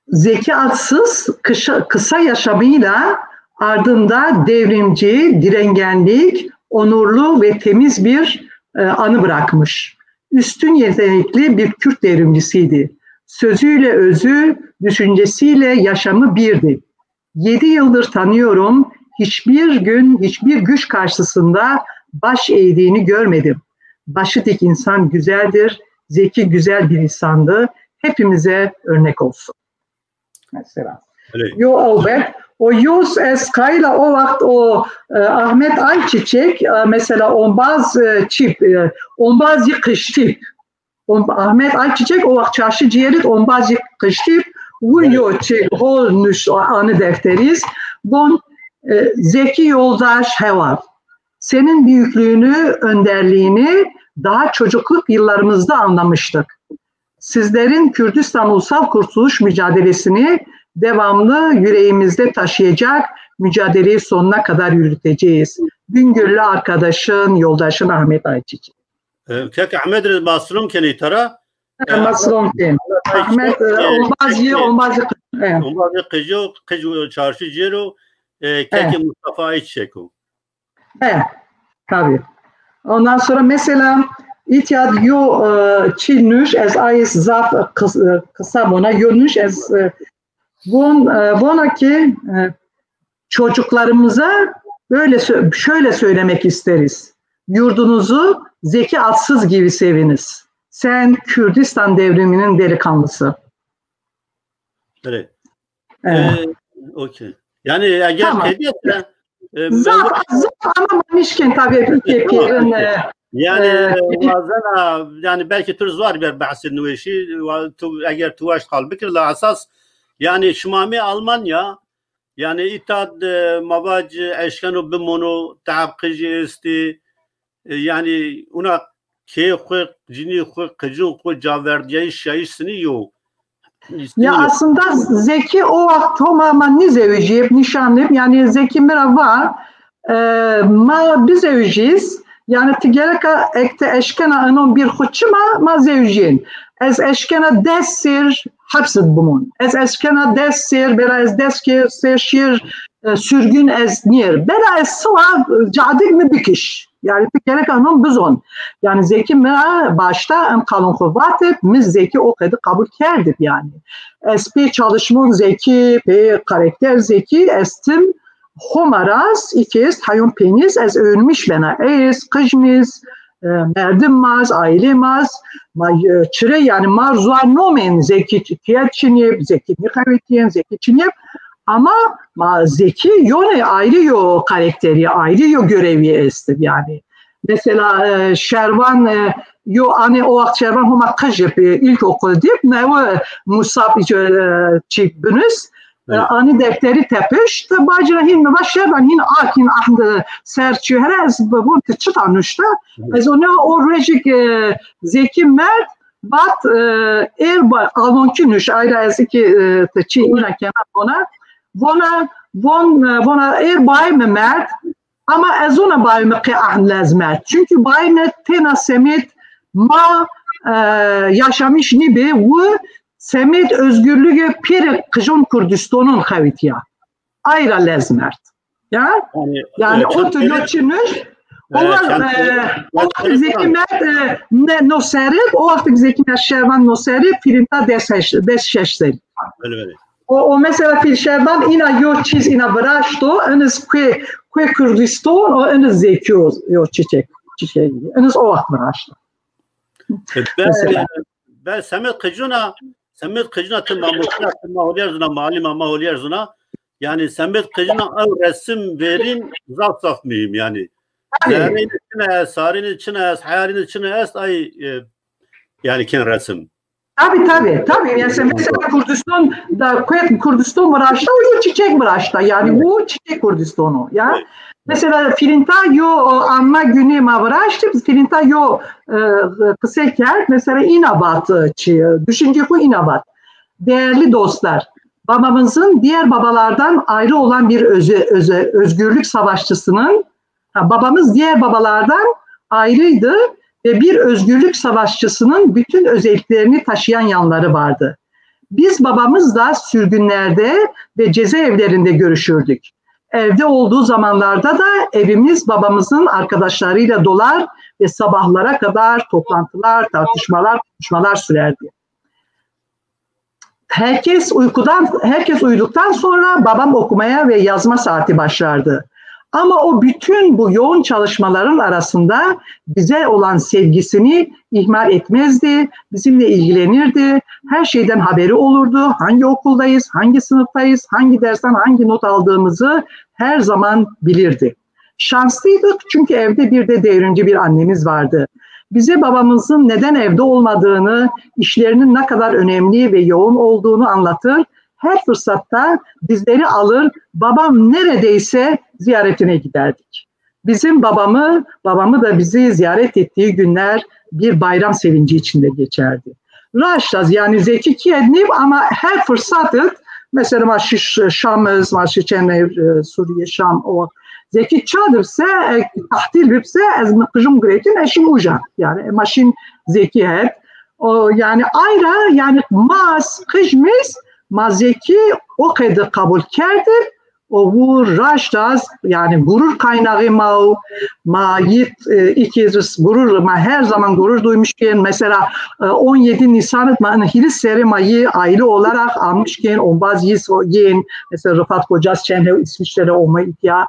Zeki Aksız kısa, kısa yaşamıyla Ardında devrimci, direngenlik, onurlu ve temiz bir e, anı bırakmış. Üstün yetenekli bir Kürt devrimcisiydi. Sözüyle özü, düşüncesiyle yaşamı birdi. Yedi yıldır tanıyorum, hiçbir gün, hiçbir güç karşısında baş eğdiğini görmedim. Başı dik insan güzeldir, Zeki güzel bir insandı. Hepimize örnek olsun. Mesela. Öyle. Yo, elbet. O yüz ez qayîl a o waxt o e, Ahmet Ayçiçek, e, mesela ombaz e, çîp, e, ombaz yî qijtîp. Om, Ahmet Ayçiçek o waxt çarşî cîyerî d ombaz yî qijtîp, wi yo çî hol nuşt anî defterîz. Von e, Zeki yoldaş heval. Senin büyüklüğünü, önderliğini daha çocukluk yıllarımızda anlamıştık. Sizlerin Kürdistan Ulusal Kurtuluş mücadelesini devamlı yüreğimizde taşıyacak, mücadeleyi sonuna kadar yürüteceğiz. Bingöllü arkadaşın, yoldaşın Ahmet Ayçiçek. E, kek Ahmed rê ma silom kenê îta ra. E, ma silom ken. Ahmet, e, ombaz yî, ombaz yî, e. Ombaz yî qijî yo, qij çarşî cîyerî yo, e, kekê Mustafa Ayçiçek o. E, tabii. Ondan sonra mesela îtya yo e, çî nuş ez ayis zaf kıs, e, kısa bona yo nuş ez e, von, e, vona ki e, çocuklarımıza böyle sö- şöyle söylemek isteriz. Yurdunuzu Zeki Atsız gibi seviniz. Sen Kürdistan devriminin delikanlısı. Evet. Evet. E, okey. Yani eğer tamam. Tedbir e, zaf, zaf ama manişken tabii ki pirin. Yani e, bazen yani belki tu zor bir bahsi nüveşi, tu eğer tu waşt qal bikir la esas yani şima mi Almanya yani îta d ma vac eşkeno bimono, teab qijî esti, e, yani una kê xwu, cinî xwu, qicin xwu, caverdiyayîş şayîş sinî yo. Ya aslında Zeki o waxt Homa ma nîzewicîyeb, nîşanib. Yani Zeki mi ra va e, ma bizewicîz. Yani ti gereka ek ti eşkena inon bir xwu çima ma zewicîyên. Ez eşkena des sêr hepsid bimon. Ez eşkena des sêr, bela ez des ke sêr şîr e, sürgün ez nîr. Bela ez siwa cadik mi bikiş. Yani ti gereka non bizon. Yani Zeki mi ra başta en qalon xwu vatib, mi Zeki o qedi qabul kerdib yani. Ez pê çalışmon Zeki, pê karakter Zeki, ez tim Homa rast, iki est, hayon pêniz, ez övünmüş bena. Ez, qijmiz, e, merdim maz, aile maz, ma e, çire yani mar zuar nomen Zeki kiyet çiniyeb, Zeki nixewitiyên, Zeki çiniyeb. Ama ma Zeki yone ayrı yo karakteri, ayrı yo görevi estib yani. Mesela e, Şervan e, yo ani o waxt Şervan Homa qijib e, ilkokul dib, newe Musab e, çi binus, e, ani defteri tepiş, te bacira hin mi va Şervan hin ak hin ahd ser çi here ez bibun ti çita nuşta, ez o ne o rejik e, Zeki Mert, vat e, er ba, alonki nuş, ayra ez ki e, te çi ina kena ona, vona, von, e, vona er bay mi Mert, ama ez ona bay mi qe ahn lez Mert. Çünkü bay mi tena semet ma e, yaşamış nibi, wu semet özgürlüğü pere qijon Kürdistan'ın xewitiya. Ayra lez Mert. Ya? Yani, yani e, o tu yo çi nuş, o, e, o waxt Zeki Mert e, ne, no serib, o waxt Zeki Mert Şervan no serib, filinta des heş, des şeş serib. Öyle, öyle. O, o mesela Fil Şervan ina yo çiz ina viraşto, eniz kue, kue Kürdistan, o eniz Zeki o, yo çiçek, çiçek, eniz o waxt viraşto. E, ben, mesela. Ben Semed Qicuna, Semed Qicuna ti mamoste, ti ma holyer zuna, malima ma holyer zuna. Yani Semed Qicuna ew resim verîn zaf zaf mühim yani. Zerrîn çina est, sarîn çina est, heyarîn çina est, ay e, yani kin resim. Tabii tabii tabii. Yani mesela Kürdistan da Kürdistan viraşta, o çiçek viraşta. Yani bu çiçek Kürdistan'ı. Ya. Evet. Mesela filinta yo anma günü ma viraştı, filinta yo e, kısa kert. Mesela inabat, e, düşünce bu inabat. Değerli dostlar, babamızın diğer babalardan ayrı olan bir öze, öze, özgürlük savaşçısının, ha, babamız diğer babalardan ayrıydı ve bir özgürlük savaşçısının bütün özelliklerini taşıyan yanları vardı. Biz babamızla sürgünlerde ve cezaevlerinde görüşürdük. Evde olduğu zamanlarda da evimiz babamızın arkadaşlarıyla dolar ve sabahlara kadar toplantılar, tartışmalar, konuşmalar sürerdi. Herkes uykudan, herkes uyuduktan sonra babam okumaya ve yazma saati başlardı. Ama o bütün bu yoğun çalışmaların arasında bize olan sevgisini ihmal etmezdi, bizimle ilgilenirdi. Her şeyden haberi olurdu. Hangi okuldayız, hangi sınıftayız, hangi dersten hangi not aldığımızı her zaman bilirdi. Şanslıydık çünkü evde bir de devrimci bir annemiz vardı. Bize babamızın neden evde olmadığını, işlerinin ne kadar önemli ve yoğun olduğunu anlatır, her fırsatta bizleri alır, babam neredeyse ziyaretine giderdik. Bizim babamı, babamı da bizi ziyaret ettiği günler bir bayram sevinci içinde geçerdi. Raşt az, yanî Zekî kî ed nîb ama her fırsat id, mesela ma şî Ş-, Şam iz, ma şî çend e, Suriye, Şam, o Zekî ça dib se, e, tahtîl bib se, ez mi qijûn girêtin, ez şîn uca. Yanî ma şîn Zekî het. O, yanî ay ra, yanî ma qij miz, ma Zekî o qede qabul kerdib, o wu raşt az, yanî gurur kaynağı ma o, ma yit, e, iki gurur, ma her zaman gurur duymuşken. Mesela, e, on yedi Nisan ma, hîris serê ma yi aile olarak almışken, onbaz yis o yin, mesela Rıfat Kocas çend hew İsviçre'de olma ihtiya.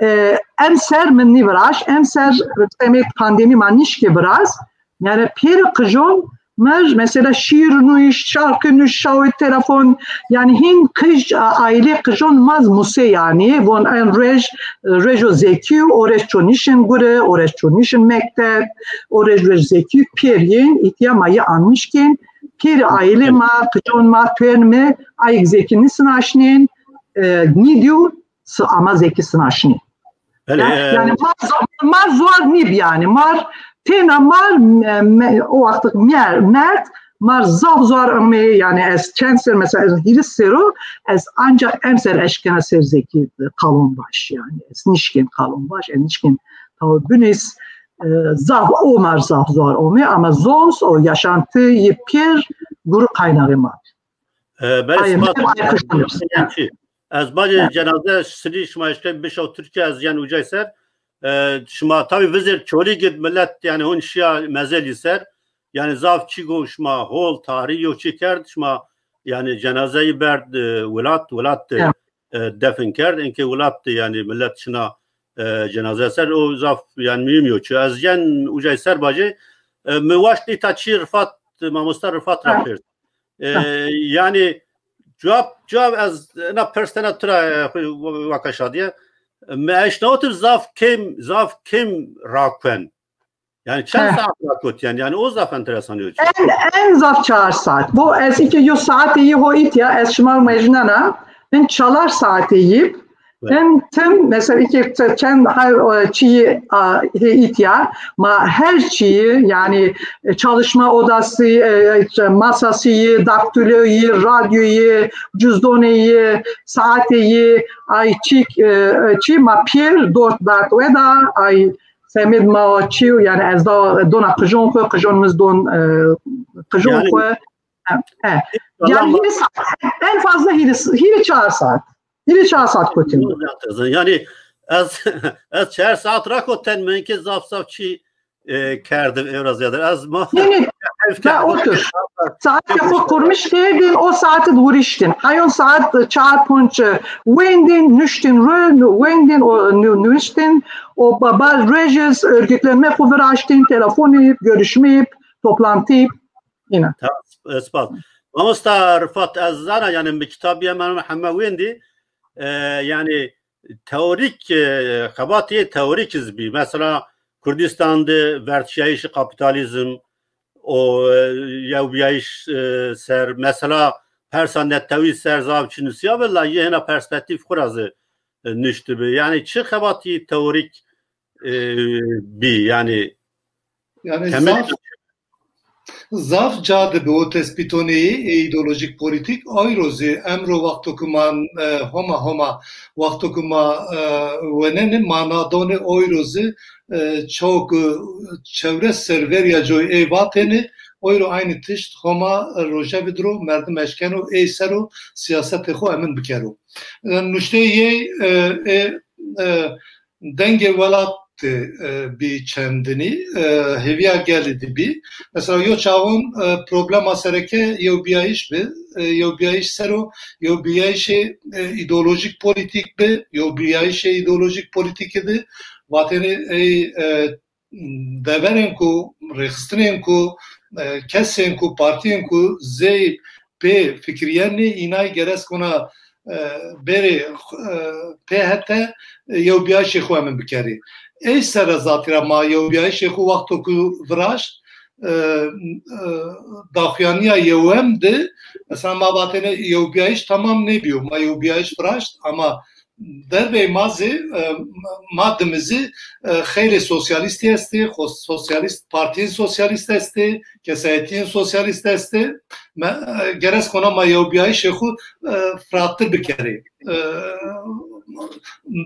E, emser min nîviraş, emser semê pandemi ma nişke biraz. Yani pêro qijon mir mesela şiir nuş, şarkı nuş, şawit telefon, yani hin qij, a-, aile qijon maz muse yani, von en rej, rejo Zekî, o rej çonişin gure, o rej çonişin mektep, o rej rej Zekî pêr yin, ihtiya ma yi anmişkin, pêr aile ma, qijon ma, tuern mi, ayik Zekî nisinaşnin, e, nîdîw, s-, ama Zekî sinaşnî. Belê, e, yani mar, mar zuar nîb yani. Mar, têna mar, me-, me-, o wextik mer-, merd, mar zaf zuar ame, yani ez çend ser, mesela ez hîris ser o, ez ancak emser eşkena ser Zekî qalon baş yani. Ez nişkên qalon baş, ez nişkên taw binîs, e, zaf o mar zaf zuar ome, ama zons o yaşantı yi pêr guru kaynağı ma. E, belê, spas. Ez bacê cenaze sinî şima eşkey bişaw Tirkîya, ez yen ucay ser. E, şima tabî vizêr Çolîg id, millet yani hûn şiya mezelî ser. Yani zaf çî go şima hol, tarî yo çî kerd, şima yani cenazeyî berd, e, welat, welat de, e, defin kerd. Inkê welat de yani millet şina, e, cenaze ser, o zaf yani muhîm yo çî. Ez yen ucay ser bacê, e, mi waşt îta çî Rifat, mamosta Rifat ra pers. E, yani cewab, cewab ez ena pers tena tu ra, e, xwu wa-, waka şadiye. Mi eşnawitib zaf kêm, zaf kêm rakuen. Yani çend saat rakotyen? Yani o zaf enteresan yo. En, en zaf çar saat. Bu ez iki yo saat iyi ho itya, ez şima mecnena. En çalar saat iyi. Hem tim, mesela iki, çend hay, e, çiğ, a, he, ihtiya, ma her çiğ, yani, e, çalışma odası, e, işte, masası, daktiloyu, radyoyu, cüzdoneyi, saati, ay çiğ, e, e, çiğ ma pir dört dert ve da, ay semed ma çiğ, yani ez da dona qijon xo, qijon miz don, e, qijon xo. He. Yani hîrê saat, en fazla hîrê, hîrê çar saat. Hîrê çar saat kotîn. Yani ez, ez çar saat rakoten, mi inkê zaf zaf çî, e, kerdim ewra ziyade. Ez ma... Ne, ne. Ya otur. Saat xo kurmiş kerdin, o saat id vuriştin. Ayon saat çar ponç wendin, nuştin rö, wendin, o nu-, nuştin. O ba-, ba-, rejez örgütlenme xo viraştin, telefonî, görüşmeyip, toplantî. Îna. Tamam, sp-, spas. Mamosta Rifat, ez zana, yani, mi kitabî hemen heme wendî, e, yani, teorîk, e, xebatê teorîk iz bî. Mesela, Kurdistan de vertişayîşî kapîtalîzm, o, e, yewbîyayîş, e, ser, mesela, persa netewî ser zaf çi nusîyabe, la yê hêna perspektîf xwu ra zî, e, nuştibi. Yani, çi xebatî teorîk, e, bî, yani, Yani temel zaf Zaf ca de bi o tespîtonê yê îdeolojîk polîtîk, ayro zî emro wexto ku ma, e, homa homa wexto ku ma, e, wenenê, ma na donê oyro zî, e, çok, e, çewres server ya coy ê vatêne, oyro aynî tişt Homa, e, rojevî dir o, merdim eşkeno ey ser o siyasetê xo emin bikero. E, nuşteyê yey, e, e, e, dengê welat de, e, bî çendinî, e, hêvîya gelî de bî. Mesela yo çaxon, e, problema sereke yewbîyayîş bi, e, yewbîyayîş ser o, yewbîyayîşê, e, îdeolojîk polîtîk bi, yewbîyayîşê îdeolojîk polîtîkî de vatêne ey, e, deverên ku, rêxistinên ku, e, kesên ku, partiyên ku zey pê fikirîyenê, înay gerez kona, e, bêrê, e, pê hete, e, yewbîyayîşê xo emin bikerî. Ey ser ra zatî ra ma yewbîyayîşê xo wexto ku viraşt, e, e, daxuyanîya yewem de, mesela ma vatêne yewbîyayîş tamam nêbîyo, ma yewbîyayîş viraşt ama dervey ma zî, e, ma dimi zî, e, xeylê sosyalîstî estê, xo-, sosyalîst, partiyên sosyalîst estê, kesayetiyên sosyalîst estê. Me, e, gerez kona ma yewbîyayîşê xo, e, firattir bikerê. E,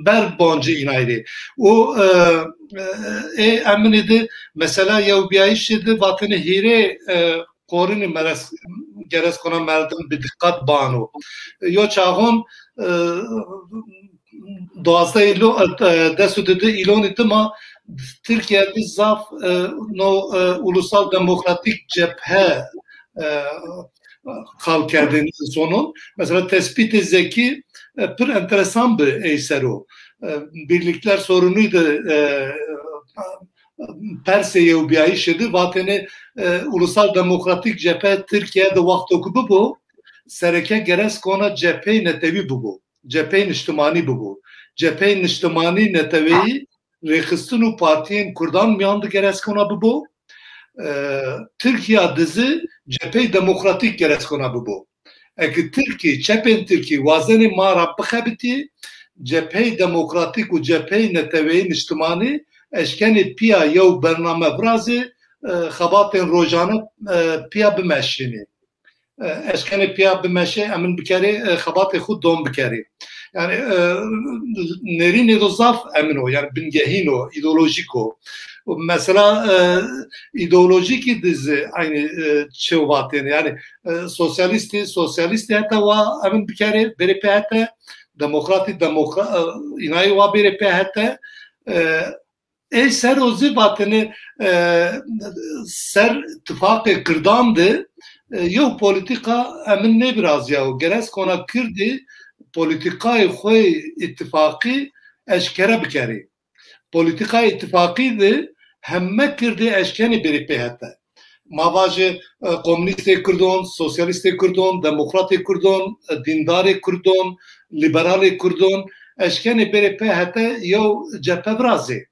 ber boncî înay rê. Û, e, e, ê eminî de mesela yewbîyayîşî de vatene hîrê, e, qorinî meres-, gerez kona merdim bi diqet bano. Yo çaxon, e, duwazdeh îlo-, e, des û di îlonî dima Tirkîye de zaf, e, no, e, Ulusal Demokratîk Cephe, e, qal kerdêne însonon. Mesela tespîtê Zekî, e, pir enteresan bi ey ser o. E, birlikler sorunuydu, e, persê yewbîyayîşê de vatêne, e, Ulusal Demokratîk Cephe Tirkîye de wexto ku bibo, sereke gerez kona cepheyê netewî bibo, cepheyê niştimanî bibo. Cepheyê niştimanî neteweyî rêxistin û partiyên kurdan mîyan de gerez kona bibo. E, Tirkîya de zî cepheyê demokratîk gerez kona bibo. Eke tirkî, çepên tirkî wazenê ma ra bixebitî, cepheyê demokratîk û cepheyê neteweyî niştimanî eşkenê pîya yew bername virazê, e, xebatên rojane, e, pîya bimeşînê. E, eşkenê pîya bimeşê, emin bikerê, e, xebatê xo dom bikerê. Yanî, e, nêrînê do zaf emin o, yanî bingehîn o, îdeolojîk o. Mesela, e, îdeolojîkî de zî aynî, e, çi vatêne. Yanî, e, sosyalîstî, sosyalîstî hete wa emin bikerê, bêrê pê hete, demokratî, demokra-, e, înayî wa bêrê pê hete, e, ey ser o zî vatêne, e, ser tifaqê kirdan de, e, yew polîtîka emin nêvirazîyawo. Gerez kona kirdî polîtîkayê xo yê îtîfaqî eşkere bikerî. Polîtîkayê îtîfaqî de heme kirdî eşkenê bêrê pê hete. Ma vajê, e, komunîstê kirdon, sosyalîstê kirdon, demokratê kirdon, e, dîndarê kirdon, lîberalê kirdon, eşkenê bêrê pê hete yew cephe virazê.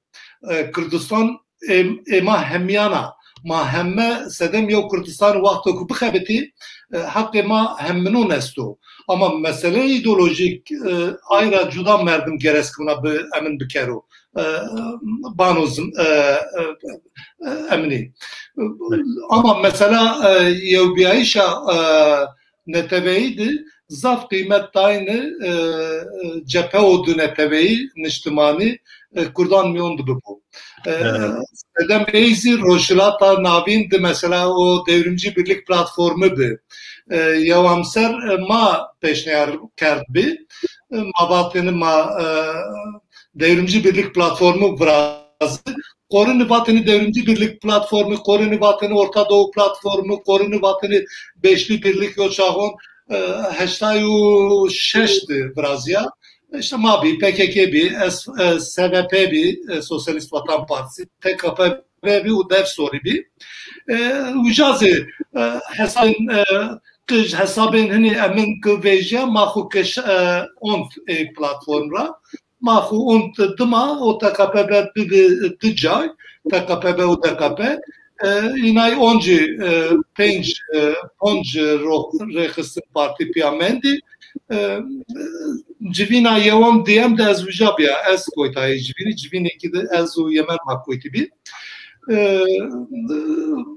E, Kurdistan ê, ê ma hemîyan a. Ma heme sedem yew Kurdistan wexto ku bixebitî, e, heqê ma hemminon esto. Ama meseleyê îdeolojîk, e, ay ra cuda merdim gerez kona bi emin bikero. E, bano zim-, e, e, e, eminî. Ama mesela, e, yewbîyayîşa, e, neteweyî de zaf qîmet dayne, e, e, cepheyo di neteweyî, niştimanî, e, kurdan mîyon de bibo. E, Evet. Sedem ey zî Rojhilata Navîn de mesela o Devrimci Birlik Platformu bi. E, yewamser, e, ma pêşniyar kerd bi. E, ma vatêne ma, e, Devrimci Birlik Platformu virazî. Qorinî vatêne Devrimci Birlik Platformu, qorinî vatêne Orta Doğu Platformu, qorinî vatêne Beşli Birlik yo çaxon, e, heştay û şeş de virazîya. Îşte ma bî, P K K bî, S-, e, S V P bî, e, Sosyalist Vatan Partisi, T K P B bî û DEV-SORİ bî. E, uca zî, e, hesabên, e, qij, hesabên hinî emin ki vejîya, ma xwu kiş, e, ont ê platform ra. Ma xwu ont dima o T K P B bibi di cay, T K P B û D K P. E, înay oncî, e, pênc, e, ponc ro-, rêxistin partî pîya mendî. E, civîna yewon diyem de ez uca bîya. Ez koytayê civînî, civînêkî de ez û Yemen ma koytî bî. E,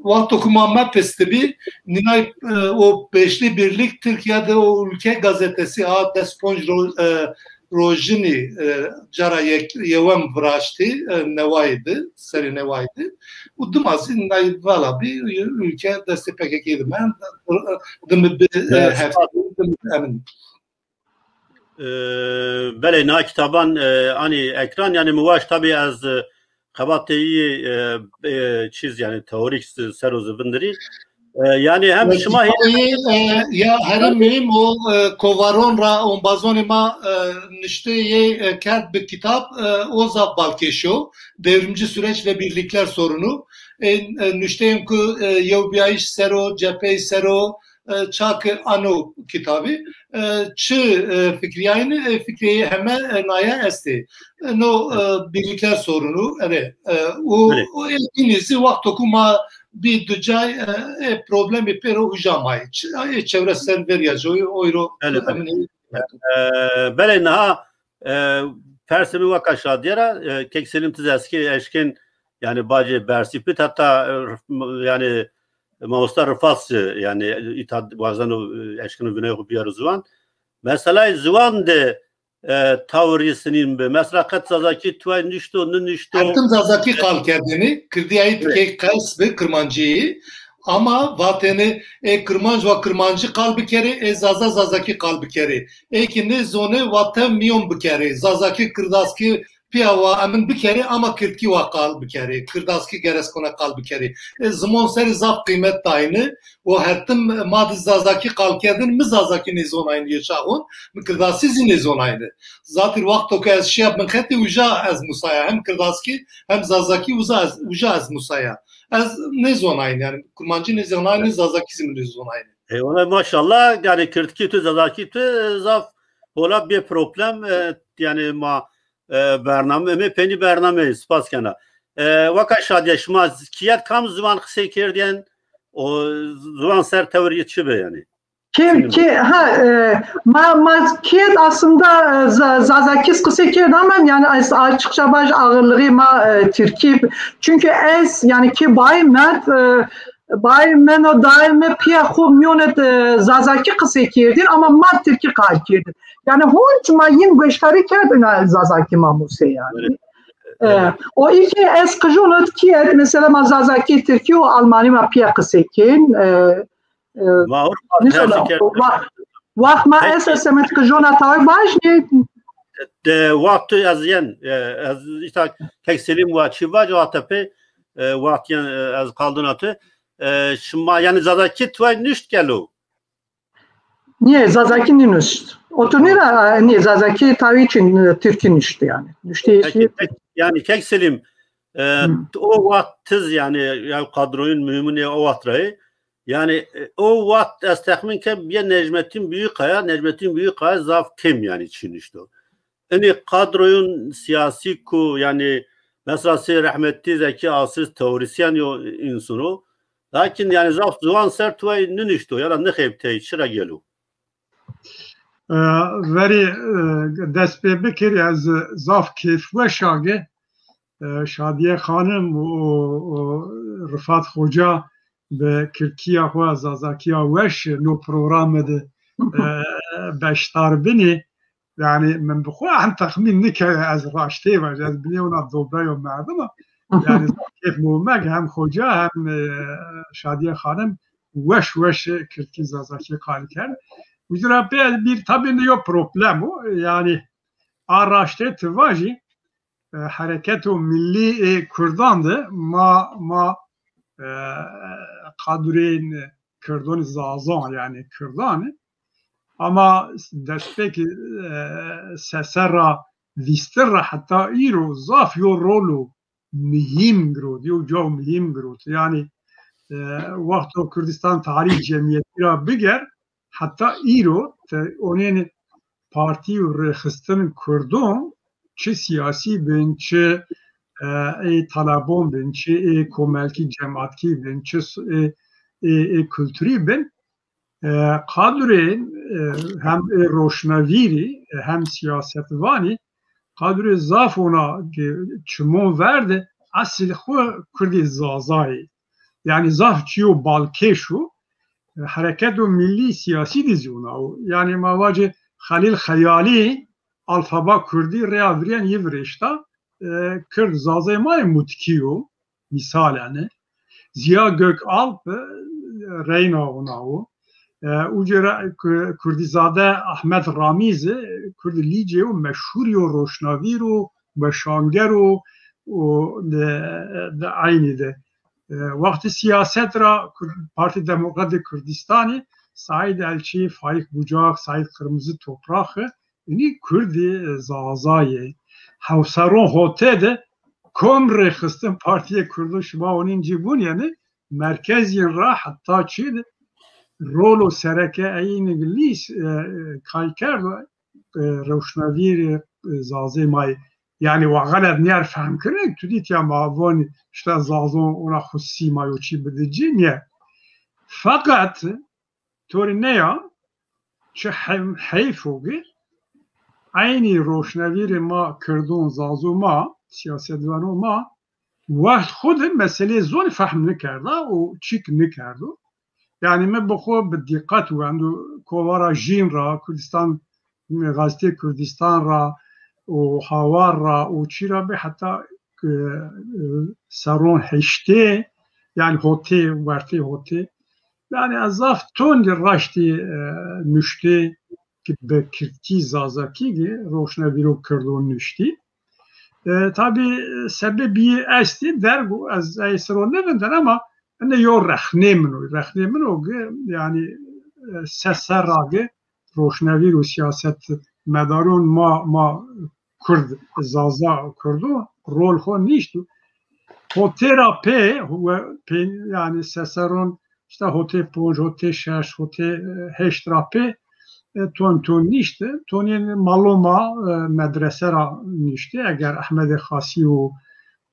wexto ku ma mepistibî, nînay, e, o Beşli Birlik Tirkîya de o Ülke gazetesi a des ponc ro-, e, rojinî, e, cara yek-, yewen viraştî, e, newayî di, serê newayî di. Û dima zî nay vala bî, ülke destê P K K di mend, dimi bi, e, heftî, dimi bi emin. E, belê, na kitaban, e, anî ekran, yanî mi waşt tabî ez, e, xebatê yî, e, e, çîz, yanî teorîk s-, ser o zi vindirî. E, yanî hem şima hê- Kitabê, e, ya herî muhîm o, e, kovaron ra ombazonê ma, e, nuşteyê, e, kerd bi kitab, e, o zaf balkêş o. Devrimci Süreç ve Birlikler Sorunu. E, e, nuşteyên ku, e, yewbîyayîş ser o, cepheyî ser o, e, ça ke ano kitabî, e, çi, e, fikrîyayne, e, fikrê heme, e, naye estê. E, no, e, birlikler sorunu, erê, e, û, û ê bînî zî wexto ku ma bî ducay, e, ê problemî pêro uca ma yê. Ç-, ê çewres ser verîya coyî, oyro. Belê, belê. E, belê, niha, e, persê mi weka Şadîye ra, e, kek Selîm, ti zî eskî eşkên, yanî bacê bersî pit, heta, e, rif-, yanî mamosta Rifat zî, yanî îta wazeno, e, eşkeno vînayê xo bîyaro ziwan. Meselay ziwan de, e, tawirî sinîn bi. Mesela qet zazakî tuway nuşto, ninuşto. Hertim zazakî qal kerdêne, kirdîyayî tikê qels bi kirmancîyî. Ama vatêne, ê kirmanc wa kirmancî qal bikerê, ê zaza zazakî qal bikerê. Ê ki nêzonê wa tew mîyon bikerê. Zazakî, kirdaskî, pîya wa emin bikerê, ama kirdkî wa qal bikerê. Kirdaskî gereskona qal bikerê. E, zimon serî zaf qîmet dayne. O hertim ma di zazakî qal kerdin, mi zazakî nêzonayne yê çaxon, mi kirdaskî zî nêzonayne. Zatî wexto ke ez şiya binxetî uca ez musaya, hem kirdaskî hem zazakî uza ez, uca ez musaya. Ez nêzonayne, yanî kurmancî nêzonayne, zazakî zî mi nêzonayne. E, wele maşallah, yanî kirdkî tu, zazakî tu, e, zaf hola bê problem, e, yanî ma, e, bername, emê peynî bernameyî, spas kena. E, weka Şadîye, şima z-, kîyet kam ziwan qisey kerdîyen, o ziwan ser tewir yê çi bi yanî? Kim, ki, ha, e, ma, ma kêt aslında, e, za-, zazakî qisey kerd ama yani as-, açıkça baş ağırlığı ma, e, Tirkî. Çünkü ez, yani ki bay Mert, e, bay Meno daime pîya xo mîyonê, e, zazakî qisey kerdin ama ma Tirkî qal kerdin. Yani honc ma yin goştarî kerdin zazakî ma musê yani. Evet. E, evet. O ilk ez qijon ot kîyet, mesela ma zazakî, Tirkî û Almanî ma pîya qisey kên, e, E, ma Avrupa nîşana, tercih kerd. Wa-, waxt ma est, semet qijona tawe vaj nê. De waxt tu ez yen, e, ez îta kek Selîm wa çi vaj, waxt pê, e, waxt yen, e, ez qaldina tu. E, şima, yanî zazakî tuway nuşt gelo? Nîye, zazakî nînuşt. Otur nîra, nîye, zazakî tawe çin, e, tirkî nuşt yanî. Nuştê. Peki, peki, yanî kek Selîm, e, o waxt tiz yanî, ya kadroyun muhîmûn ê o waxt ra yê. Yanî, e, o waxt ez texmîn kem bîye Necmettin Büyükaya, Necmettin Büyükaya zaf kêm yanî çî nuşto. Inî kadroyun sîyasî ku yanî mesela sey rehmetî Zekî Asîz teorîsyen yo însan o. Lakin yanî zaf ziwan ser tuway ninuşto ya da nixebitey, çira gelo? E, verî, e, dest pê bikirî, ez zaf kêfweş a ke, e, Şadîye Xanim û, û Rifat Xoca bi kirdkîya xo, zazakîya weş no programe de, e, beşdar binî. Yanî min bi xo hem texmîn nikerd ez raştê vaj, ez binê ona dobrayo merdim a. Yanî zaf kêf mi ome ke hem Xoca hem, e, Şadîye Xanim weş weş kirdkî zazakî qal kerd. Uca ra pê bir tabî yo problem o. Yanî a raştê ti vajî, e, hereketo millî ê kurdan de ma, ma, e, qadrên kirdon zazan, yanî kurdan. Ama destpêkî, e, seser ra vîstir ra heta îro zaf yo rolo muhîm girot, yo caw muhîm girot. Yanî, e, wexto Kurdistan Tarîh Cemîyetî ra biger, heta îro te onên partî û rêxistin kurdon, çi sîyasî bin, çi, e, ê talebon bin, çi ê komelkî cematkî bin, çi s-, ê, ê, ê kulturî bin, e, qadrê, e, hem ê roşnvîrî, e, hem sîyasetvanî, qadrê zaf ona ke çimon ver de esil xwu kurdê zazayî. Yanî zaf çîyo balkêş o. E, hereketo millî sîyasî de zî ona o. Yanî ma vacê Xelîl Xeyalî, alfaba kurdî rêya virîyen yi virêşta. E, Kird zazê ma yê mutkî yo, mîsal yanî. Ziya Gökalp, e, reyna wina wo. E, uca ra Ku-, Kurdîzade Ahmet Ramî zî, e, Kurdî Lîcê yo, meşhur yo, roşnavîr o, weşanger o, û de, de eynî de. E, wextê sîyaset ra Kur-, Partî Demokratî Kurdîstanî Saîd Elçî, Faîk Bucak, Saîd Qirmizî Topraxî, inî Kurdî, e, Zaza yê. Hewseron Hote de kom rêxistin Partîyê Kurdo şima onîn cî vûn, yanî merkezîn ra heta çî de rolo sereke eyîn lîs, e, e, kay kerdo, e, roşnavîrê, e, Zazê ma yê. Yanî wa xelet nîyer fehm kirin, tu dîtî ya ma vonî îşte Zazon ona xwu sîma yo çî bidi ci, nîyer. Feqet to rê nêya, çi hem-, heyf o ki eynî roşnavîrê ma Kirdon, Zazo ma, sîyasetvanû ma, wext xwu de meseleyê zonî fehm nikerda û çîk nikerdo. Yanî mi bi xwu bi dîqet wendo, kovara Jîn ra, Kurdistan, Gazetê Kurdistan ra û Hawar ra û çî ra bê heta, e, e, serron heştê, yanî hotê, wertê hotê. Yanî ez zaf tondî raştî, e, nuştê ki bi kirdkî, zazakî ki roşnavîro Kirdon nuştî. E, tabî, e, sebebî estî derg o, ez ey ser o nêvindena ama ene yo rexnê min o. Rexnê min o ki, yanî, e, se serra ki roşnavîr û sîyasetmedarûn ma, ma Kurd, Zaza Kurdo rol xo nîşt. Hotê ra pê, we-, pê, yanî se serron îşte hotê ponc, hotê şeş, hotê, e, heşt ra pê, e, ton ton nîşti. Tonên maloma, e, medrese ra nîşti. Eger Ehmedê Xasî û,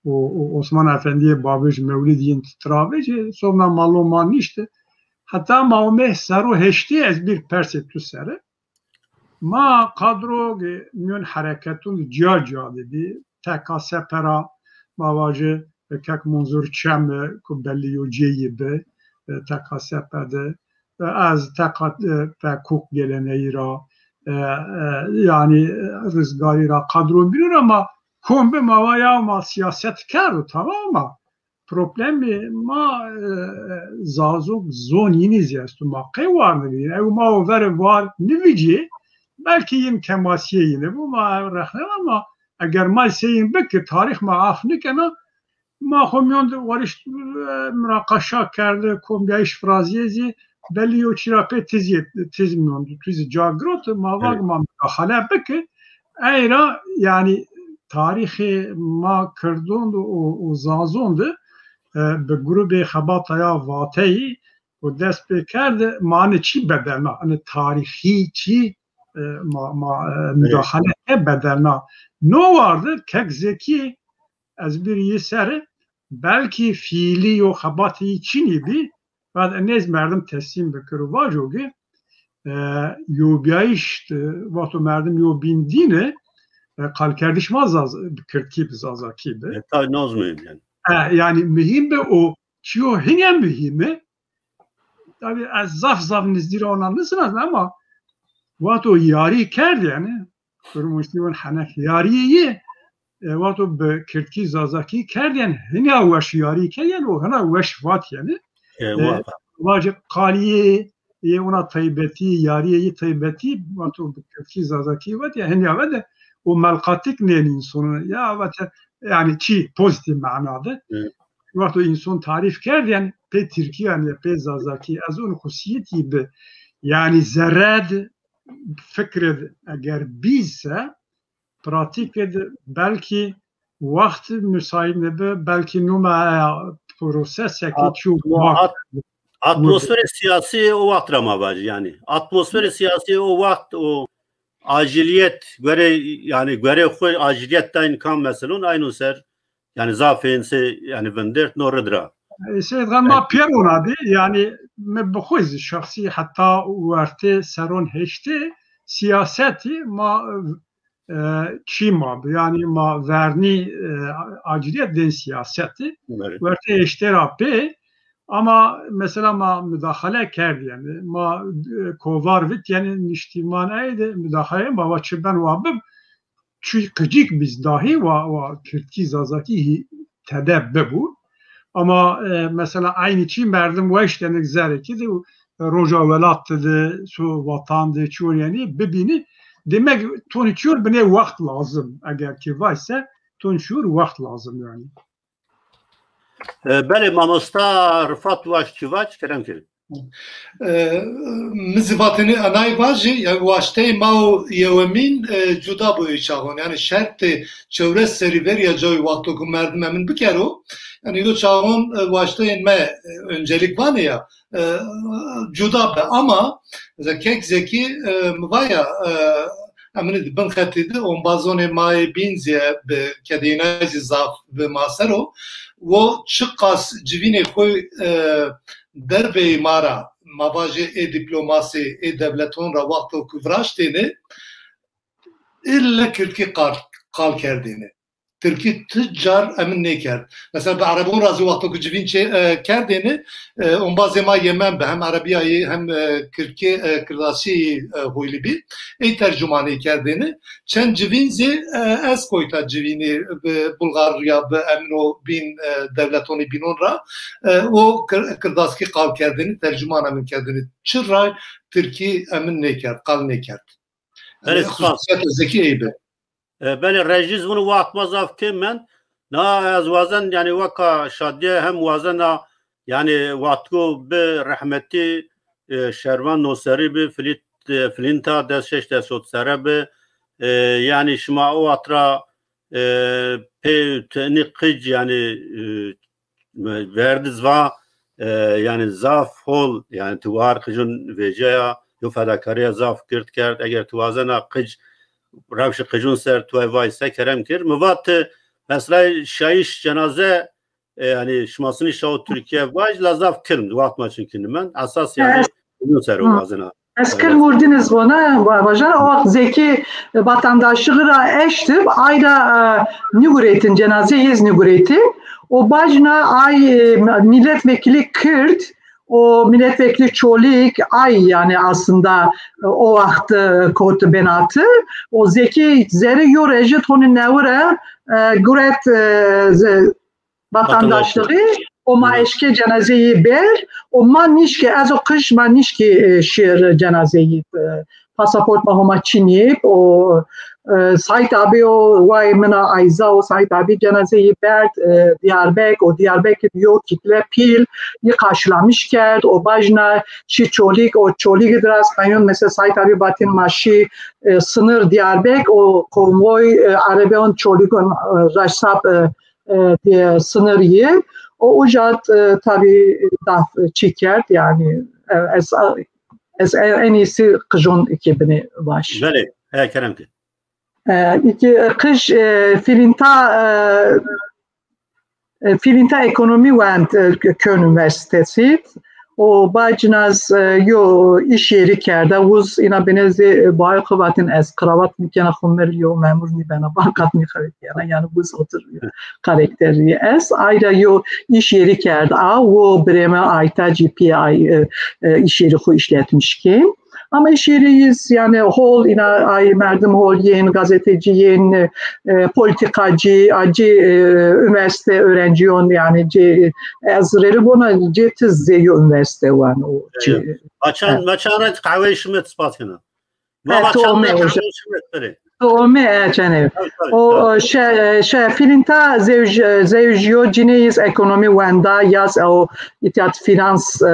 û, û Osman Efendîyê Babij Mewlid yin tira vecî, sobna maloma nîşti. Heta ma omê serro heştê ez bir persê tu sere. Ma kadro, e, mîyon hereketûn de cîya cîya de bî. T K S P ra ma vajî, e, kek Munzur Çemi ku belî yo cêyî bi, e, T K S P de. E, ez T K P Kuk Geleneyî ra, e, e, yanî, e, Rizgarî ra kadro bînû ra ma kom bi ma va ya ma sîyaset kerdo, tamam ama problemê ma, e, Zazok zon yînî zî esto. Ma qey war nivîjî? Ew ma o verê war nivîjî, belkî yin kemasîye yînî bo, ma rexnena ama eger ma sey yin biki, tarîx ma af nikena, ma xo mîyon de warişt, e, munaqaşa kerde, kombîyayîş virazîye zî, belî yo çî ra pê tizî, tiz mîyon de, tizî ca girot, ma vag ma mudaxale biki, ey ra, yanî tarîxê ma Kirdon de û, û Zazon de, e, bi grubê Xebata ya Vateyî û dest pê kerde, ma ane çî bedelna, ane tarîxî çî, e, ma, ma, e, mudaxale ke bedelna. No war de kek Zekî, ez bir yi sere, belkî fiîlî yo xebatê yi çinî bî, vat enê zî merdim teslîm bikir û vaco ki, e, yobîyayîş de, wexto merdim yo bîn dîne, e, qalkerdiş ma zaz, bi kirdkî bi, zazakî bi. E, tabii, naz muhîm yanî. E, yanî muhîm bi û çîyo hînî muhîm e. Tabî ez zaf zaf nizdî ra ona nisinasna ama wexto yarî kerd yanî, Kurmuştî ûn henek yarîyê yi, e, wexto bi kirdkî zazakî kerd yanî, hînîya weş yarî kerd yanî, o hîna weş vat yanî. E, e, wa- Vajî qalîyê yê ona taybetî, yarîyê yi taybetî, wexto bi kirdkî zazakî vat ya hînîya ve de o melqatik nên însonûn ya, vat yanî çî pozîtîf mana de. E, Wexto înson tarîf kerd, yanî pê tirkî, yanî pê zazakî, ez ûn xusîyetî bi, yanî zerre di, fikre di eger bî se, pratîke di belkî wext musaîd nêbi, belkî nûme eya proseseke çîyo at-, at-, atmosferê sîyasî o wext ra ma vajî, yanî atmosferê sîyasî o wext o aciliyet, gore, yanî gore xwu aciliyet dayn kam meselon, ayno ser, yanî zafên se, yanî vindirt no rid ra. E, Seyîd Xan, ma pêr ona bî, yanî mi bi xwu zî şexsî heta wertê serron heştê sîyasetî ma, e, çî ma bi, yanî ma vernî, e, aciliyet dên sîyasetî. Evet. Wertê heştê ra pê, ama mesela ma mudaxale kerd, yanî ma, e, kovar vit, yanî niştîman ey de mudaxale ma va çi ben wa bib. çi qicik biz dahi wa, wa Kirdkî, Zazakî hî tede bibû. Ama, e, mesela eynî çî merdim weştenik zerê ki de, e, roja welat de, so vatan de, çiyon yani bibîni. Demek tonî çiyor binê wext lazim. Eger ki vayse tonî çiyor wext lazim yani. E, belê, mamosta Rifat waşt çi vac, kerem kir. E, mi zî vatêne enay vajî, yani waşteyê ma û yewemîn, e, cuda bo ê çaxon. Yani şertê çewres serî verî ya cayê wexto ku merdim emin bikero. Yani yo çaxon, e, waşteyên me, e, öncelik vanê ya, e, cuda bi. Ama mesela kek Zekî, e, mi vaya, e, Emrî di bin xetî di ombazonê ma yê bîn zî bi kedênay zî zaf bi ma ser o. Wo çiqas civînê xo, e, derveyî ma ra, ma vajê ê dîplomasî, ê dewleton ra wexto ku viraştêne, îlle kirdkî qal, qal kerdêne. Tirkî ti car emin nêkerd. Mesela bi erebon ra zî wexto ku civîn çê, e, kerdêne, e, ombazê ma Yemen bi, hem erebîyayî hem, e, kirdkî, e, kirdasî, e, hoylî bî. Ey tercumanî kerdêne. Çend civîn zî, e, ez koyta civînî bi Bulgarya bi emno bîn, e, dewletonî bînon ra, e, o kir-, kirdaskî qal kerdêne, tercuman emin kerdêne. Çi ray tirkî emin nêkerd, qal nêkerd. Belê, spas. Xususiyet Zekî ey bi. E, belê, rejîz vunu waxt ma zaf kêm mend. Na ez wazen, yani, weka şadiye hem wazena, yani, wextgo bi rehmetî, e, Şervan Noserî bi, Filit-, e, Filinta des şeş des hot serre bi. E, yani, şima o waxt ra, e, pê tenî qic, yani, e, verdiz va, e, yani zaf hol, yani tu war qicun vêceya, yo fedakarîya zaf gird kerd. Eger tu wazena qic, rewşê qicun ser tu vay se kerem kir. Mi vat, e, mesela şayîş cenaze, e, yani şima sinî şawo Tirkîye vaj, la zaf kilm, waxt ma çinkî nimend. Esas yani qicun ser o wazena. Ez kil murdin iz vona, va-, vajana, o wext Zekî, e, vatandaşlığı ra eştib, ay ra, e, niguretin, cenazeyê iz niguretin. O bacna ay, e, milletvekili Kürt, o milletvekili Çolîg, ay yani aslında, e, o wext, e, kot benatı. O Zekî zerê yo reji toni newire, e, guret, e, ze-, vatandaşlığı, o ma eşkê cenazeyî ber, o ma nişkî, ez o qij ma nişkî, e, şir cenazeyî, e, pasaport ma Homa çinî, o, e, Saîd abi o, wayê min a Ayza, o Saîd abi cenazeyî berd, e, Diyarbek, o Diyarbek yo kitle pîl yi karşılamış kerd, o bajna şî Çolîg, o Çolîg di rast qeyon, mesela Saîd abi batin ma şî, e, sınır Diyarbek, o konvoy, e, erebeyon Çolîgon, e, raşsab, e, e, diye sınır yi. O ucat, e, tabi daf çi kerd, yani, e, ez, ez en iyisi qijun iki bini baş. Belê, he, kerem ki. E, iki, e, qij, e, filinta, e, e, filinta ekonomi wend, e, Köln Üniversitesi. O bacnaz, e, yo iş yeri kerda, uz ina binezi, e, bayo xo vatin ez kravat nikena xo mir yo memur nibena, bankat nixevet yana, yani uz otur karakteri ez. Ayra yo iş yeri kerd a, wo bireme ayta G P I, e, e, iş yeri xo işletmiş ki. Ama iş yeri iz, yani hol ina ay merdim hol yên, gazeteci yên, e, politikacı, acı, e, üniversite öğrenciyon, yani ce-, ez reri bona cê tiz zê yo üniversite wan o. Vaçan, vaçan ra qehweyê şimet spas kena. Ma vaçan ra qehweyê şimet biri. Ome, e, çene. O, o, şe-, şe-, filinta zewj-, zewjiyo cinê iz ekonomi wenda yaz o itiyat finans, e,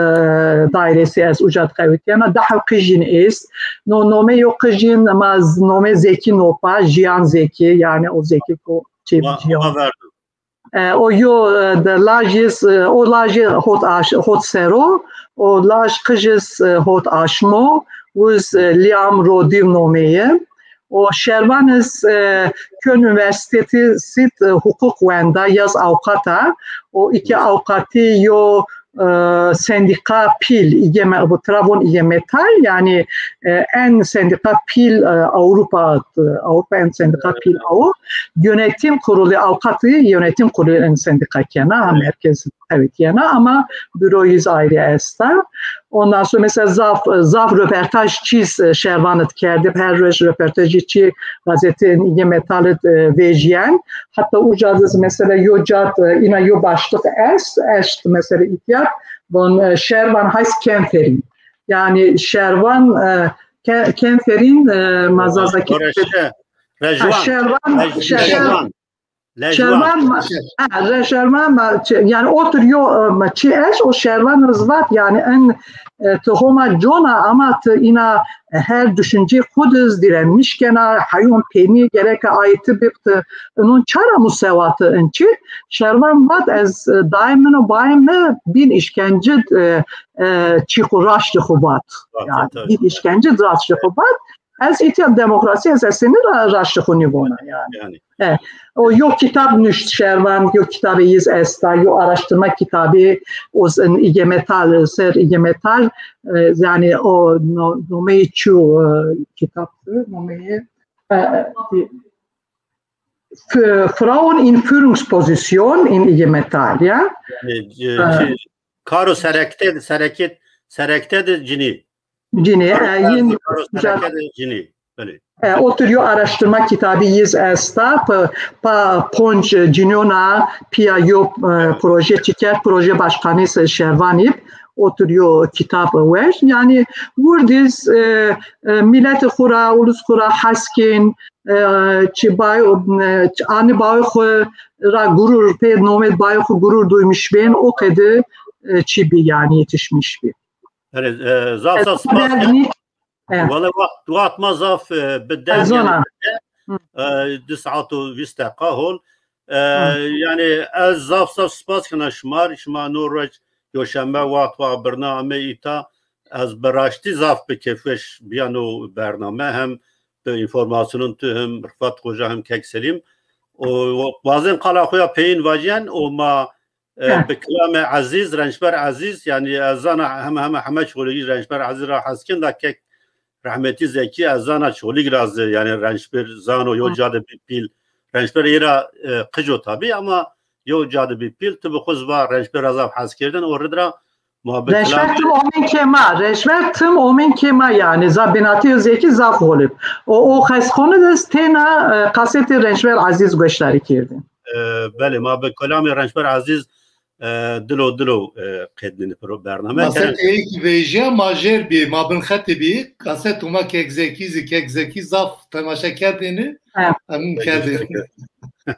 dairesi ez ucat qewitiyena. Daha qijin iz. No nome yo qijin, ma z-, nome Zeki nopa, Jiyan Zeki, yani o Zeki ko çeviriyor. E, o yo, e, de laj iz, e, o laj hot aş-, hot sero, o laj qij iz, e, hot aşmo, uz, e, Liam Rodiv nomeye. O Şervan iz, e, Köln Üniversitesi sit, e, hukuk wenda, yaz avukata. O iki avukati yo, e, sendika pîl, I G M, bu travon I G Metall, yani, e, en sendika pîl, e, Avrupa, e, Avrupa en sendika pîl aw. Yönetim kurulu, avukatı yönetim kurulu en sendika kena, ha, merkez evet yena, ama büroyuz ayrı esta. Ondan sonra mesela zaf, zaf röportaj çîz, e, şervan id kerdî. Her roj röportajî çî gazetên Îge Metal id, e, vejîyen. Hatta uca diz mesela yo cad, e, îna yo başlık est, est mesela îtya, von, e, şervan heist Kämpferin. Yani şervan, e, ke-, Kämpferin, e, ma Zazakî. Rejvan. Şervan, şer-, şer-, Lejwan. Şervan ma, ha, re-, şervan ma, çi-, yani otur yo, e, ma çi eş, o şervan rızvat, yani en, e, ti Homa cona ama ti îna, e, her düşüncê xu diz direnmiş kena, heyon pênî gereka aytî bib ti, inun çara musewatı in çi, şervan vat ez, e, daim min o bayim mi bin işkence, e, e, çi xu raştı xu vat. Yani bin işkence raştı xu vat. Ez îtya demokrasî ez esenî ra-, raştî xo nîvona yani. Yani. E, o yo kitab nuşt şervan, yo kitabê yiz esta, yo araştırma kitabî, o z-, in Îge Metal, ser Îge Metal, e, yani o no-, nomeyê çi, e, kitab, nomeyê, e, e, F-, Frauen in Führungsposition in Îge Metal, ya. Yani, e, e, şey, karo serekte, sereket, serekte de cinî. Cinî, e, yin, karo sereke de cinî. Belê. E, otur yo araştırma kitabî yiz esta, pa, pa ponc cinîyona pîya yo, e, proje çi kerd, proje başkanî se şervanî, otur yo kitab wej. Yani wurdiz, e, e, miletê xu ra, ulus xu ra heskên, e, çi bay, e, çi ani bay xu ra gurur, pê nomê bay xu gurur duymuş bên, o qedi, e, çi bi yani yetişmiş bi. Belê, e, zaf zaf spas. Wele wext, wext ma zaf, e, bi dem, yani, e, di saet û vîst deqa hol. E, yani ez zaf zaf spas kena şima rê. Şima no roj yoşembe wext wext birna amey îta. Ez bi raştî zaf bi kêfweş bîya no bername. Hem bi înformasyonun tu hem Rifat Xoca hem Kek Selîm. O, o, wazên qala xo ya peyîn vajîyen û ma E, bi kilamê Ezîz, Rençber Ezîz, yani ez zana heme, heme, heme Çolîgî Rençber Ezîz ra hes kên, da kek rehmetî Zekî, ez zana Çolîg ra zî, yani Rençber zano, yo cadê bî pîl. Rençber ê ra, e, qic o tabî ama yo cadê bî pîl, ti bi xwu zî va Rençber ra zaf hes kerdin, o rid ra ma bi Rençber kilamê tim omên kê ma, Rençber tim omên kê ma yani, za binatî yo Zekî zaf xolib. O, o xesxonî de têna, e, kasetê Rençber Ezîz goşdarî kerdin. E, belê, ma bi kelamê Rençber Ezîz, e, dilo dilo, e, qednîne piro bername. Kasetê ey kî vejîya ma jêr bî, ma bin xetê bî. Kaset Homa Kek Zekî zî, Kek Zekî zaf temaşe kerdêne. Ha. Em kerdêne.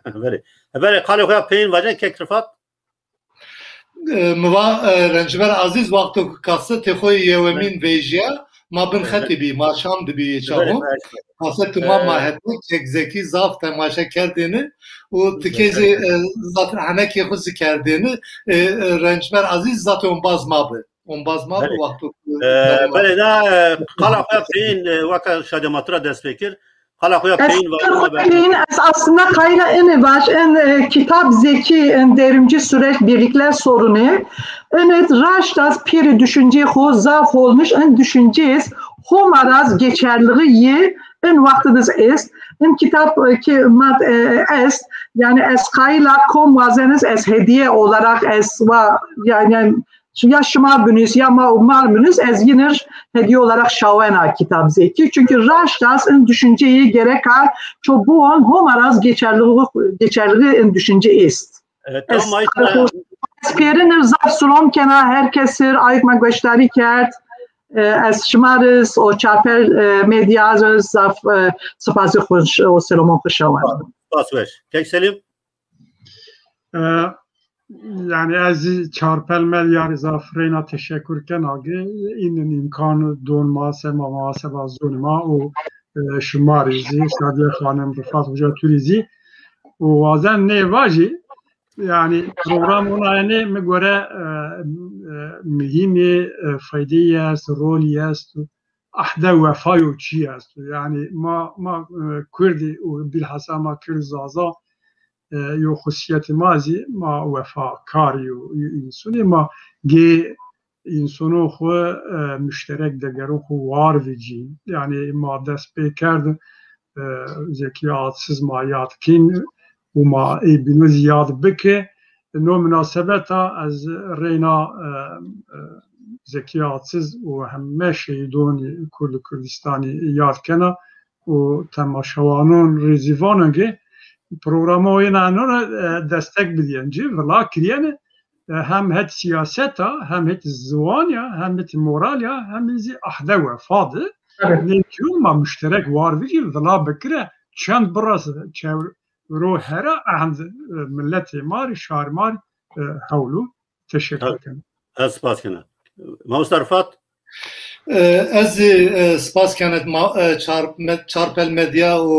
Belê. E, belê, qalê xo ya peyîn vacen Kek Rifat. E, mi va, e, Rençber Ezîz wexto kasetê xo yê yewemîn vejîya, ma bin xetê bî, ma şam di bî yê çaxo. Kasetê ma, ma hete Kek Zekî zaf temaşe kerdêne û tikê zî, e, zat henekê xo zî kerdêne. E, e, Rençber Ezîz zat ombaz ma bi. Ombaz ma bi wexto. E, belê, na, e, qala xo ya peyîn, e, weka şadê ma tu ra dest pê kir. Qala xo ya peyîn vajî ma. Peyîn, ez aslında qayîl a inê vaj, in, e, kitab Zekî, in Devrimci Süreç, Birlikler Sorunu, in id raşt a ez pêrê düşüncê xo zaf holmiş, in düşüncê iz Homa ra z geçerlixî yê in wexti diz est, in kitab, e, ki ma, e, est, yani ez qayîl a kom wazen iz ez hediye olarak ez wa, yani, yani, ya şima binus, ya ma, ma binus, ez yinir hediye olarak şawena kitab Zekî. Çünkü raşt a z in düşünceyî gereka ço biwon, Homa ra z geçerlixî, geçerlixî in düşünce est. Evet, ez, tamam, işte. Ez pêrin ir zaf silom kena, her kes ir, ayk ma goşdarî kerd. E, ez şima riz, o Çarpel, e, Medya riz zaf, e, sipasî xu û silomon xu şawena. Spas weş. Kek Selîm? E, yani ez zî Çarpel Medya rê zaf reyna teşekur kena ki înin îmkan don ma, sema ma, seba zonê ma û, e, şima rê zî, Şadiye Xanim, Rifat Hoca tu rê zî. Û wazen nê vajî, yani program ona yenê mi gore, e, e, muhîm ê, e, feydeyî est, rolî est, ehde wefayo çî esto. Yani ma, ma, e, Kurdî û bilhassa ma Kurd Zaza, e, yo xusîyetê ma zî ma wefakarî yo, yo însanî ma gê însanon xwu, e, muşterek degeron xwu war vecîn. Yani ma dest pê kerd, e, Zekî Atsiz ma yad kên û ma ê bîne zî yad bike. No munasebeta ez reyna, e, e, Zekî Atsiz û heme şehîdonî Kurd û Kurdistanî yad kena û temaşewanon rê zî vana ke programa êna enora, e, destek bidîyen ci, vila kirîyene, e, hem het sîyaset a, hem het ziwan ya, hem het moral ya, hem zî ahde wefa de. Evet. Nê kî ma muşterek war bikî, vila bikire, çend birase, çev-, ro hera ehnd, e, miletê ma rê, şarê ma rê, e, hewl o. Teşekkür ederim. Ez spas kena. Mamosta Rifat? E, ez zî, e, spas kena ma-, e, Çar-, me-, Çarpel Medya û,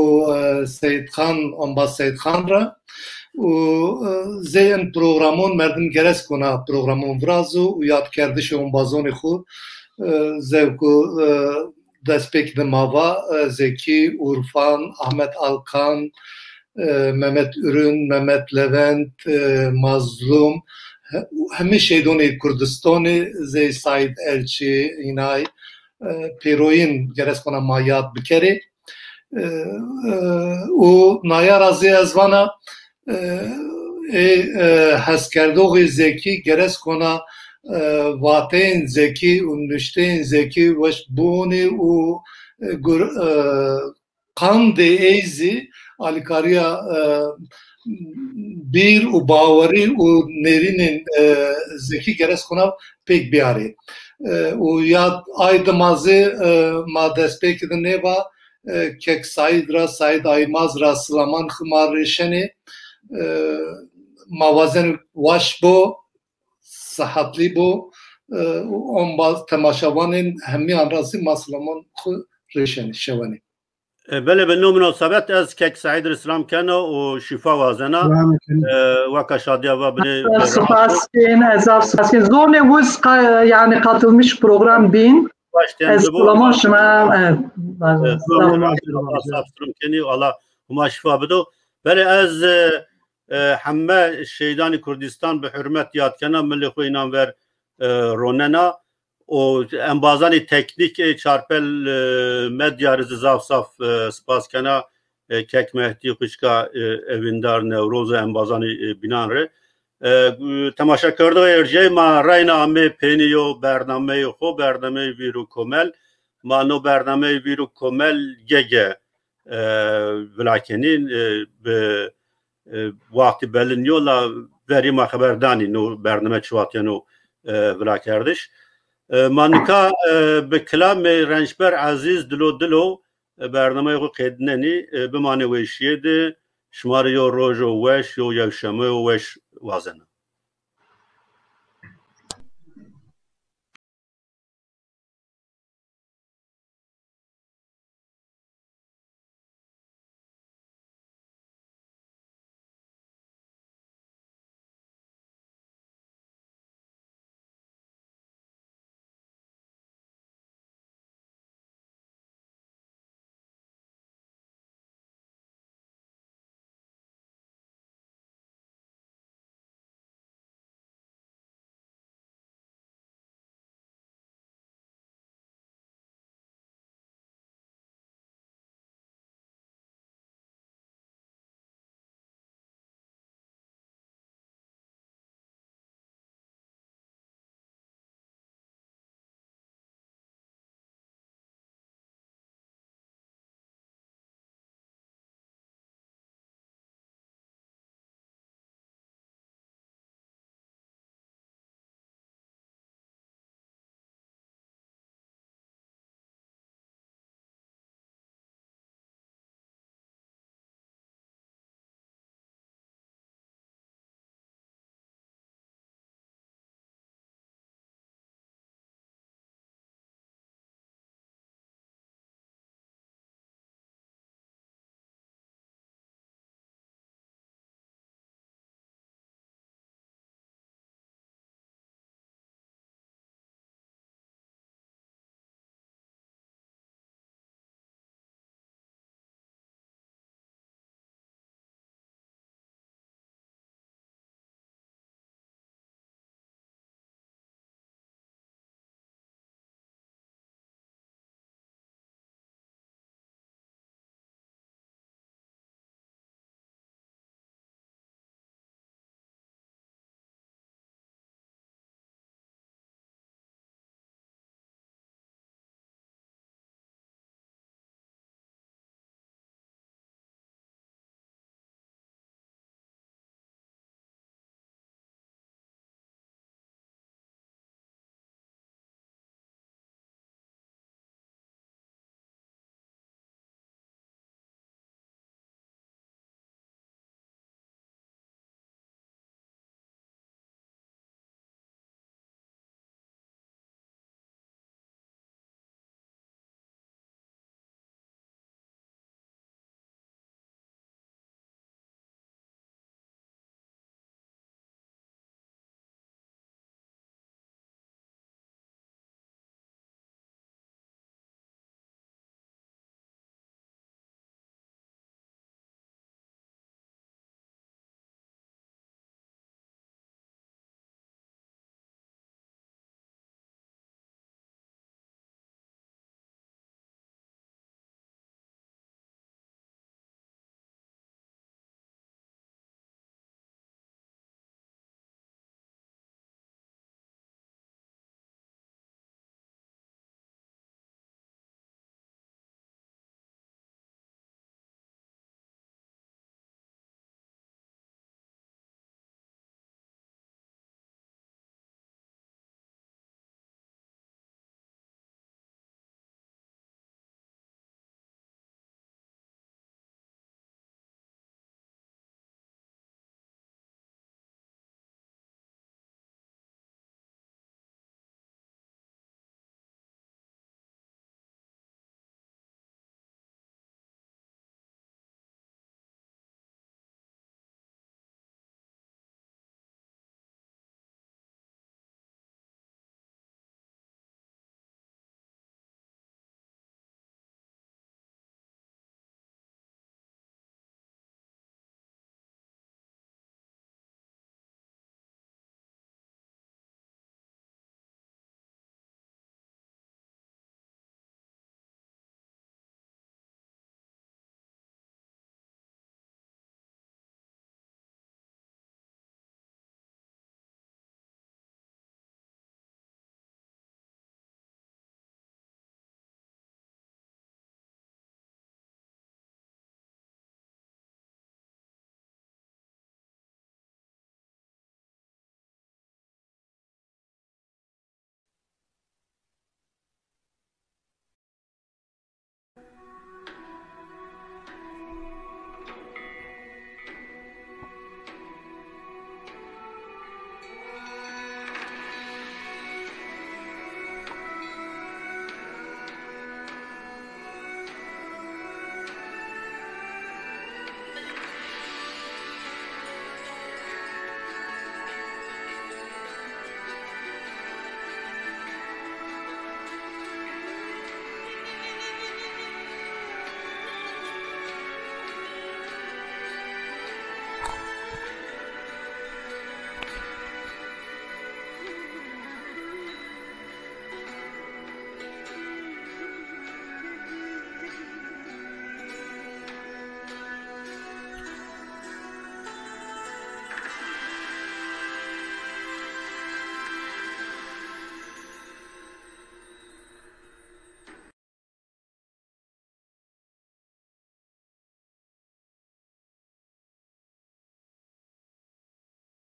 e, Seyîd Xan, Ombaz Seyîd Xan ra. Û, e, zey en programon merdim geres kona programon virazo û yadkerdişê ombazonê xwu, e, zewku, e, destpêk de ma va, e, Zekî, Urfan, Ahmet Alkan, e, Mehmet Ürün, Mehmet Levent, e, Mazlum, he-, hemî şehîdonê Kurdistanî, zey Saîd Elçî, Înay, e, pêroyin geres kona ma yad bikerê. E, e, û naya ra zî ez vana, e, ê, e, heskerdoxê Zekî geres kona, e, vateyên Zekî û nuşteyên Zekî weş biwonê û, e, gur-, e, qandê ey zî alîkarîya, e, bîr û bawerî û nêrînên, e, Zekî geres kona pêk biyarê. E, û ya ay dima zî, e, ma destpêkî de nêva, e, kek Saîd ra, Saîd Aymaz ra silaman xwu ma rêşenê. E, ma wazen waş bo, sihetlî bo. E, û ombaz temaşevanên hemîyan ra zî ma silaman xwu rêşenê, şewenê. E, belê, bi no munasebet ez kek Saîd rê silam kena û şîfa wazena. Silam aleyküm. E, weka şadiya va binê. Spas kên, ez zaf spas kên. Zonê wiz qa-, yanî katılmış program bîn. Baş tende bu. Ez silaman şima, e, e, zaf spas kenî, Allah huma şîfa bido. Belê ez, e, e, heme şehîdanê Kurdistan bi hurmet yad kena, milê xwu înan ver, e, ronena. Û embazanê teknîk ê Çarpel, e, Medya rê zî zaf zaf, e, spas kena, e, kek Mehdî, xwişka, e, Evîndar, Newroz û embazanê, e, bînan rê. E, temaşekerdoxê erjîyayî, ma reyna amê peynî yo bernameyê xo, bernameyê Vîr û Komel. Ma no bernameyê Vîr û Komel ge-ge, e, vila kenî, e, bi e, wextî belli nîyo la verî ma xeber danî no bername çi wext yeno, e, vilakerdiş. E, ma nika, e, bi kilamê Rençber Ezîz Dilo Dilo, e, bernameyê xo qedînenî, e, bimanê weşîye de, şima rê yo rojo weş, yo yewşemeyo weş wazena.